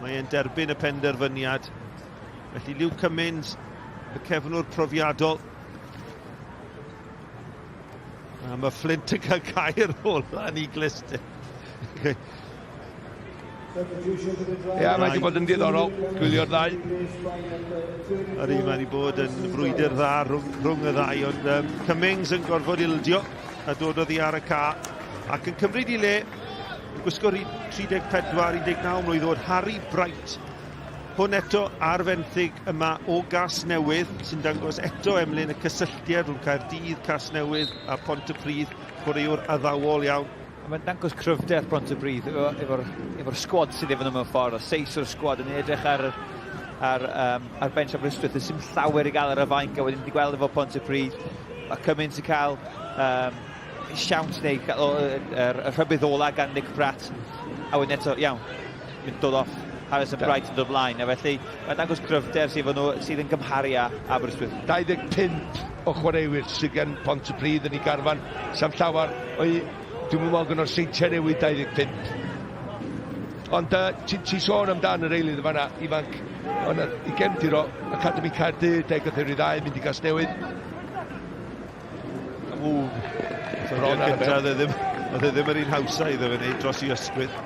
Mae e'n derbyn y penderfyniad. Felly Luke Cummings, y cefnwr profiadol. A mae Flint yn cael gair ola yn ei glust. Ie, mae wedi bod yn diddorol gwylio'r ddau. Ydy, mae wedi bod yn frwydr dda rhwng, rhwng y ddau, ond Cummings yn gorfod ildio a dod oddi ar y ca ac yn cymryd i le yn gwisgo 34, 19 mlwydd oed, Harry Bright. Hwn eto ar fenthyg yma o Gasnewydd, sy'n dangos eto Emlyn y cysylltiad rhwng Caerdydd, Casnewydd a Pontypridd, chwaraewr addawol iawn. A mae'n dangos cryfder Pontypridd efo'r efo sgwad sydd efo nhw mewn ffordd, a seis o'r sgwad yn edrych ar, ar, um, ar bench Aberystwyth, there's sim llawer i gael ar y fainc, a wedyn wedi gweld efo Pontypridd, mae Cummins yn cael um, siawns neu y, y, y rhybudd ola gan Nick Pratt, a wedyn eto, iawn, mynd dod off Harrison Bright yn dod blaen, a felly mae'n dangos cryfder sydd nhw, sydd yn gymharu â Aberystwyth. 25 o chwaraewyr sydd gen Pontypridd yn ei garfan. Sam llawer o'i... Dwi'n meddwl gan o'r seintiau newydd 25. Ond uh, ti, ti sôn amdan yr eilydd fanna, ifanc, ond i gefndir o Academy Caerdydd, deg o theori ddau, mynd i Gasnewydd. Ww, bron ar y bel. Oedd e ddim, oedd e ddim yr un hawsa iddo fe wneud dros i ysgwydd.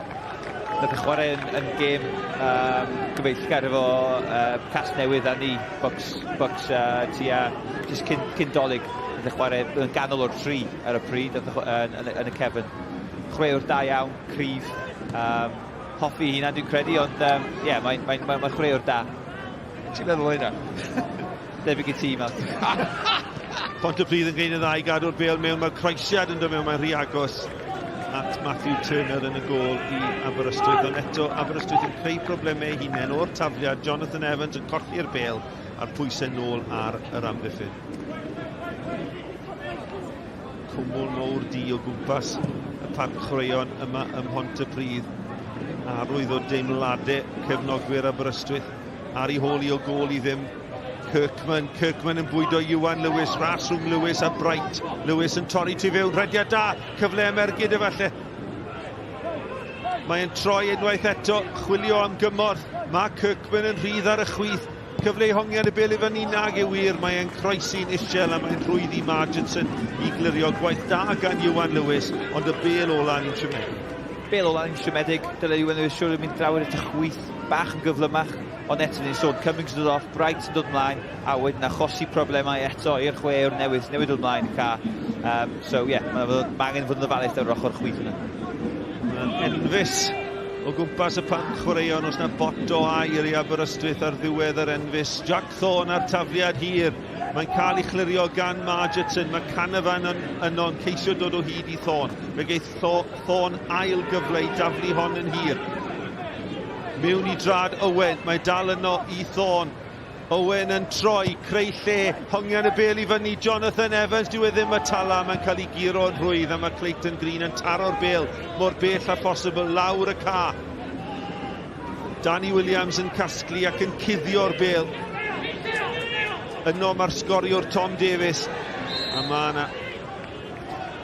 Nath e chwarae yn, yn gêm um, gyfeillgar efo uh, Casnewydd a ni, Bucks, Bucks uh, tua just cyn, cyn dolyg. Nath e chwarae yn ganol o'r tri ar y pryd yn, yn, yn, yn y cefn. Chwaraewr da iawn, cryf. Um, hoffi hynna dwi'n credu, ond um, yeah, mae'n mae, mae, mae chwaraewr da. Ti'n meddwl o hynna? Debyg i ti, Matt. Pontypridd yn gwneud yn dda i gadw'r bêl mewn. Mae'r croesiad yn dod mewn, mae'n rhy agos at Matthew Turner yn y gôl i Aberystwyth. Ond eto, Aberystwyth yn creu problemau ei hunain o'r tafliad. Jonathan Evans yn colli'r bêl a'r pwysau nôl ar yr amddiffyn. Cwmwl mowr di o gwmpas y parc chwaraeon yma ym Mhontypridd. Arwydd o deimladau cefnogwyr Aberystwyth ar ei hôl i o gôl i ddim. Kirkman, Kirkman yn bwydo Iwan Lewis, ras rhwng Lewis a Bright. Lewis yn torri tu fewn, rhediad da, cyfle am ergyd efallai. Mae'n troi unwaith eto, chwilio am gymorth. Mae Kirkman yn rhydd ar y chwith. Cyfle i hongian y bel i fyny nag yw wir. Mae'n croesi'n isiel a mae'n rhwydd i Marginson i glirio. Gwaith da gan Iwan Lewis, ond y bel ola ni'n siomedig. Bel ola ni'n siomedig. Dyle Iwan Lewis siwr yn mynd draw i'r chwith, bach yn gyflymach. Ond eto ni'n sôn, Cummings yn dod off, Bright yn dod mlaen, a wedyn achosi problemau eto i'r chwaraewr newydd, newydd dod mlaen y ca. So ie, yeah, mae ma angen fod yn ofalus ar ochr chwith yna. Mae'n enfys o gwmpas y parc chwaraeon, os na bot o air i Aberystwyth ar ddiwedd yr enfys. Jack Thorne ar tafliad hir. Mae'n cael ei chlirio gan Margetson. Mae Canavan yn, yno'n ceisio dod o hyd i Thorne. Fe geith Thorne ail gyfle i daflu hon yn hir. Mewn i drad Owen, mae dal yno i Thorne. Owen yn troi, creu lle, hongian y bel i fyny, Jonathan Evans, dyw e ddim y tala, mae'n cael ei guro yn rhwydd, a mae Clayton Green yn taro'r bel mor bell â phosibl lawr y ca. Danny Williams yn casglu ac yn cuddio'r bel. Yno mae'r sgoriwr Tom Davies. A mae yna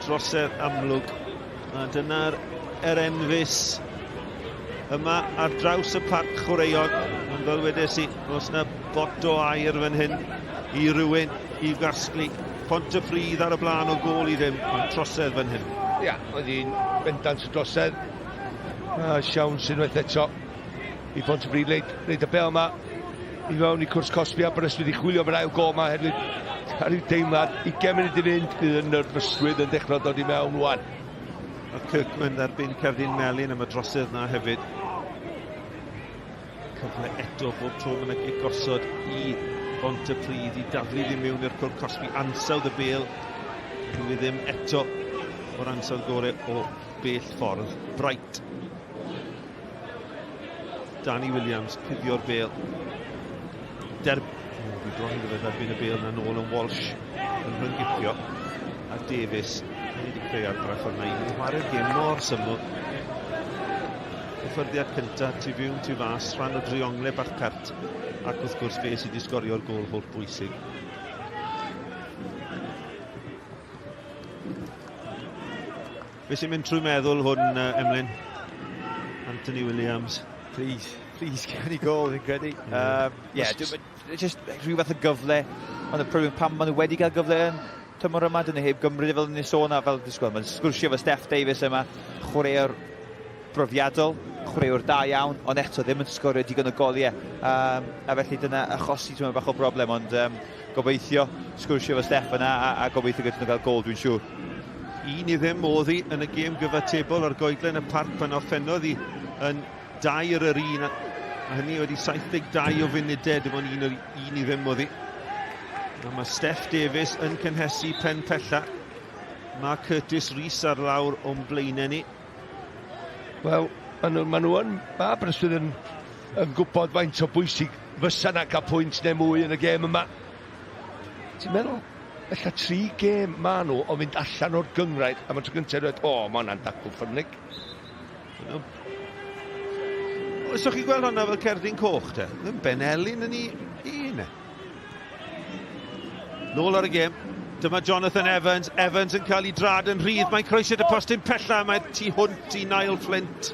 drosedd amlwg. A dyna'r er enfys yma ar draws y parc chwaraeon. Ond fel wedes i, os yna bot o air fan hyn i rywun i'w gasglu. Pontypridd ar y blaen o gôl i ddim, ond trosedd fan hyn. Ia, oedd hi'n bendant y drosedd. A siawns unwaith eto i Pontypridd leid, leid y bel yma i fewn i cwrs cosbi Aberystwyth i chwilio am yr ail gol yma hefyd ar ryw deimlad 20 munud i fynd bydd y nerfysrwydd yn dechrau dod i mewn wan. Mae Kirkman dderbyn cerdyn melyn am y drosedd na hefyd. Cyfle eto bob tro mae'n y gosod i Bontypridd i daflu ddim mewn i'r cwr cosbi ansawdd y bel. Dwi ddim eto o'r ansawdd gore o bell ffordd. Bright. Danny Williams cuddio'r bel. Der... Oh, fi bron iddo fe dderbyn y bel na nôl yn Walsh yn rhyngipio. A Davies wedi creu argraff arna i. Mae'n chwarae'r gêm mor syml. Hyfforddiad cyntaf, tu fewn, tu fas, rhan o driongle bach pert. Ac wrth gwrs fe sydd wedi sgorio'r gôl holl bwysig. Be sy'n mynd trwy meddwl hwn, Emlyn? Anthony Williams. Please, please, gawn ni gol, fi'n credu. Yeah. Yeah, just rhyw fath o gyfle, ond y problem pam maen nhw wedi cael gyfle yn tymor yma, dyn nhw heb gymryd e fel ni'n sôn a fel disgwyl. Mae'n sgwrsio efo Steff Davies yma, chwaraewr brofiadol, chwaraewr da iawn, ond eto ddim yn sgorio digon o goliau. A felly dyna achosi tyma bach o broblem, ond gobeithio sgwrsio efo Steff yna a, a gobeithio gyda nhw gael gol, dwi'n siŵr. 1-0 oedd hi yn y gêm gyfatebol ar goedlen y parc pan orffennodd hi yn 3-1 a hynny wedi 72 o funudau dim ond 1-0 oedd hi. A mae Steff Davies yn cynhesu pen pella. Mae Curtis Rees ar lawr o'n blaenau ni. Wel, maen nhw, ma nhw yn, mae Aberystwyth yn, yn gwybod faint o bwysig fysa na cael pwynt neu mwy yn y gêm yma. Ti'n meddwl, ella tri gêm ma nhw o fynd allan o'r gynghrair am y tro gyntaf erioed. O, ma hwnna'n dacl ffyrnig. Os o'ch chi'n gweld hwnna fel cerdyn coch te? Ddim Benelin yn ei un. E. Nôl ar y gêm. Dyma Jonathan Evans. Evans yn cael ei drad yn rhydd. Mae'n croesiad y postyn pella. Mae tu hwnt i Niall Flint.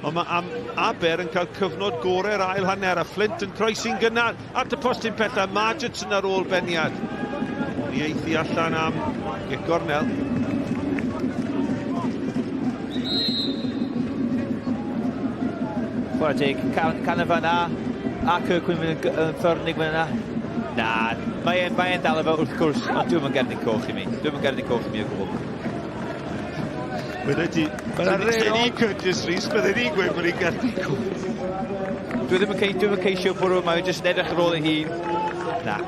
Ond mae am Aber yn cael cyfnod gorau'r ail hanner. A Flint yn croesi'n gynnar at y postyn pella. Margetson ar ôl beniad. Mi eithi allan am gic gornel. Chwarae teg, can, Canavan a, a Kirkman yn, yn ffyrnig fan yna. Na, mae e'n mae dal efo wrth gwrs, ond dwi'n yn gerdyn coch i mi. Dwi'n yn gerdyn coch i mi o gwbl. Bydde ti... Sen i'n Curtis Rees, bydde ni'n gweud bod ni'n gerdyn coch. Dwi ddim yn, dwi ddim yn ceisio bwrw, mae jyst yn edrych ar ôl ei hun. Na.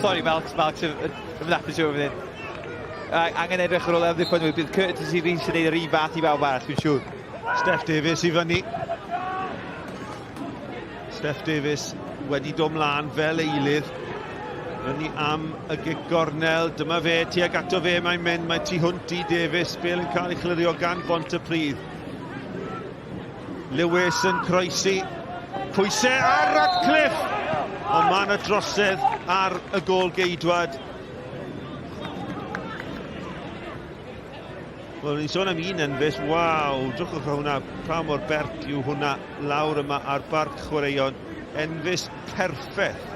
Sorry, Malks, Malks, yn hapus yw'n hyn. Angen edrych ar ôl amddiffynwyr, bydd Curtis Rees yn neud yr un fath i bawb arall, dwi'n siŵr. Steff Davies i fyny. Steff Davies wedi dod mlaen fel eilydd. Fyny am y gic gornel. Dyma fe, tuag ato fe mae'n mynd. Mae tu hwnt i Davies. Bel yn cael ei chlirio gan Bontypridd. Lewis yn croesi. Pwysau ar Radcliffe! Ond mae yna drosedd ar y gôl geidwad. Wel, ni'n sôn am un enfys, waw, drychwch ar hwnna, pa mor bert yw hwnna lawr yma ar barc chwaraeon. Enfys perffaith.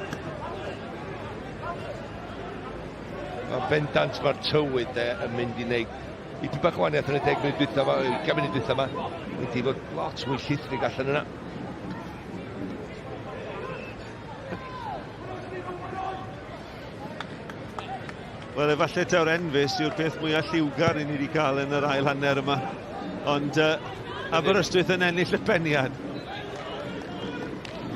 Mae'n bendant mae'r tywydd de yn mynd i wneud i bach o wahaniaeth yn y 10 munud dwytha yma, 20 munud dwytha yma. Mynd i fod lot mwy llithrig allan yna. Wel, efallai taw'r enfys yw'r peth mwyaf lliwgar i ni wedi cael yn yr ail hanner yma. Ond Aberystwyth yn ennill y peniad.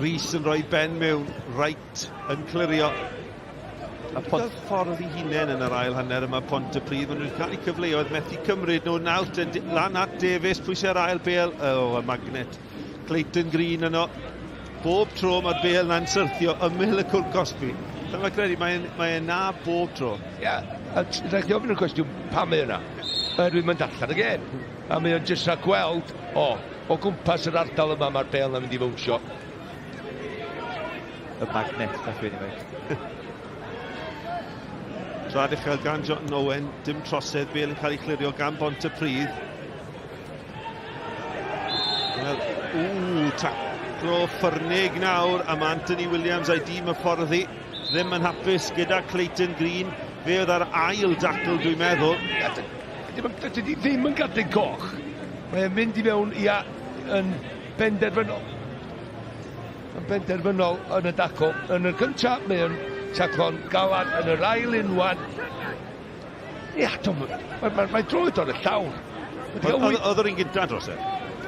Rhys yn rhoi ben mewn, Wright yn clirio. A Pont... ffordd i hunain yn yr ail hanner yma Pontypridd. Maen nhw wedi cael eu cyfleoedd methu cymryd nhw. Nawr lan at Davies, pwysau'r ail bel. Oh, y magnet. Clayton Green yno. Bob tro mae'r bel na'n syrthio ymyl y cwrt cosbi. Dyma credu, mae'n mae e na bob tro. Ie, yeah, a rhaid i ofyn y cwestiwn pam mae yna. Oherwydd mae'n darllen y gêm. A mae o'n jyst rhaid gweld, o, o gwmpas yr ardal yma mae'r bel na'n mynd i fownsio. Y magnet, fath wedi dweud. Brad uchel gan John Owen, dim trosedd, Bale yn cael ei chlirio gan Bontypridd. Wel, ww, taclo ffyrnig nawr, a mae Anthony Williams a'i dîm y fforddi ddim yn hapus gyda Clayton Green. Fe oedd ar ail dacl, dwi'n meddwl. Dydy ddim yn gardyn coch. Mae'n mynd i mewn ia yn benderfynol. Yn benderfynol yn y dacl. Yn y cyntaf, mae'n taclo'n galad yn yr ail unwan. Ia, mae ma, ma droed ar y llawr. Oedd yr un gyntaf dros e?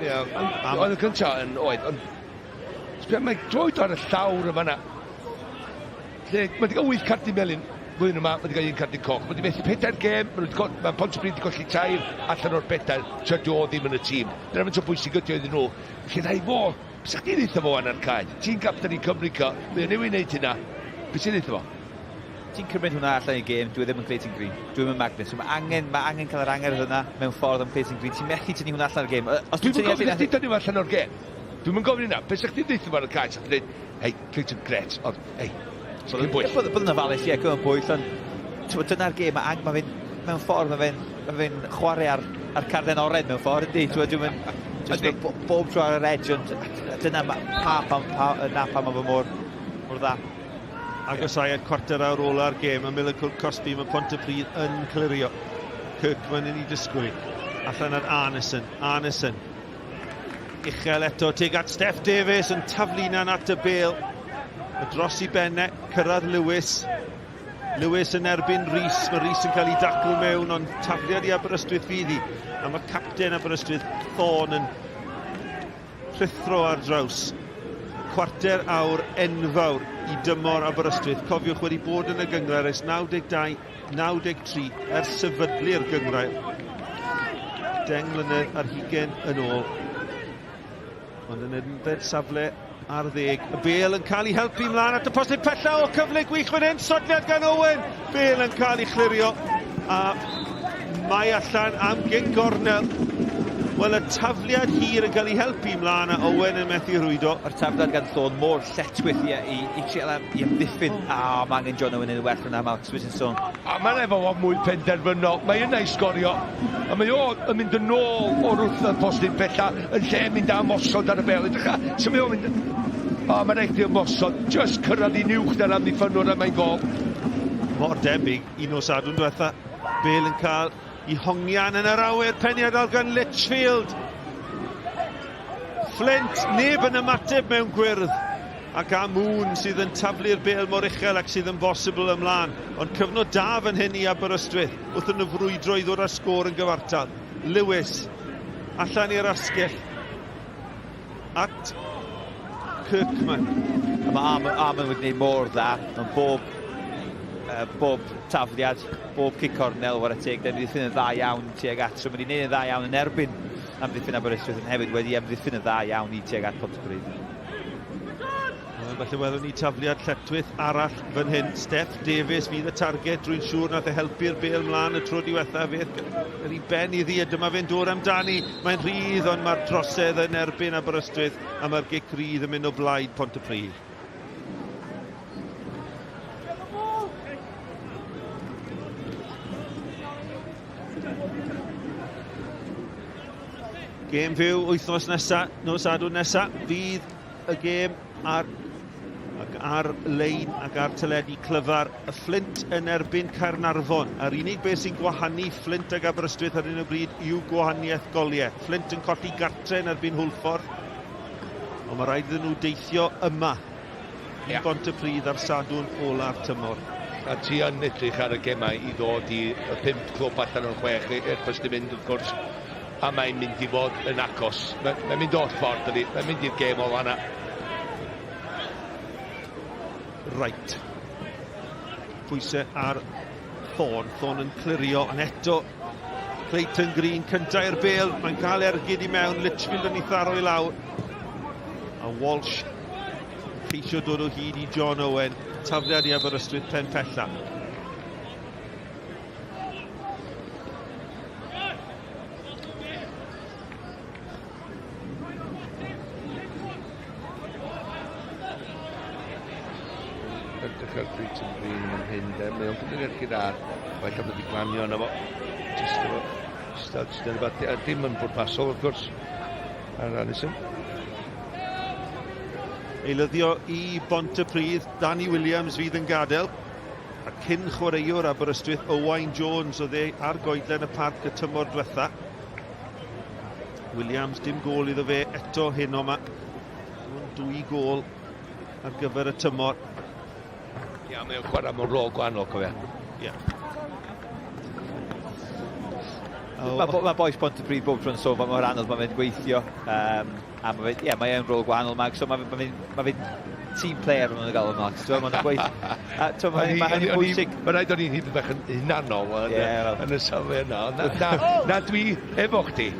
Ia, oedd y cyntaf yn oedd. Ond mae droed ar y llawr yma na. Lle, mae wedi cael 8 cardyn melyn flwyddyn yma, mae wedi cael un cardyn coch. Mae wedi methu 4 gêm, mae Pontypridd wedi colli 3 allan o'r 4, tra dio ddim yn y tîm. Dyna faint o bwysig ydi o iddyn nhw. Felly rhaid fo, beth sa'ch chdi'n eitha fo wan ar cae? Ti'n gapten i Cymru ca, mae o'n newid wneud hynna. Beth ti'n eitha fo? Ti'n cymryd hwnna allan i gêm, dwi ddim yn Clayton Green. Dwi'n yn Magnus. So mae angen, mae angen cael yr angerdd yna mewn ffordd am Clayton Green. Ti'n methu tynnu hwnna allan o'r gêm. Os dwi'n gofyn i chdi dynnu allan o'r gêm. Dwi'n gofyn hynna. Beth sa'ch chdi'n eitha fo ar y cae? Sa'ch chdi'n dweud, hei, Clayton, gret, ond, hei, cyn bwyll. Bydd yn ofalus, ie, cyn bwyll, ond dyna'r gêm, mae fe'n, mewn ffordd, mae fe'n ma fe chwarae ar, ar carden oren mewn ffordd, ydy. Dwi'n mynd, just bob tro ar yr edge, ond dyna pa, pa, pa, na pa mae fe mor, mor dda. Agosau at cwarter awr ola'r gêm, a Miller Cosby, mae Pontypridd yn clirio. Kirkman yn ei disgwyl. Allan ar Arneson, Arneson. Uchel eto, tuag at Steff Davies yn taflu na'n at y bel. Y dros i benne, cyrraedd Lewis. Lewis yn erbyn Rhys. Mae Rhys yn cael ei dacl mewn, ond tafliad i Aberystwyth fydd hi. A mae capten Aberystwyth, Thorne, yn rhuthro ar draws. Cwarter awr enfawr i dymor Aberystwyth. Cofiwch wedi bod yn y gynghrair ers 92, 93 ers sefydlu'r gynghrair. 10 mlynedd ar hugain yn ôl. Ond yn unfed safle ar 10. Y bel yn cael ei helpu mlaen at y postyn pella o cyfle gwych fan hyn. Sodliad gan Owen. Bel yn cael ei chlirio. A mae allan am gic gornel. Wel, y tafliad hir yn cael ei helpu mlaen a Owen yn methu rhwydo. Mae'r tafliad gan Thorne mor lletchwith i, i, i trial i amddiffyn. A mae angen John Owen yn well yna, Mark Swinson. A mae'n efo fo mwy penderfynol. Mae yna i sgorio. A mae o yn mynd yn ôl o'r wrth y postyn pella yn lle mynd am osod ar y bel. Edrych so mae o'n mynd... O, mae'n rhaid i ymosod. Just cyrraedd i'n uwch na'r amddiffynwr a mae'n gol. Mor debyg i nos Sadwrn diwetha. Bale yn cael i hongian yn yr awyr, peniad al gan Litchfield. Flint, neb yn ymateb mewn gwyrdd. Ac Amoon sydd yn taflu'r bel mor uchel ac sydd yn bosibl ymlaen. Ond cyfnod da fan hyn i Aberystwyth wrth yn y frwydro i ddod â'r sgôr yn gyfartal. Lewis, allan i'r asgell. At Kirkman. A mae Armand wedi gwneud mor dda, ond bob, bob tafliad, bob cic cornel, whare teg, da ni wedi yn dda iawn tuag at. So mae wedi gwneud yn dda iawn yn erbyn amddiffyn Aberystwyth, yn hefyd wedi amddiffyn yn dda iawn i tuag at Pontypridd. Felly welwn ni tafliad lletchwith arall fan hyn. Steff Davies fydd y targed, drwy'n siŵr nath e helpu'r bel mlaen y tro diwetha. Fe yr i ben iddi a dyma fe'n dod amdani. Mae'n rhydd, ond mae'r drosedd yn erbyn Aberystwyth a mae'r gic rydd yn mynd o blaid Pontypridd. Gêm fyw wythnos nesa, nos Sadwrn nesa, fydd y gêm ar ac ar-lein ac ar teledu clyfar. Y Flint yn erbyn Caernarfon. A'r unig beth sy'n gwahanu Flint ag Aberystwyth ar hyn o bryd yw gwahaniaeth goliau. Flint yn colli gartre yn erbyn Hwlffordd, ond mae rhaid iddyn nhw deithio yma i Bontypridd ar Sadwrn ola'r tymor. A ti yn edrych ar y gemau i ddod i y 5 clwb allan o'r 6 i'r first i mynd wrth gwrs, a mae'n mynd i fod yn agos. Mae'n mynd o'r ffordd, dydi? Mae'n mynd i'r gêm ola yna. Right. Pwysau ar Thorne. Thorne yn clirio, ond eto Clayton Green cynta i'r bel. Mae'n cael ergyd i mewn. Litchfield yn ei tharo i lawr. A Walsh ceisio dod o hyd i John Owen. Tafliad i Aberystwyth pen pella. Edrych ar Clayton Green yn hyn, de. Mae o'n cymryd ergyd ar. Mae cael wedi glanio yna fo. Just efo studs neu rhywbeth. A dim yn bwrpasol, wrth gwrs, ar Allison. Eilyddio i Bontypridd, Danny Williams fydd yn gadael. A cyn chwaraewr Aberystwyth, Owain Jones, oedd e ar goedlen y parc y tymor diwetha. Williams, dim gôl iddo fe eto heno yma. Dwy gôl ar gyfer y tymor. Ia, mae o'n chwarae mewn rôl gwahanol, cofia. Ie. Mae ma bois Pontypridd bob tro'n sôn mor anodd mae fe'n gweithio. Um, a mae fe, ie, mae e'n rôl gwahanol, Mag, so mae fe, ma fe team player maen nhw'n gael yma. Ti'n mae'n gweith... A ti'n mae ma hynny'n bwysig. Mae'n rhaid o'n i'n hyd yn bach yn hunanol yn, yeah, yn y safle yna. Na, na, na dwi efo chdi.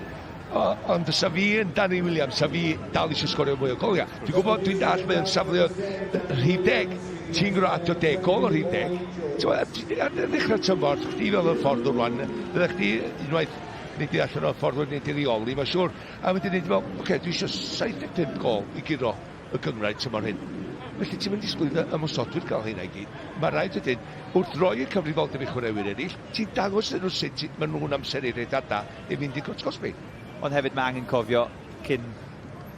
O, ond fysa fi yn Danny Williams, sa fi dal eisiau sgorio mwy o goliau. Dwi'n gwybod, dwi'n dall, mae o'n safleoedd rhif deg. Ti'n gwrdd adio deg gol o rhif deg. Ar ddechrau tymor, chdi fel y ffordd o'r rwan, fydda chdi unwaith nid i allan o'r ffordd nid i reoli, mae'n siŵr. A wedyn nid fel, oce, okay, dwi eisiau 75 gol i guro y gynghrair tymor hyn. Felly ti'm yn disgwyl i ymosodwyr gael hynna i gyd. Mae rhaid wedyn, wrth roi y cyfrifoldeb i chwaraewyr eraill, ti'n dangos iddyn nhw sut maen nhw'n amseru rhedada i fynd i gwrt cosbi. Ond hefyd mae angen cofio cyn,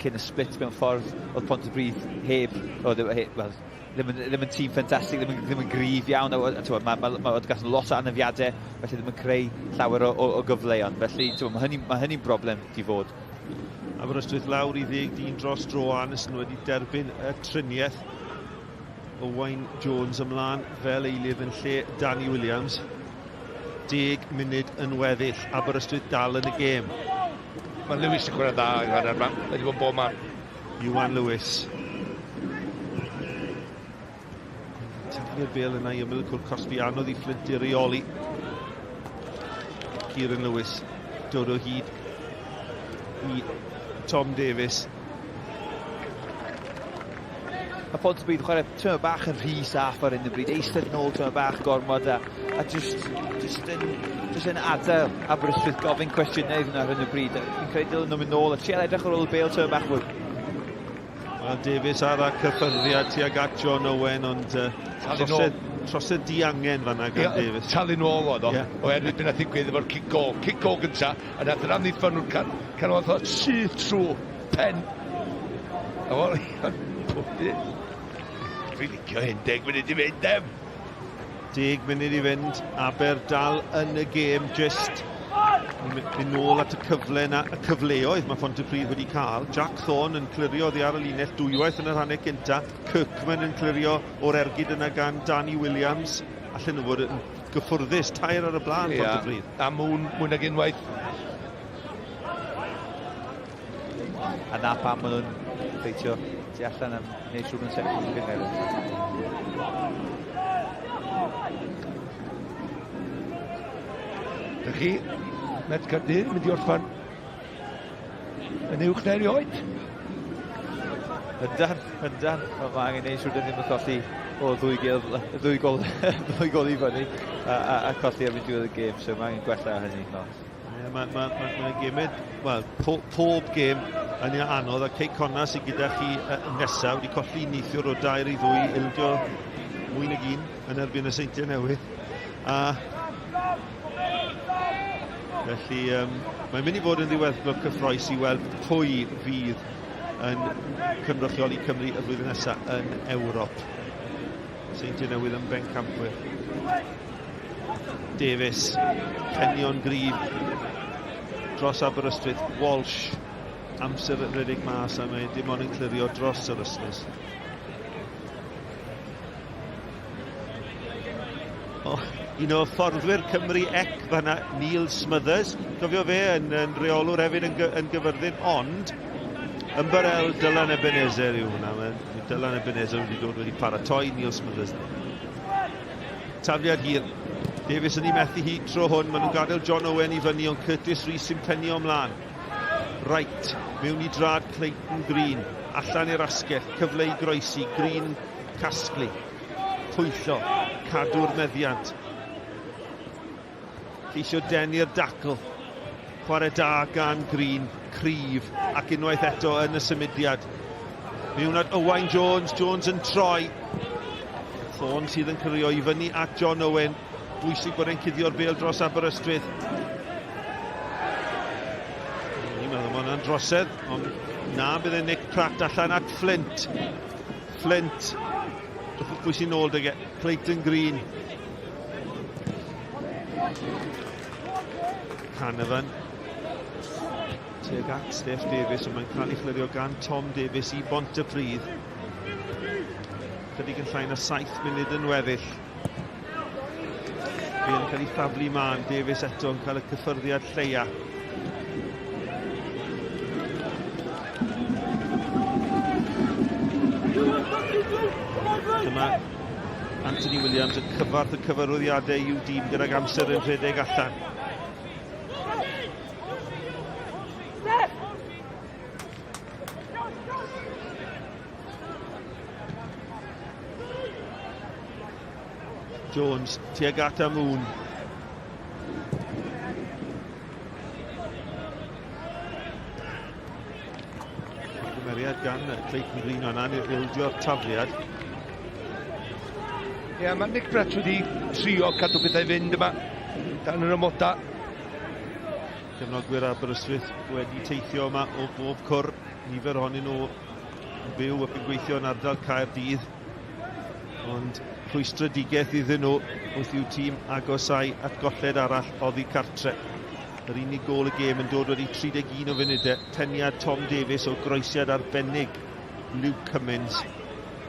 cyn y split mewn ffordd, oedd Pontypridd heb, oedd, heb, well, ddim yn, ddim yn tîm ffantastig, ddim yn, ddim yn gryf iawn, a, a, a, mae ma, ma, ma, ma lot o anafiadau, felly ddim yn creu llawer o, o, o gyfleon. Felly mae hynny'n ma hynny broblem di fod. Aberystwyth lawr i ddeg dyn dros dro, Anderson wedi derbyn y triniaeth. Owain Jones ymlaen fel eilydd yn lle Danny Williams. Deg munud yn weddill, Aberystwyth dal yn y gêm. Mae Lewis yn chwarae dda yng nghanol yma, wedi bod yn bob man. Iwan Lewis. Taflu'r bel yna i ymyl y cwrt cosbi anodd i Flint i reoli. Kieran Lewis dod o hyd i Tom Davies. Mae Pontypridd yn chwarae tyma bach yn rhy saff ar hyn o bryd, eistedd nôl tyma bach gormod a, a just, just, yn, just yn adael Aberystwyth gofyn cwestiynau iddyn nhw ar hyn o bryd. Fi'n credu dylen nhw mynd nôl a trial edrych ar ôl y bêl tyma bach fwy. Wel, Davies ar y cyffyrddiad tuag at John Owen, ond uh, trosedd, trosedd diangen fanna gan yeah, Davies. Talu nôl oedd o, yeah. oherwydd beth nath ddigwydd efo'r cic gol. Cic gol gynta, a nath yr amddiffyn nhw'n can, canol o syth trwy pen. A wel, Dwi'n licio hyn, deg munud i fynd, dem. Deg munud i fynd, Aber dal yn y gêm, jyst mynd nôl at y cyfle na, y cyfleoedd mae Pontypridd wedi cael. Jack Thorne yn clirio oddi ar y linell dwywaith yn yr hanner cynta. Kirkman yn clirio o'r ergyd yna gan Danny Williams. Allen nhw fod yn gyffwrddus, tair ar y blaen yeah. Pontypridd. A mwn, mwy nag unwaith. A na pam maen nhw'n ffeitio tu allan am wneud siŵr yn sefyll yn gynnar. Dych chi, Met Caerdydd, mynd i orffan yn uwch na erioed. Yndan, yndan. Mae angen neud siŵr dyn ddim yn colli o ddwy gol, ddwy gol, ddwy gol i fyny a, a, a colli erbyn diwedd y gêm, so mae angen gwella hynny. No. Yeah, mae ma, ma, ma gemau, wel, po, pob gêm yn ei anodd, a Cei Connah sydd gyda chi uh, nesaf wedi colli neithiwr o dair i ddwy, ildio mwy nag un yn erbyn y Seintiau Newydd. A felly um, mae'n mynd i fod yn ddiweddglo cyffroes i weld pwy fydd yn cynrychioli Cymru y flwyddyn nesaf yn Ewrop. Seintiau Newydd yn bencampwyr. Davies, penio'n gryf dros Aberystwyth. Walsh, amser yn rhedeg mas a mae dim ond yn clirio dros yr ystlys. Oh, un o fforddwyr Cymru ec fanna, Neil Smothers. Cofio fe yn, yn reolwr hefyd yn, yn gyfyrddin, ond ymbarel Dylan Ebenezer yw hwnna. Mae Dylan Ebenezer wedi dod wedi paratoi Neil Smothers. Tafliad hir. Davies yn ei methu hi tro hwn. Maen nhw'n gadael John Owen i fyny, ond Curtis Rees sy'n penio ymlaen. Wright, mewn i drad Clayton Green. Allan i'r asgell, cyfle i groesi. Green casglu. Pwyllo, cadw'r meddiant. Ceisio denu'r dacl. Chwarae da gan Green, cryf, ac unwaith eto yn y symudiad. Mewn at Owain Jones, Jones yn troi. Thorne sydd yn cyrio i fyny at John Owen. Bwysig bod e'n cuddio'r bêl dros Aberystwyth. Ni'n meddwl mae hwnna'n drosedd, ond na bydd e Nick Pratt allan at Flint. Flint. Pwy sy'n nôl dyge? Clayton Green. Canavan. Tuag at Steph Davies, ond mae'n cael ei chlirio gan Tom Davies i Bontypridd. Chydig yn llai na 7 munud yn weddill. Bale yn cael ei thaflu man, Davies eto yn cael y cyffyrddiad lleia. Dyma Anthony Williams yn cyfarth y cyfarwyddiadau i'w dîm gydag amser yn rhedeg allan. Jones tuag at Amoon. Cymeriad gan Clayton Green o'na i'r ildio'r tafliad. Ie, yeah, mae Nick Brett wedi trio cadw pethau fynd yma dan yr ymoda. Cefnogwyr Aberystwyth wedi teithio yma o bob cwr. Nifer ohonyn nhw yn byw ac yn gweithio yn ardal Caerdydd. Ond rhwystredigaeth iddyn nhw wrth i'w tîm agosau at golled arall oddi cartre. Yr unig gôl y gêm yn dod wedi 31 o funudau, peniad Tom Davies o groesiad arbennig Luke Cummins.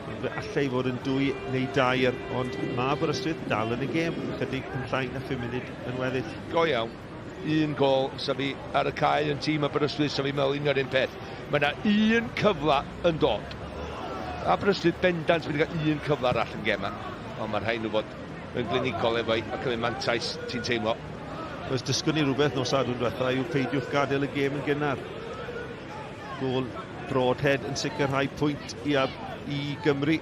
Ond fe allai fod yn dwy neu dair, ond mae Aberystwyth dal yn y gêm, ychydig yn llai na 5 munud yn weddill. Go iawn, un gôl sa fi ar y cae yn tîm Aberystwyth, sa fi'n meddwl union un peth. Mae yna un cyfle yn dod. Aberystwyth bendant wedi cael un cyfle arall yn gêm ond mae rhaid nhw fod yn glinigol efo'i a cymryd mantais, ti'n teimlo. Oes dysgwn ni rhywbeth nos Sadwrn diwetha yw peidiwch gadael y gêm yn gynnar. Gôl Broadhead yn sicrhau pwynt i, i Gymru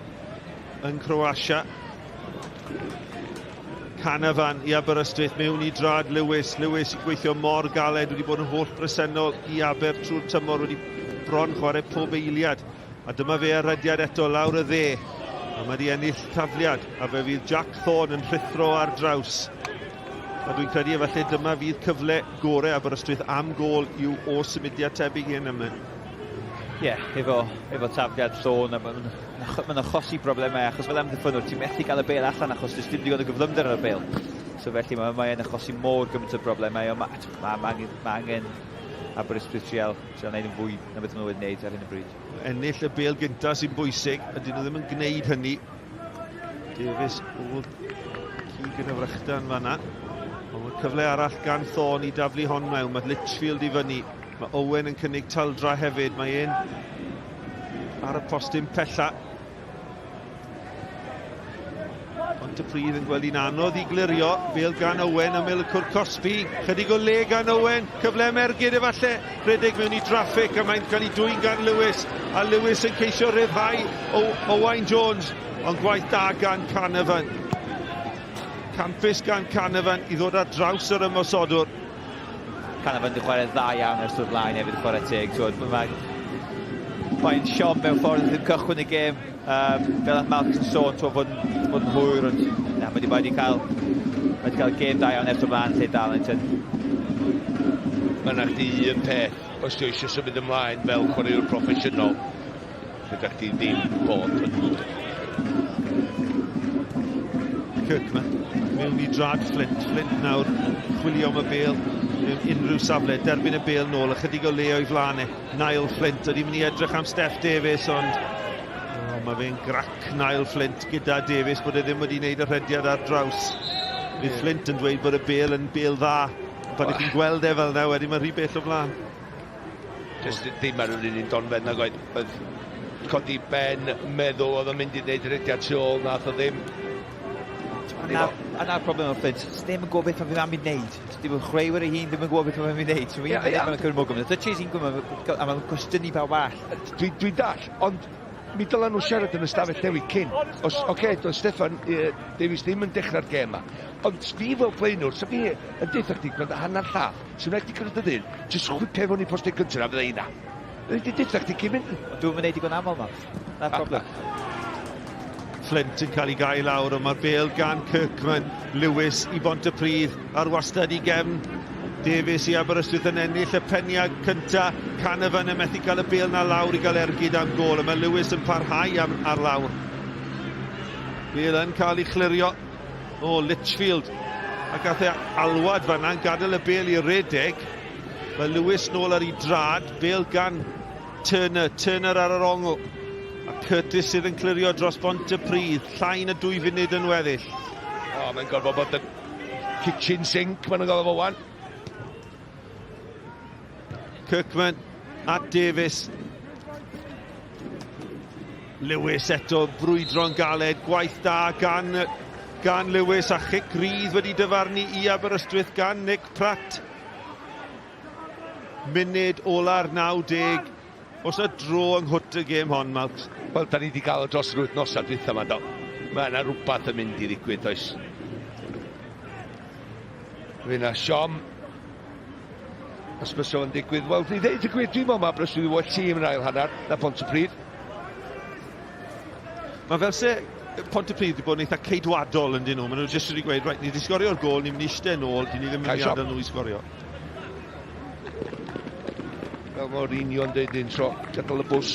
yn Croatia. Canavan i Aberystwyth mewn i drad Lewis. Lewis yn gweithio mor galed, wedi bod yn holl bresennol i Aber trwy'r tymor, wedi bron chwarae pob eiliad. A dyma fe ar rediad eto lawr y dde. A mae wedi ennill tafliad, a fe fydd Jack Thorne yn rhuthro ar draws. A dwi'n credu efallai dyma fydd cyfle gorau Aberystwyth am gôl i'w o symudiad tebyg hyn yma. Ie, yeah, efo, efo tafliad Thorne, mae'n ma achosi problemau, achos fel amddiffynnwr, ti'n methu gael y bêl allan achos does dim digon o gyflymder ar y bêl. So felly mae'n mae achosi mor gymaint o broblemau, ond mae ma, ma angen, ma angen Aberystwyth trial, trial wneud yn fwy na beth maen nhw wedi wneud ar hyn o bryd. Ennill y bêl gyntaf sy'n bwysig, ydyn nhw ddim yn gwneud hynny. Davies oedd cig yn y frechdan fanna. Ond mae cyfle arall gan Thorne i daflu hon mewn. Mae Litchfield i fyny. Mae Owen yn cynnig taldra hefyd. Mae un ar y postyn pella. Pontypridd yn gweld hi'n anodd i glirio. Bêl gan Owen, ymyl y cwr cosbi. Chydig o le gan Owen. Cyfle am ergyd efallai. Rhedeg mewn i draffig a mae'n cael ei dwyn gan Lewis. A Lewis yn ceisio rhyddhau o Owain Jones. Ond gwaith da gan Canavan. Campus gan Canavan i ddod ar draws yr ymosodwr. Canavan wedi chwarae dda iawn ers dod blaen hefyd chwarae teg. Mae'n mae siom mewn ffordd ddim cychwyn y gêm. Fel nath Malcolm yn sôn, twod, fod, fod yn hwyr, ond na, mae wedi cael, mae wedi cael gêm da iawn ers o blaen lle Darlington. Mae yna chdi un peth, os ti eisiau symud ymlaen fel chwaraewr proffesiynol, gyda chdi ddim bod yn hwyr. Kirkman mewn i drad Flint. Flint nawr chwilio am y bêl mewn unrhyw safle, derbyn y bêl nôl, ychydig o le o'i flaen e. Niall Flint ydy mynd i edrych am Steff Davies, ond oh, mae fe'n grac Niall Flint gyda Davies bod e ddim wedi gwneud y rhediad ar draws. Fydd yeah. Flint yn dweud bod y bêl yn bêl dda. Pan ydych chi'n gweld e fel yna, wedyn mae'n rhy bell o flaen. Just ddim ar yr un un donfedd nag oedd. Oedd codi ben, meddwl oedd o'n mynd i wneud rhediad tu ôl, nath o ddim. A na'r problem o'r Flint, ddim yn gwybod beth mae'n am i wneud. Dim yn chwaraewyr ei hun ddim yn gwybod beth mae'n mynd i wneud. So yeah, yeah. Mae'n cymryd mor gymaint o touches, hi'n gwybod, a mae'n cwestiynu pawb arall. Dwi'n dwi dall, ond mi dylan nhw siarad yn y stafell newid cyn. Os, oce, okay, doedd Steffan Davies ddim yn dechrau'r gêm yma. Ond fi fel blaenwr, sa fi yn deutha chdi gwrando hanner llath, sy'n rhaid chdi cyrraedd y ddyn, jyst chwipio fewn i postyn cyntaf a fydda i na. Rhaid i deutha chdi cyn mynd. Dwi'n mynd digon aml, Matt. Na'r problem. Flint yn cael ei gael lawr, ond mae'r bel gan Kirkman. Lewis i Bontypridd ar wastad i gefn. Davies i Aberystwyth yn ennill y peniad cynta. Canavan yn methu cael y bel na lawr i gael ergyd am gol. Mae Lewis yn parhau am, ar lawr. Bel yn cael ei chlirio o Litchfield. A gath e alwad fanna yn gadael y bel i redeg. Mae Lewis nôl ar ei drad. Bel gan Turner. Turner ar yr ongl. A Curtis sydd yn clirio dros bont y pridd. Llai na dwy funud yn weddill. O, oh, mae'n gorfod bod y kitchen sink, maen nhw'n gorfod fo wan. Kirkman at Davies. Lewis eto brwydro'n galed, gwaith da gan, gan Lewis a chic rydd wedi dyfarnu i Aberystwyth gan Nick Pratt. Munud ola'r 90. Oes 'na dro yng nghwt y gêm hon, Malcs? Wel, da ni wedi cael o dros yr wythnosau dwytha yma, do. Mae yna rhywbeth yn mynd i ddigwydd, oes. Fe yna siom. Os bysa fo'n digwydd, wel, i ddeud y gwir, dwi'n meddwl mae Aberystwyth well tîm yn ail hanner na Pontypridd. Mae fel se Pontypridd wedi bod yn eitha ceidwadol yn dyn nhw. Maen nhw jyst wedi gweud, reit, ni wedi sgorio'r gol, ni'n mynd i eistedd nôl, dyn ni ddim yn mynd i adael nhw i sgorio. Fel Mourinho'n deud un tro, gadael y bws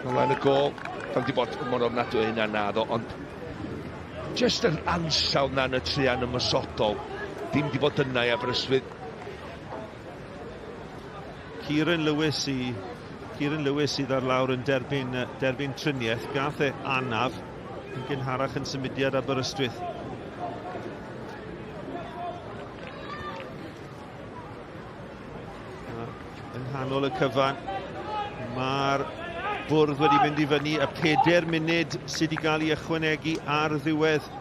ymlaen y gol. Pan di bod mor ofnadwy o hynna naddo, ond jyst yr ansawdd na yn y trian ymosodol, dim di bod yna i Aberystwyth. Kieran Lewis i Kieran Lewis sydd ar lawr yn derbyn, derbyn triniaeth. Gath e anaf yn gynharach yn symudiad Aberystwyth. Yng nghanol y cyfan, mae'r bwrdd wedi mynd i fyny y 4 munud sydd wedi cael ei ychwanegu ar ddiwedd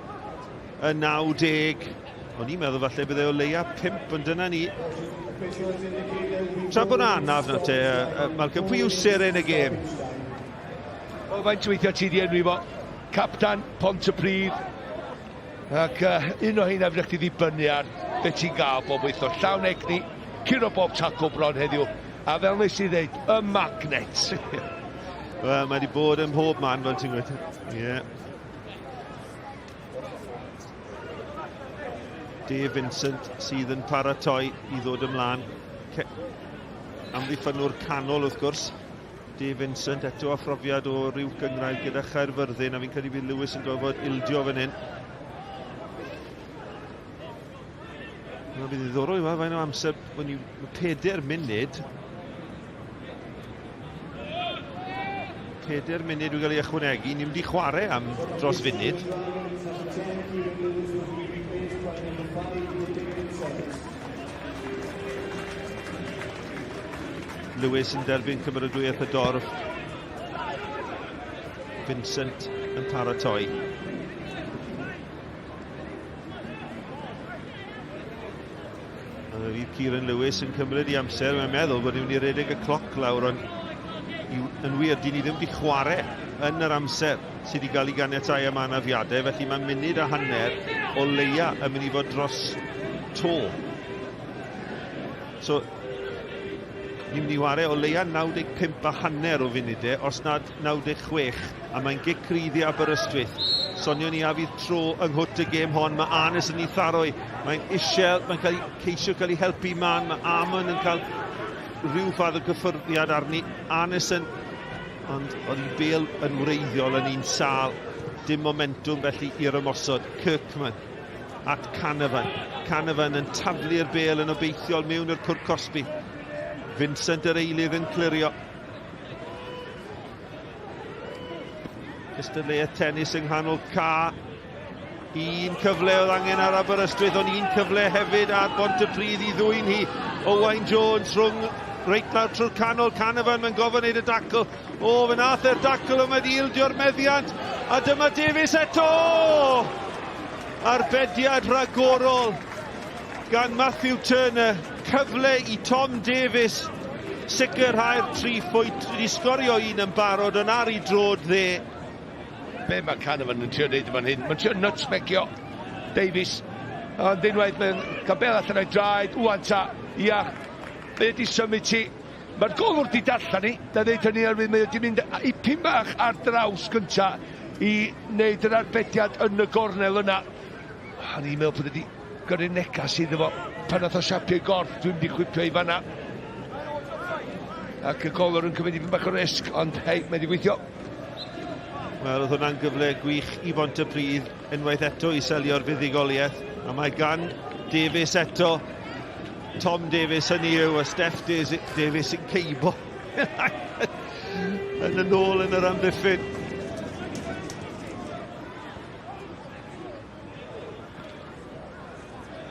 y 90. O'n i'n meddwl falle bydde o leia 5, ond dyna ni. Tra bod anaf na te, Malcolm, pwy yw seren y gêm? Wel, faint o weithiau ti di enwi fo? Captan Pontypridd. Ac uh, un o heina fydych chi ddibynnu ar beth ti'n gael bob wythnos. Llawn egni, curo bob taco bron heddiw. A fel nes i ddeud, y magnet. Wel, mae wedi bod ym mhob man, fel ti'n gweud. Ie. Yeah. Dave Vincent sydd yn paratoi i ddod ymlaen. Amddiffynwr canol wrth gwrs. Dave Vincent eto a phrofiad o ryw gyngrair gyda Chaerfyrddin a fi'n credu bydd Lewis yn gorfod ildio fan hyn. Mae'n bydd ddiddorol i weld faint o amser, mae'n ni 4 munud. 4 munud wedi cael ei ychwanegu, ni'n mynd i chwarae am dros funud. Lewis yn derbyn cymeradwyaeth y dorf. Vincent yn paratoi. A fe fydd Kieran Lewis yn cymryd i amser. Mae'n meddwl bod ni'n mynd i redeg y cloc lawr, ond yn wir, dyn ni ddim wedi chwarae yn yr amser sydd wedi cael ei ganiatau am anafiadau, felly mae munud a hanner o leia yn mynd i fod dros to. So, ni'n mynd i ware o leia 95 a hanner o funudau, os nad 96, a mae'n gic rydd i Aberystwyth. Sonio ni a fydd tro yng nghwt y gêm hon, mae Arnes yn ei tharoi, mae'n isiel, mae'n cael ei, ceisio cael ei helpu man, mae Amon yn cael rhyw fath o gyffyrddiad arni, Arnesen, ond oedd ei bel yn wreiddiol yn un sal, dim momentwm felly i'r ymosod, Kirkman at Canavan, Canavan yn taflu'r bel yn obeithiol mewn i'r cwrt cosbi, Vincent yr eilydd yn clirio. Cystadleuaeth tennis yng nghanol ca. Un cyfle oedd angen ar Aberystwyth, ond un cyfle hefyd ar Bontypridd i ddwyn hi. Owain Jones rhwng reit lawr trwy'r canol, Canavan, mae'n gofyn wneud y dacl. O, fe nath e'r dacl yma wedi ildio'r meddiant, a dyma Davies eto! Arbediad rhagorol gan Matthew Turner, cyfle i Tom Davies sicrhau'r tri phwynt, wedi sgorio un yn barod, ond ar ei drod dde. Be mae Canavan yn trio wneud yn fan hyn? Mae'n trio nutmegio Davies. Ond unwaith mae'n cael bel allan o'i draed, wwan ta, ia, be di symud ti? Mae'r golwr di darllen ni, da ddeud hynny, oherwydd mae wedi mynd ipyn bach ar draws gynta. i wneud yr arbediad yn y gornel yna. O'n i'n meddwl bod wedi gyrru negas iddo fo pan nath o siapio ei gorff, dwi'n mynd i chwipio i fanna. Ac y golwr yn cymryd dipyn bach o risg, ond hei, mae wedi gweithio. Wel, oedd hwnna'n gyfle gwych i Bontypridd unwaith eto i selio'r fuddugoliaeth. A mae gan Davies eto, Tom Davies hynny yw, a Steff Davies yn ceibo yn y nôl yn yr amddiffyn.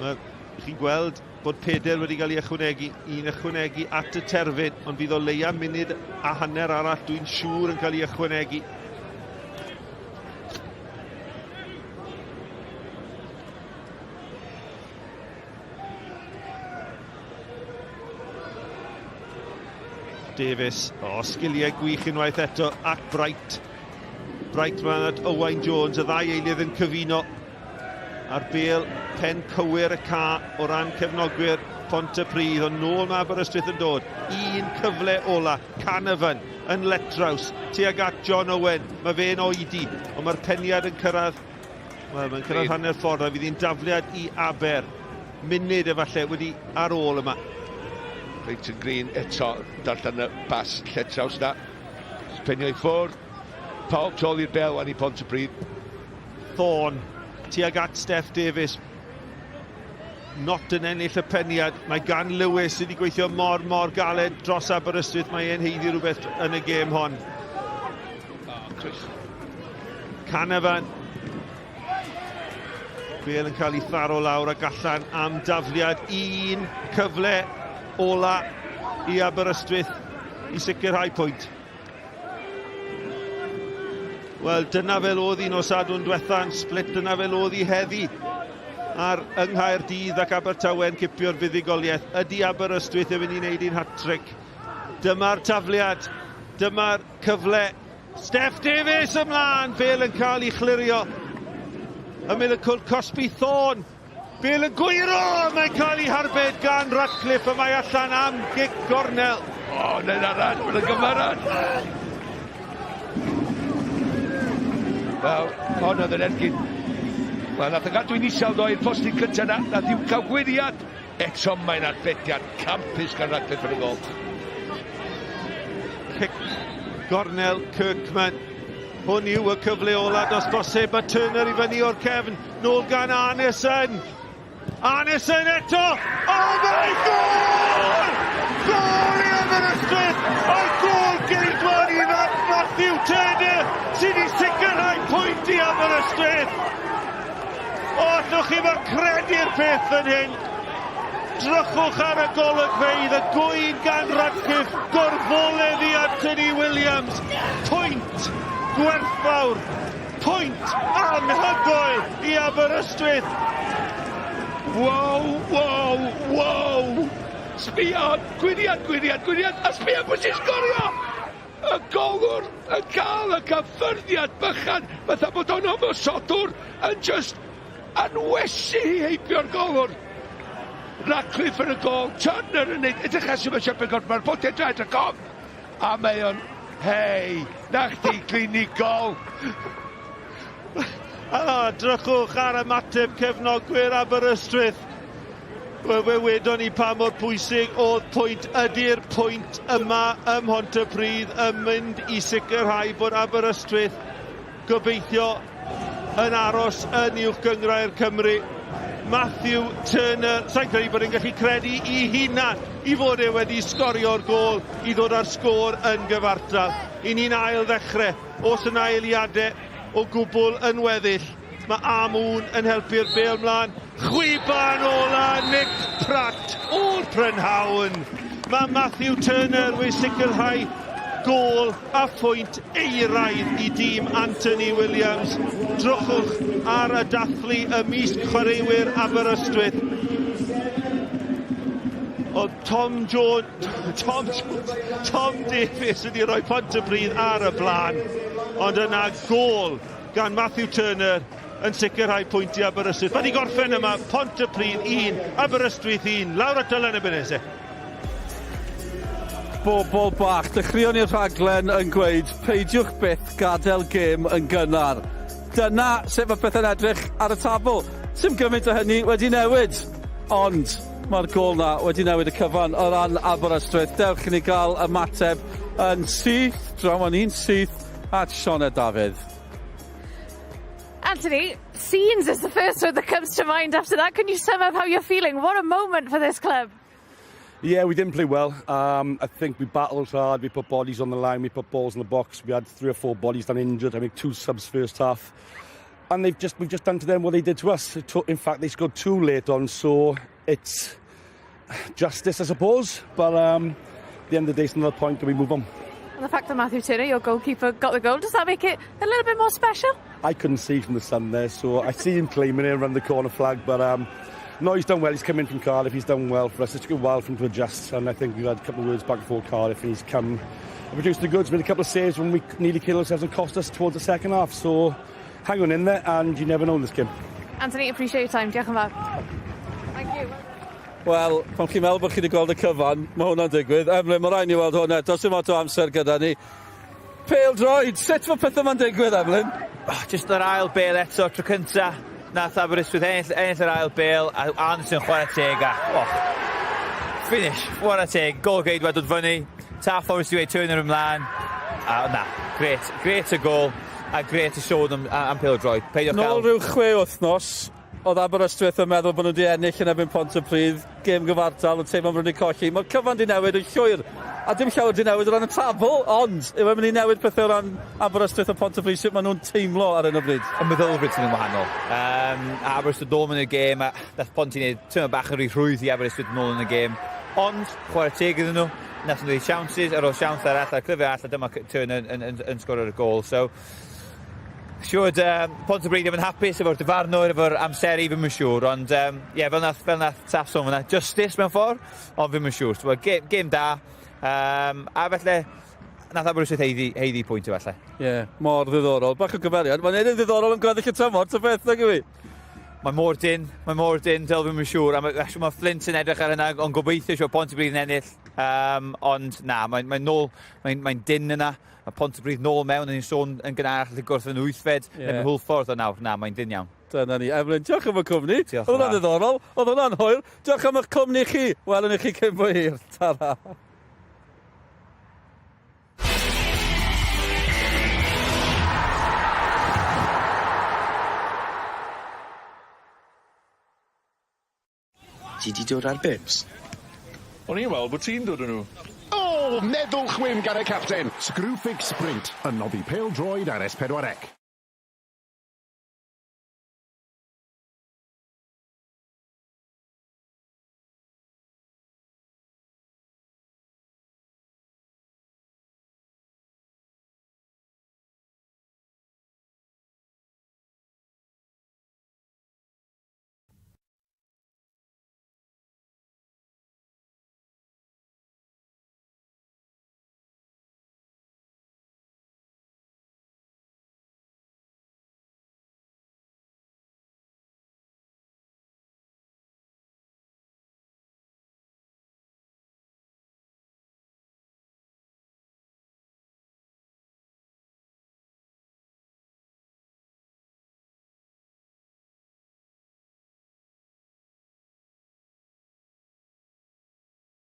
Wel, chi'n gweld bod peder wedi cael ei ychwanegu, un ychwanegu at y terfyn, ond fydd o leia munud a hanner arall, dwi'n siŵr yn cael ei ychwanegu. Davies, o, oh, sgiliau gwych unwaith eto, at Bright. Bright mlaen at Owain Jones, y ddau eilydd yn cyfuno a'r bêl pen cywir y ca o ran cefnogwyr Pontypridd, ond nôl mae Aberystwyth yn dod. Un cyfle ola, Canavan yn letraws tuag at John Owen. Mae fe'n oedi, ond mae'r peniad yn cyrraedd, wel, mae'n cyrraedd hanner ffordd a fydd hi'n dafliad i Aber. Munud efallai wedi ar ôl yma. Clayton Green eto darllen y bas lletraws na. Penio i ffwrdd. Pawb tu ôl i'r bel wan i Pontypridd. Thorne tuag at Steff Davies. Not yn ennill y peniad. Mae gan Lewis sydd wedi gweithio mor, mor galed dros Aberystwyth. Mae e'n heiddi rhywbeth yn y gêm hon. Oh, Chris. Canavan. Bale yn cael ei tharo lawr ac allan am dafliad. Un cyfle ola i Aberystwyth i sicrhau pwynt. Wel, dyna fel oedd hi nos Sadwrn diwetha yn Split, dyna fel oedd hi heddi ar yng Nghaerdydd ac Abertawe'n cipio'r fuddugoliaeth. Ydy Aberystwyth yn mynd i wneud un hat-trick? Dyma'r tafliad, dyma'r cyfle. Steff Davies ymlaen, Bale yn cael ei chlirio. Ymyl y cwrt cosbi Thorne. Bale yn gwyro! Mae'n cael ei harbed gan Ratcliffe a mae allan am gic gornel. O, oh, neu'n arall, mae'n gymarad. Wel, hon oedd yn ergyd. Wel, nath o gadw i'n isel ddo i'r postyn cyntaf na, nath i'w cael gwyriad. Eto mae'n arbediad campus gan Ratcliffe yn y gol. Cic gornel Kirkman. Hwn yw y cyfle ola dos bosib. Mae Turner i fyny o'r cefn. Nôl gan Arneson. Arneson eto! Oh my gol! Gol i Aberystwyth! A'r gol geidwad ifanc Matthew Turner sydd wedi sicrhau pwynt i Aberystwyth! O, allwch chi ddim credu'r peth fan hyn! Drychwch ar y golygfeydd, y gwyn gan Radcliffe, gorfoledd i Anthony Williams. Pwynt gwerthfawr Pwynt anhygoel i Aberystwyth! Wow, wow, wow! Sbia, gwyriad, gwyriad, gwyriad, a sbia pwy sy'n sgorio! Y golwr yn cael y cyffyrddiad bychan, fatha bod o'n ymosodwr yn just anwesu hi heibio'r golwr. Ratcliffe yn y gol, Turner yn neud, edrych ar sut mae Siapau Gorff, mae'r potiau draed y gof, A mae o'n... Hei, na chdi clinigol! A drychwch ar ymateb cefnogwyr Aberystwyth. Wel, fe wedon ni pa mor pwysig oedd pwynt. Ydy'r pwynt yma ym Mhontypridd yn mynd i sicrhau bod Aberystwyth gobeithio yn aros yn Uwch Gynghrair Cymru. Matthew Turner, sa'n credu bod e'n gallu credu i hunan i fod e wedi sgorio'r gôl i ddod â'r sgôr yn gyfartal. I ni'n ail ddechrau, os yna eiliadau o gwbl yn weddill. Mae Amoon yn helpu'r bêl mlaen. Chwiban ola Nick Pratt o'r prynhawn. Mae Matthew Turner wedi sicrhau gôl a phwynt euraidd i dîm Anthony Williams. Drychwch ar y dathlu ymysg chwaraewyr Aberystwyth. Oedd Tom Jones, Tom Jones, Tom Davies wedi rhoi Pontypridd ar y blaen, ond yna gôl gan Matthew Turner yn sicrhau pwyntiau Aberystwyth. Mae wedi gorffen yma, Pontypridd 1, Aberystwyth 1, lawr at Dylan Ebenezer. bobl bach, dechreuon ni'r rhaglen yn gweud peidiwch byth gadael gêm yn gynnar. Dyna sut mae pethau'n edrych ar y tabl. Sim gymaint o hynny wedi newid, ond mae'r gôl na wedi newid y cyfan o ran Aberystwyth. Dewch i ni gael ymateb yn syth, draw â ni'n syth at Sioned Dafydd. Anthony, scenes is the first word that comes to mind after that. Can you sum up how you're feeling? What a moment for this club. Yeah, we didn't play well. I think we battled hard. We put bodies on the line. We put balls in the box. We had three or four bodies down injured. I mean, two subs first half. And they've just we've just done to them what they did to us. In fact, they scored two late on, so it's justice, I suppose. But at the end of the day, it's another point and we move on. And the fact that Matthew Turner, your goalkeeper, got the goal, does that make it a little bit more special? I couldn't see from the sun there, so I see him claiming it around the corner flag, but no, he's done well. He's come in from Cardiff. He's done well for us. It took a while for him to adjust, and I think we've had a couple of words back and forth Cardiff, and he's come and produced the goods, made a couple of saves when we nearly killed ourselves and cost us towards the second half. So hang on in there, and you never know in this game. Anthony, appreciate your time. Diolch yn fawr. Thank you. Wel, pan chi'n meddwl bod chi wedi gweld y cyfan, mae hwnna'n digwydd. Emlyn, mae rhaid ni weld hwnna. Does dim lot o amser gyda ni. Pêl-droed, sut mae pethau ma'n digwydd, Emlyn? Oh, just yr ail bel eto, tro cynta. Nath Aberystwyth ennill, ennill yr ail bel, a Anderson chwarae teg a, oh, finish, chwarae teg, gol geidwad dod fyny, Taff obviously wedi Turner ymlaen, a na, gret, gret y gol, a gret y sôn am, am pêl-droed. Peidiwch Nôl rhyw 6 wythnos, oedd Aberystwyth yn meddwl bod nhw wedi ennill yn erbyn Pontypridd, gêm gyfartal, yn teimlo bod nhw wedi colli. Mae'r cyfan wedi newid yn llwyr. A dim llawer wedi newid o ran y tabl, ond yw e'n mynd i newid pethau o ran Aberystwyth a Pontypridd, sut maen nhw'n teimlo ar hyn o bryd? Y meddylfryd sydd yn wahanol. A Aberystwyth dôl mewn y gêm, a nath Ponty wneud teimlo bach yn rhy rhwydd i Aberystwyth nôl yn y gêm. Ond, chwarae teg iddyn nhw, nath nhw wneud chances, ar ôl siawns arall, a'r clyfau arall, a dyma Turner yn sgorio'r gôl. So, siŵr, Pontypridd ddim yn hapus efo'r dyfarnwr, efo'r amseru, ddim yn siŵr, ond yeah, fel nath Taff sôn fyna, justice mewn ffordd, ond ddim yn siŵr. So, game, game da, a felly, nath Aberystwyth haeddu pwynt efallai. Ie, yeah, mor ddiddorol. Bach o gymeriad. Mae'n neud yn ddiddorol am gweddill y tymor, ta beth, nag yw i? Mae mor dyn, mae mor dyn, del ddim yn siŵr. A mae Flint yn edrych ar hynna, ond gobeithio siŵr Pontypridd yn ennill. Ond na, mae'n mae nôl, mae'n mae dyn yna. Mae Pontypridd nôl mewn, yn ni'n sôn yn gynharach lle gorffen yn wythfed, yeah. Neu Hwlffordd, ond nawr, na, mae'n dyn iawn. Dyna ni. Emlyn, diolch am y cwmni. Diolch. Oedd hwnna'n ddiddorol. Oedd hwnna'n hwyl. Diolch am eich cwmni chi. Welwn ni chi cyn bo hir. Tara. Ti 'di dod ar bibs? O'n i'n weld bod ti'n dod â nhw. O, meddwl chwim gan y capten. Screwfix Sprint yn noddi pêl-droed ar S4C.